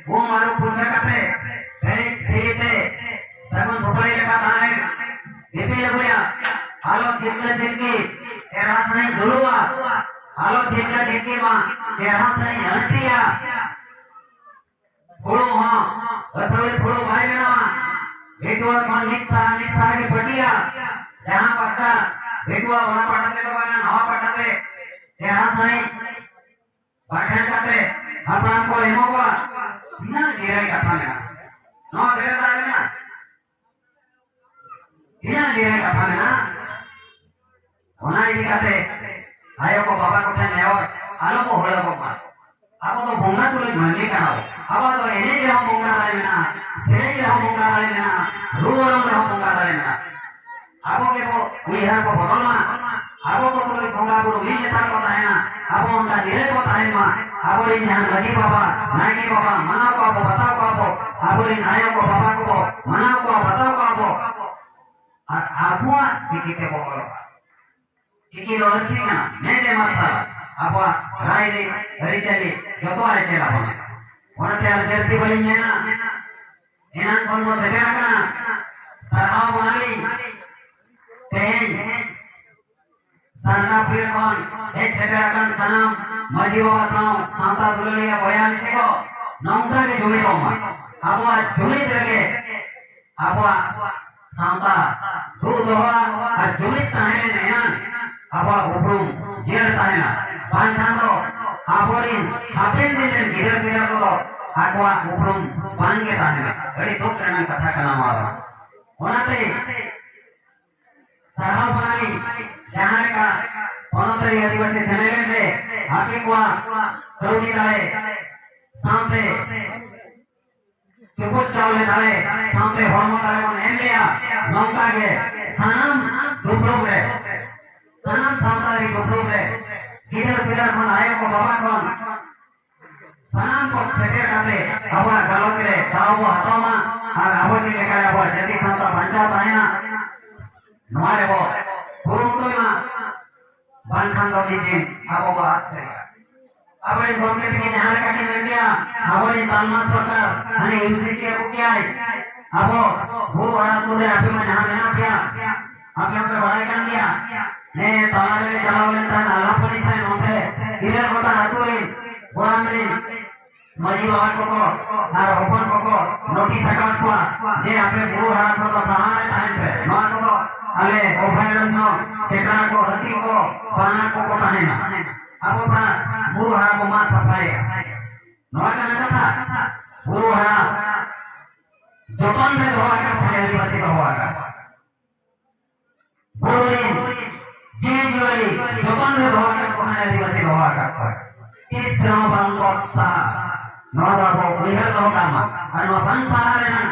ᱩᱢ ᱟᱹᱨᱩᱵ ᱯᱷᱩᱨᱪᱟᱹ ᱠᱟᱛᱮ, ᱛᱮᱦᱮᱧ ᱯᱷᱤᱨᱤ ᱛᱮ ᱥᱟᱹᱜᱩᱱ ᱥᱩᱯᱟᱹᱲᱤ ᱞᱮᱠᱟ ᱛᱟᱦᱮᱸ ᱫᱤᱯᱤᱞ ᱟᱹᱜᱩᱭᱟ᱾ ᱟᱞᱚ ᱪᱷᱤᱞᱠᱟᱹ ᱪᱷᱤᱞᱠᱤ ᱪᱮᱦᱨᱟ ᱥᱟᱺᱦᱤᱡ ᱫᱩᱲᱩᱵᱼᱟ, ᱟᱞᱚ ᱪᱷᱤᱞᱠᱟᱹ ᱪᱷᱤᱞᱠᱤ ᱢᱟ ᱪᱮᱦᱨᱟ ᱥᱟᱺᱦᱤᱡ ᱟᱹᱬᱛᱤᱭᱟ᱾ ᱯᱷᱩᱲᱩᱜ ᱦᱚᱸ ᱟᱹᱛᱷᱟᱹᱣᱲᱤ ᱯᱷᱩᱲᱩᱜ ᱵᱟᱭ ᱵᱮᱱᱟᱣᱟ᱾ ᱵᱷᱤᱴᱩᱣᱟᱹ ᱠᱷᱚᱱ ᱢᱤᱫ ᱥᱟᱦᱟ ᱢᱤᱫ ᱥᱟᱦᱟ ᱜᱮ ᱯᱟᱹᱴᱤᱭᱟ᱾ ᱡᱟᱦᱟᱸ ᱯᱟᱦᱴᱟ ᱵᱷᱤᱴᱩᱣᱟᱹ ᱚᱱᱟ ᱯᱟᱦᱴᱟ ᱛᱮ ᱫᱚ ᱵᱟᱝᱟ, ᱱᱟᱣᱟ ᱯᱟᱦᱴᱟ ᱛᱮ ᱪᱮᱦᱨᱟ ᱥᱟᱺᱦᱤᱡ ᱵᱟᱠᱷᱮᱬ ᱠᱟᱛᱮ ᱦᱟᱯᱲᱟᱢ ᱠᱚ ᱮᱢᱚᱜᱚᱜᱼᱟ᱾ ᱛᱤᱱᱟᱹᱜ ᱱᱤᱨᱟᱹᱭ ᱠᱟᱛᱷᱟ ᱢᱮᱱᱟᱜᱼᱟ᱾ ᱱᱚᱣᱟ ᱵᱷᱮᱜᱟᱨ ᱫᱟᱲᱮ ᱢᱮᱱᱟᱜᱼᱟ᱾ ᱛᱤᱱᱟᱹᱜ ᱱᱤᱨᱟᱹᱭ ᱠᱟᱛᱷᱟ ᱢᱮᱱᱟᱜᱼᱟ᱾ ᱚᱱᱟ ᱤᱫᱤ ᱠᱟᱛᱮ ᱟᱭᱳ ᱠᱚ ᱵᱟᱵᱟ ᱠᱚ ᱴᱷᱮᱱ ᱱᱮᱦᱚᱨ, ᱟᱞᱚ ᱠᱚ ᱦᱩᱲᱟᱹ ᱠᱚ ᱢᱟ᱾ ᱟᱵᱚ ᱫᱚ ᱵᱚᱸᱜᱟ ᱛᱩᱞᱩᱡ ᱢᱟᱹᱱᱢᱤ ᱠᱟᱱᱟ ᱵᱚ᱾ ᱟᱵᱚ ᱫᱚ ᱮᱱᱮᱡ ᱨᱮᱦᱚᱸ ᱵᱚᱸᱜᱟ ᱫᱟᱲᱮ ᱢᱮᱱᱟᱜᱼᱟ, ᱥᱮᱨᱮᱧ ᱨᱮᱦᱚᱸ ᱵᱚᱸᱜᱟ ᱫᱟᱲᱮ ᱢᱮᱱᱟᱜᱼᱟ, ᱨᱩ ᱚᱨᱚᱝ ᱨᱮᱦᱚᱸ ᱵᱚᱸᱜᱟ ᱫᱟᱲᱮ ᱢᱮᱱᱟᱜᱼᱟ᱾ ᱟᱵᱚ ᱜᱮᱵᱚ ᱩᱭᱦᱟᱹᱨ ᱵᱚ ᱵᱚᱫᱚᱞ ᱢᱟ᱾ ᱟᱵᱚ ᱠᱚ ᱛᱩᱞᱩᱡ ᱵᱚᱸᱜᱟ ᱵᱩᱨᱩ ᱢᱤᱫ ᱞᱮᱛᱟᱲ ᱠᱚ ᱛᱟᱦᱮᱱᱟ᱾ ᱟᱵᱚ ᱚᱱᱠᱟ ᱱᱤᱨᱟᱹᱭ ᱵᱚ ᱛᱟᱦᱮᱱ ᱢᱟ᱾ ᱟᱵᱚᱨᱮᱱ ᱡᱟᱦᱟᱸ ᱢᱟᱹᱡᱷᱤ ᱵᱟᱵᱟ, ᱱᱟᱭᱠᱮ ᱵᱟᱵᱟ, ᱢᱟᱱᱟᱣ ᱠᱚᱣᱟ ᱵᱚ, ᱵᱟᱛᱟᱣ ᱠᱚᱣᱟ ᱵᱚ᱾ ᱟᱵᱚᱨᱮᱱ ᱟᱭᱳ ᱠᱚ ᱵᱟᱵᱟ ᱠᱚᱵᱚ ᱢᱟᱱᱟᱣ ᱠᱚᱣᱟ, ᱵᱟᱛᱟᱣ ᱠᱚᱣᱟ ᱵᱚ᱾ ᱟᱨ ᱟᱵᱚᱣᱟᱜ ᱪᱤᱠᱤ ᱛᱮᱵᱚ ᱚᱞᱚᱜᱼᱟ᱾ ᱪᱤᱠᱤ ᱫᱚ ᱟᱹᱨᱥᱤ ᱠᱟᱱᱟ, ᱢᱮᱫ ᱮ ᱢᱟᱨᱥᱟᱞᱟ, ᱟᱵᱚᱣᱟᱜ ᱨᱟᱭᱨᱤᱛ, ᱟᱹᱨᱤᱪᱟᱹᱞᱤ ᱡᱚᱛᱚᱣᱟᱜ ᱮ ᱪᱮᱫ ᱟᱵᱚᱱᱟ᱾ ᱚᱱᱟᱛᱮ ᱟᱨ ᱡᱟᱹᱥᱛᱤ ᱵᱟᱹᱞᱤᱧ ᱢᱮᱱᱟ, ᱮᱱᱟᱝ ᱠᱷᱚᱱ ᱵᱚ ᱥᱮᱴᱮᱨ ᱟᱠᱟᱱᱟ, ᱥᱟᱨᱦᱟᱣ ᱵᱚᱱᱟᱞᱤᱧ᱾ ᱛᱮᱦᱮᱧ ᱥᱟᱨᱱᱟᱯᱩᱨ ᱠᱷᱚᱱ ᱦᱮᱡ ᱥᱮᱴᱮᱨ ᱟᱠᱟᱱ ᱥᱟᱱᱟᱢ ᱢᱟᱹᱡᱷᱤ ᱵᱟᱵᱟ ᱥᱟᱶ ᱥᱟᱶᱛᱟ ᱫᱩᱞᱟᱹᱲᱤᱭᱟᱹ ᱵᱚᱭᱦᱟ ᱢᱤᱥᱤ ᱠᱚ ᱱᱚᱝᱠᱟ ᱜᱮ ᱡᱩᱢᱤᱫᱚᱜ ᱢᱟ᱾ ᱟᱵᱚᱣᱟᱜ ᱡᱩᱢᱤᱫ ᱨᱮᱜᱮ ᱟᱵᱚᱣᱟᱜ ᱥᱟᱶᱛᱟ ᱫᱩᱜ ᱫᱚᱦᱚ ᱟᱨ ᱡᱩᱢᱤᱫ ᱛᱟᱦᱮᱸ ᱞᱮᱱ ᱮᱱᱟᱝ ᱟᱵᱚᱣᱟᱜ ᱩᱯᱨᱩᱢ ᱡᱤᱭᱟᱹᱲ ᱛᱟᱦᱮᱱᱟ, ᱵᱟᱝᱠᱷᱟᱱ ᱫᱚ ᱟᱵᱚᱨᱤᱱ ᱦᱟᱯᱮᱱ ᱫᱤᱱ ᱨᱮᱱ ᱜᱤᱫᱟᱹᱨ ᱯᱤᱫᱟᱹᱨ ᱠᱚᱫᱚ ᱟᱠᱚᱣᱟᱜ ᱩᱯᱨᱩᱢ ᱵᱟᱝ ᱜᱮ ᱛᱟᱦᱮᱱᱟ᱾ ᱟᱹᱰᱤ ᱫᱩᱠ ᱨᱮᱱᱟᱜ ᱠᱟᱛᱷᱟ ᱠᱟᱱᱟ ᱱᱚᱣᱟ ᱫᱚ᱾ ᱚᱱᱟᱛᱮ ᱥᱟᱨᱦᱟᱣ ᱠᱟᱱᱟᱞᱤᱧ, ᱡᱟᱦᱟᱸ ᱞᱮᱠᱟ ᱯᱚᱱᱚᱛᱟᱹᱨᱤ ᱟᱹᱫᱤᱵᱟᱹᱥᱤ ᱥᱮᱱᱮᱞᱮᱫ ᱨᱮ ᱟᱯᱮ ᱠᱚᱣᱟᱜ ᱠᱟᱹᱣᱰᱤ ᱫᱟᱲᱮ ᱥᱟᱶᱛᱮ ᱪᱩᱯᱩᱫ ᱪᱟᱣᱞᱮ ᱫᱟᱲᱮ ᱥᱟᱶᱛᱮ ᱦᱚᱲᱢᱚ ᱫᱟᱲᱮ ᱵᱚᱱ ᱮᱢ ᱞᱮᱭᱟ, ᱱᱚᱝᱠᱟ ᱜᱮ ᱥᱟᱱᱟᱢ ᱫᱩᱯᱲᱩᱵ ᱨᱮ, ᱥᱟᱱᱟᱢ ᱥᱟᱶᱛᱟ ᱟᱹᱨᱤ ᱫᱩᱯᱲᱩᱵ ᱨᱮ ᱜᱤᱫᱟᱹᱨ ᱯᱤᱫᱟᱹᱨ ᱠᱷᱚᱱ ᱟᱭᱳ ᱠᱚ ᱵᱟᱵᱟ ᱠᱷᱚᱱ ᱥᱟᱱᱟᱢ ᱠᱚ ᱥᱮᱴᱮᱨ ᱠᱟᱛᱮ ᱟᱵᱚᱣᱟᱜ ᱜᱟᱞᱚᱪ ᱨᱮ ᱫᱟᱣ ᱵᱚ ᱦᱟᱛᱟᱣ ᱢᱟ ᱟᱨ ᱟᱵᱚ ᱪᱮᱫ ᱞᱮᱠᱟ ᱟᱵᱚᱣᱟᱜ ᱡᱟᱹᱛᱤ ᱥᱟᱶᱛᱟ ᱵᱟᱧᱪᱟᱣ ᱛᱟᱦᱮᱱᱟ, ᱱᱚᱣᱟ ᱨᱮᱵᱚ ᱠᱩᱨᱩᱢᱩᱴᱩᱭ ᱢᱟ, ᱵᱟᱝᱠᱷᱟᱱ ᱫᱚ ᱢᱤᱫ ᱫᱤᱱ ᱟᱵᱚ ᱵᱚ ᱟᱫ ᱥᱟᱹᱨᱤᱜᱼᱟ᱾ ᱟᱵᱚᱨᱮᱱ ᱜᱚᱢᱠᱮ ᱛᱟᱹᱠᱤᱱ ᱡᱟᱦᱟᱸ ᱞᱮᱠᱟ ᱠᱤᱱ ᱢᱮᱱ ᱜᱮᱭᱟ, ᱟᱵᱚᱨᱮᱱ ᱛᱟᱞᱢᱟ ᱥᱚᱨᱠᱟᱨ ᱦᱟᱱᱮ ᱤᱭᱩ ᱥᱤ ᱥᱤ ᱟᱹᱜᱩ ᱠᱮᱭᱟᱭ, ᱟᱵᱚ ᱵᱩᱨᱩ ᱦᱟᱨᱟ ᱥᱩᱨ ᱨᱮ ᱟᱯᱮ ᱢᱟ ᱡᱟᱦᱟᱸ ᱢᱮᱱᱟᱜ ᱯᱮᱭᱟ, ᱟᱯᱮ ᱦᱚᱸᱯᱮ ᱵᱟᱲᱟᱭ ᱠᱟᱱ ᱜᱮᱭᱟ᱾ ᱦᱮᱸ, ᱛᱟᱞᱟ ᱨᱮᱞᱮ ᱪᱟᱞᱟᱣ ᱞᱮᱱ ᱛᱟᱦᱮᱸᱫ ᱟᱞᱟᱯ ᱯᱚᱨᱤᱥᱟᱭ ᱱᱚᱛᱮ ᱤᱨᱟᱹᱞ ᱜᱚᱴᱟ ᱟᱹᱛᱩ ᱨᱮᱱ ᱜᱚᱲᱟᱢ ᱨᱮᱱ ᱢᱟᱹᱡᱷᱤ ᱵᱟᱵᱟ ᱠᱚᱠᱚ ᱟᱨ ᱦᱚᱯᱚᱱ ᱠᱚᱠᱚ ᱱᱳᱴᱤᱥ ᱟᱠᱟᱫ ᱠᱚᱣᱟ ᱡᱮ ᱟᱯᱮ ᱵᱩᱨᱩ ᱦᱟᱨᱟ ᱠᱷᱚᱱ ᱫᱚ ᱥᱟᱦᱟ ᱨᱮ ᱛᱟᱦᱮᱱ ᱯᱮ᱾ ᱱᱚᱣᱟ ᱠᱚᱫᱚ ᱟᱞᱮ ᱚᱵᱷᱚᱭᱟᱨᱚᱱᱱᱚ ᱴᱮᱠᱨᱟ ᱠᱚ, ᱦᱟᱹᱛᱤ ᱠᱚ, ᱵᱟᱱᱟ ᱠᱚᱠᱚ ᱛᱟᱦᱮᱱᱟ᱾ ᱟᱵᱚ ᱵᱩᱨᱩ ᱦᱟᱨᱟ ᱵᱚ ᱢᱟᱜ ᱥᱟᱯᱷᱟᱭᱟ᱾ ᱱᱚᱣᱟ ᱠᱟᱱᱟ ᱠᱟᱛᱷᱟ᱾ ᱵᱩᱨᱩ ᱦᱟᱨᱟ ᱡᱚᱛᱚᱱ ᱨᱮ ᱫᱚᱦᱚ ᱟᱠᱟᱫ ᱠᱚᱣᱟ, ᱟᱹᱫᱤᱵᱟᱹᱥᱤ ᱫᱚᱦᱚ ᱟᱠᱟᱫ ᱠᱚᱣᱟ᱾ ᱵᱩᱨᱩ ᱨᱮᱱ ᱡᱤᱣᱤ ᱡᱤᱭᱟᱹᱞᱤ ᱡᱚᱛᱚᱱ ᱨᱮ ᱫᱚᱦᱚ ᱟᱠᱟᱫ ᱠᱚ ᱠᱷᱟᱱ ᱟᱹᱫᱤᱵᱟᱹᱥᱤ ᱫᱚᱦᱚ ᱟᱠᱟᱫ ᱠᱚᱣᱟ᱾ ᱛᱤᱥ ᱨᱮᱦᱚᱸ ᱵᱟᱝ ᱠᱚ ᱥᱟᱦᱟ᱾ ᱱᱚᱣᱟ ᱫᱚ ᱟᱵᱚ ᱩᱭᱦᱟᱹᱨ ᱫᱚᱦᱚ ᱠᱟᱜ ᱢᱟ᱾ ᱟᱨ ᱱᱚᱣᱟ ᱵᱟᱝ ᱥᱟᱦᱟ ᱨᱮᱱᱟᱜ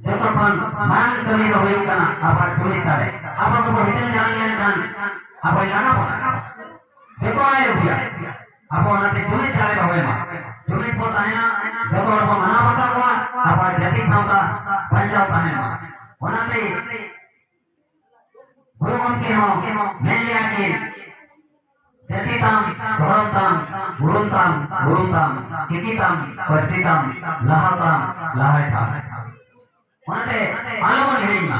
ᱡᱚᱛᱚ ᱠᱷᱚᱱ ᱢᱟᱨᱟᱝ ᱠᱟᱹᱢᱤ ᱫᱚ ᱦᱩᱭᱩᱜ ᱠᱟᱱᱟ ᱟᱵᱚᱣᱟᱜ ᱡᱩᱢᱤᱫ ᱫᱟᱲᱮ᱾ ᱟᱵᱚ ᱫᱚᱵᱚ ᱦᱤᱴᱟᱹᱝ ᱡᱟᱲᱟᱝ ᱞᱮᱱᱠᱷᱟᱱ ᱟᱵᱚᱭ ᱞᱟᱜᱟ ᱵᱚᱱᱟ᱾ ᱡᱚᱛᱚᱣᱟᱜ ᱮ ᱟᱹᱜᱩᱭᱟ᱾ ᱟᱵᱚ ᱚᱱᱟᱛᱮ ᱡᱩᱢᱤᱫ ᱫᱟᱲᱮ ᱫᱚᱦᱚᱭ ᱢᱟ᱾ ᱡᱩᱢᱤᱫ ᱵᱚ ᱛᱟᱦᱮᱱᱟ, ᱡᱚᱛᱚ ᱦᱚᱲ ᱵᱚ ᱢᱟᱱᱟᱣ ᱵᱟᱛᱟᱣ ᱠᱚᱣᱟ, ᱟᱵᱚᱣᱟᱜ ᱡᱟᱹᱛᱤ ᱥᱟᱶᱛᱟ ᱵᱟᱧᱪᱟᱣ ᱛᱟᱦᱮᱱ ᱢᱟ᱾ ᱚᱱᱟᱛᱮ ᱜᱩᱨᱩ ᱜᱚᱢᱠᱮ ᱦᱚᱸ ᱢᱮᱱ ᱞᱮᱭᱟ ᱠᱤᱱ, ᱡᱟᱹᱛᱤ ᱛᱟᱢ, ᱫᱷᱚᱨᱚᱢ ᱛᱟᱢ, ᱩᱨᱩᱢ ᱛᱟᱢ, ᱩᱨᱩᱢ ᱛᱟᱢ, ᱪᱤᱠᱤ ᱛᱟᱢ, ᱯᱟᱹᱨᱥᱤ ᱛᱟᱢ, ᱞᱟᱦᱟ ᱛᱟᱢ, ᱞᱟᱦᱟᱭ ᱛᱟᱢ᱾ ᱚᱱᱟᱛᱮ ᱟᱞᱚᱵᱚᱱ ᱦᱤᱲᱤᱧ ᱢᱟ᱾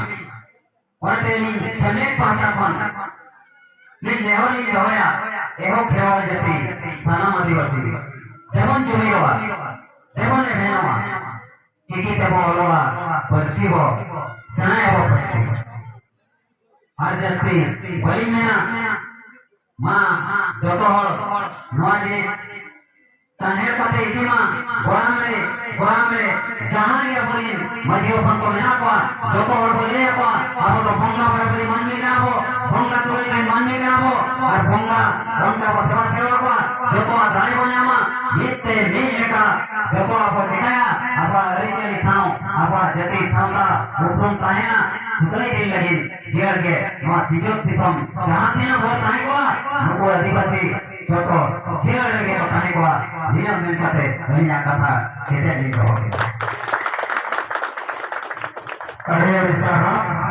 ᱚᱱᱟᱛᱮ ᱟᱹᱞᱤᱧ ᱥᱮᱢᱞᱮᱫ ᱯᱟᱦᱴᱟ ᱠᱷᱚᱱ ᱢᱤᱫ ᱱᱮᱦᱚᱨ ᱞᱤᱧ ᱫᱚᱦᱚᱭᱟ, ᱮᱦᱚᱵ ᱠᱷᱮᱨᱣᱟᱲ ᱡᱟᱹᱛᱤ, ᱥᱟᱱᱟᱢ ᱟᱹᱫᱤᱵᱟᱹᱥᱤ, ᱫᱮᱵᱚᱱ ᱡᱩᱢᱤᱫᱚᱜᱼᱟ, ᱫᱮᱵᱚᱱ ᱮᱵᱷᱮᱱᱚᱜᱼᱟ, ᱪᱤᱠᱤ ᱛᱮᱵᱚ ᱚᱞᱚᱜᱼᱟ, ᱯᱟᱹᱨᱥᱤ ᱵᱚ ᱥᱮᱬᱟᱭᱟᱵᱚ, ᱯᱟᱹᱨᱥᱤ᱾ ᱟᱨ ᱡᱟᱹᱥᱛᱤ ᱵᱟᱹᱞᱤᱧ ᱢᱮᱱᱟ, ᱢᱟ ᱡᱚᱛᱚ ᱦᱚᱲ ᱱᱚᱣᱟ ᱡᱤᱱᱤᱥ ᱛᱟᱦᱮᱸ ᱠᱟᱛᱮ ᱤᱫᱤ ᱢᱟ, ᱜᱚᱲᱟᱢ ᱨᱮ, ᱜᱚᱲᱟᱢ ᱨᱮ ᱡᱟᱦᱟᱸ ᱜᱮ ᱟᱵᱚᱨᱮᱱ ᱢᱟᱹᱡᱷᱤ ᱦᱚᱯᱚᱱ ᱠᱚ ᱢᱮᱱᱟᱜ ᱠᱚᱣᱟ, ᱡᱚᱛᱚ ᱦᱚᱲ ᱵᱚ ᱞᱟᱹᱭ ᱟᱠᱚᱣᱟ, ᱟᱵᱚ ᱫᱚ ᱵᱚᱸᱜᱟ ᱵᱟᱨᱟᱵᱟᱹᱨᱤ ᱢᱟᱹᱱᱢᱤ ᱠᱟᱱᱟ ᱵᱚ, ᱵᱚᱸᱜᱟ ᱛᱩᱞᱩᱡ ᱨᱮᱱ ᱢᱟᱹᱱᱢᱤ ᱠᱟᱱᱟ ᱵᱚ, ᱟᱨ ᱵᱚᱸᱜᱟ ᱚᱱᱠᱟ ᱵᱚ ᱥᱮᱵᱟ ᱥᱮᱵᱟ ᱠᱚᱣᱟ, ᱡᱚᱛᱚᱣᱟᱜ ᱫᱟᱲᱮ ᱵᱚ ᱧᱟᱢᱟ, ᱢᱤᱫ ᱛᱮ ᱢᱤᱫ ᱞᱮᱠᱟ ᱡᱚᱛᱚᱣᱟᱜ ᱵᱚ ᱪᱮᱠᱟᱭᱟ, ᱟᱵᱚᱣᱟᱜ ᱟᱹᱨᱤᱪᱟᱹᱞᱤ ᱥᱟᱶ, ᱟᱵᱚᱣᱟᱜ ᱡᱟᱹᱛᱤ ᱥᱟᱶᱛᱟ ᱩᱯᱨᱩᱢ ᱛᱟᱦᱮᱱᱟ, ᱥᱩᱠᱷᱟᱹᱭ ᱫᱤᱱ ᱞᱟᱹᱜᱤᱫ ᱡᱤᱭᱟᱹᱲ ᱜᱮ ᱱᱚᱣᱟ ᱥᱤᱧᱚᱛ ᱫᱤᱥᱚᱢ ᱡᱟᱦᱟᱸ ᱛᱤᱱᱟᱹᱜ ᱦᱚᱲ ᱛᱟᱦᱮᱸ ᱠᱚᱜᱼᱟ, ᱱᱩᱠᱩ ᱟᱹᱫᱤᱵᱟᱹᱥᱤ ᱡᱚᱛᱚ ᱡᱤᱭᱟᱹᱲ ᱨᱮᱜᱮ ᱠᱚ ᱛᱟᱦᱮᱸ ᱠᱚᱜᱼᱟ᱾ ᱱᱤᱱᱟᱹᱜ ᱢᱮᱱ ᱠᱟᱛᱮ ᱟᱹᱞᱤᱧᱟᱜ ᱠᱟᱛᱷᱟ ᱠᱮᱴᱮᱡ ᱞᱤᱧ ᱫᱚᱦᱚ ᱠᱮᱫᱟ᱾ ᱟᱹᱰᱤ ᱟᱹᱰᱤ ᱥᱟᱨᱦᱟᱣ᱾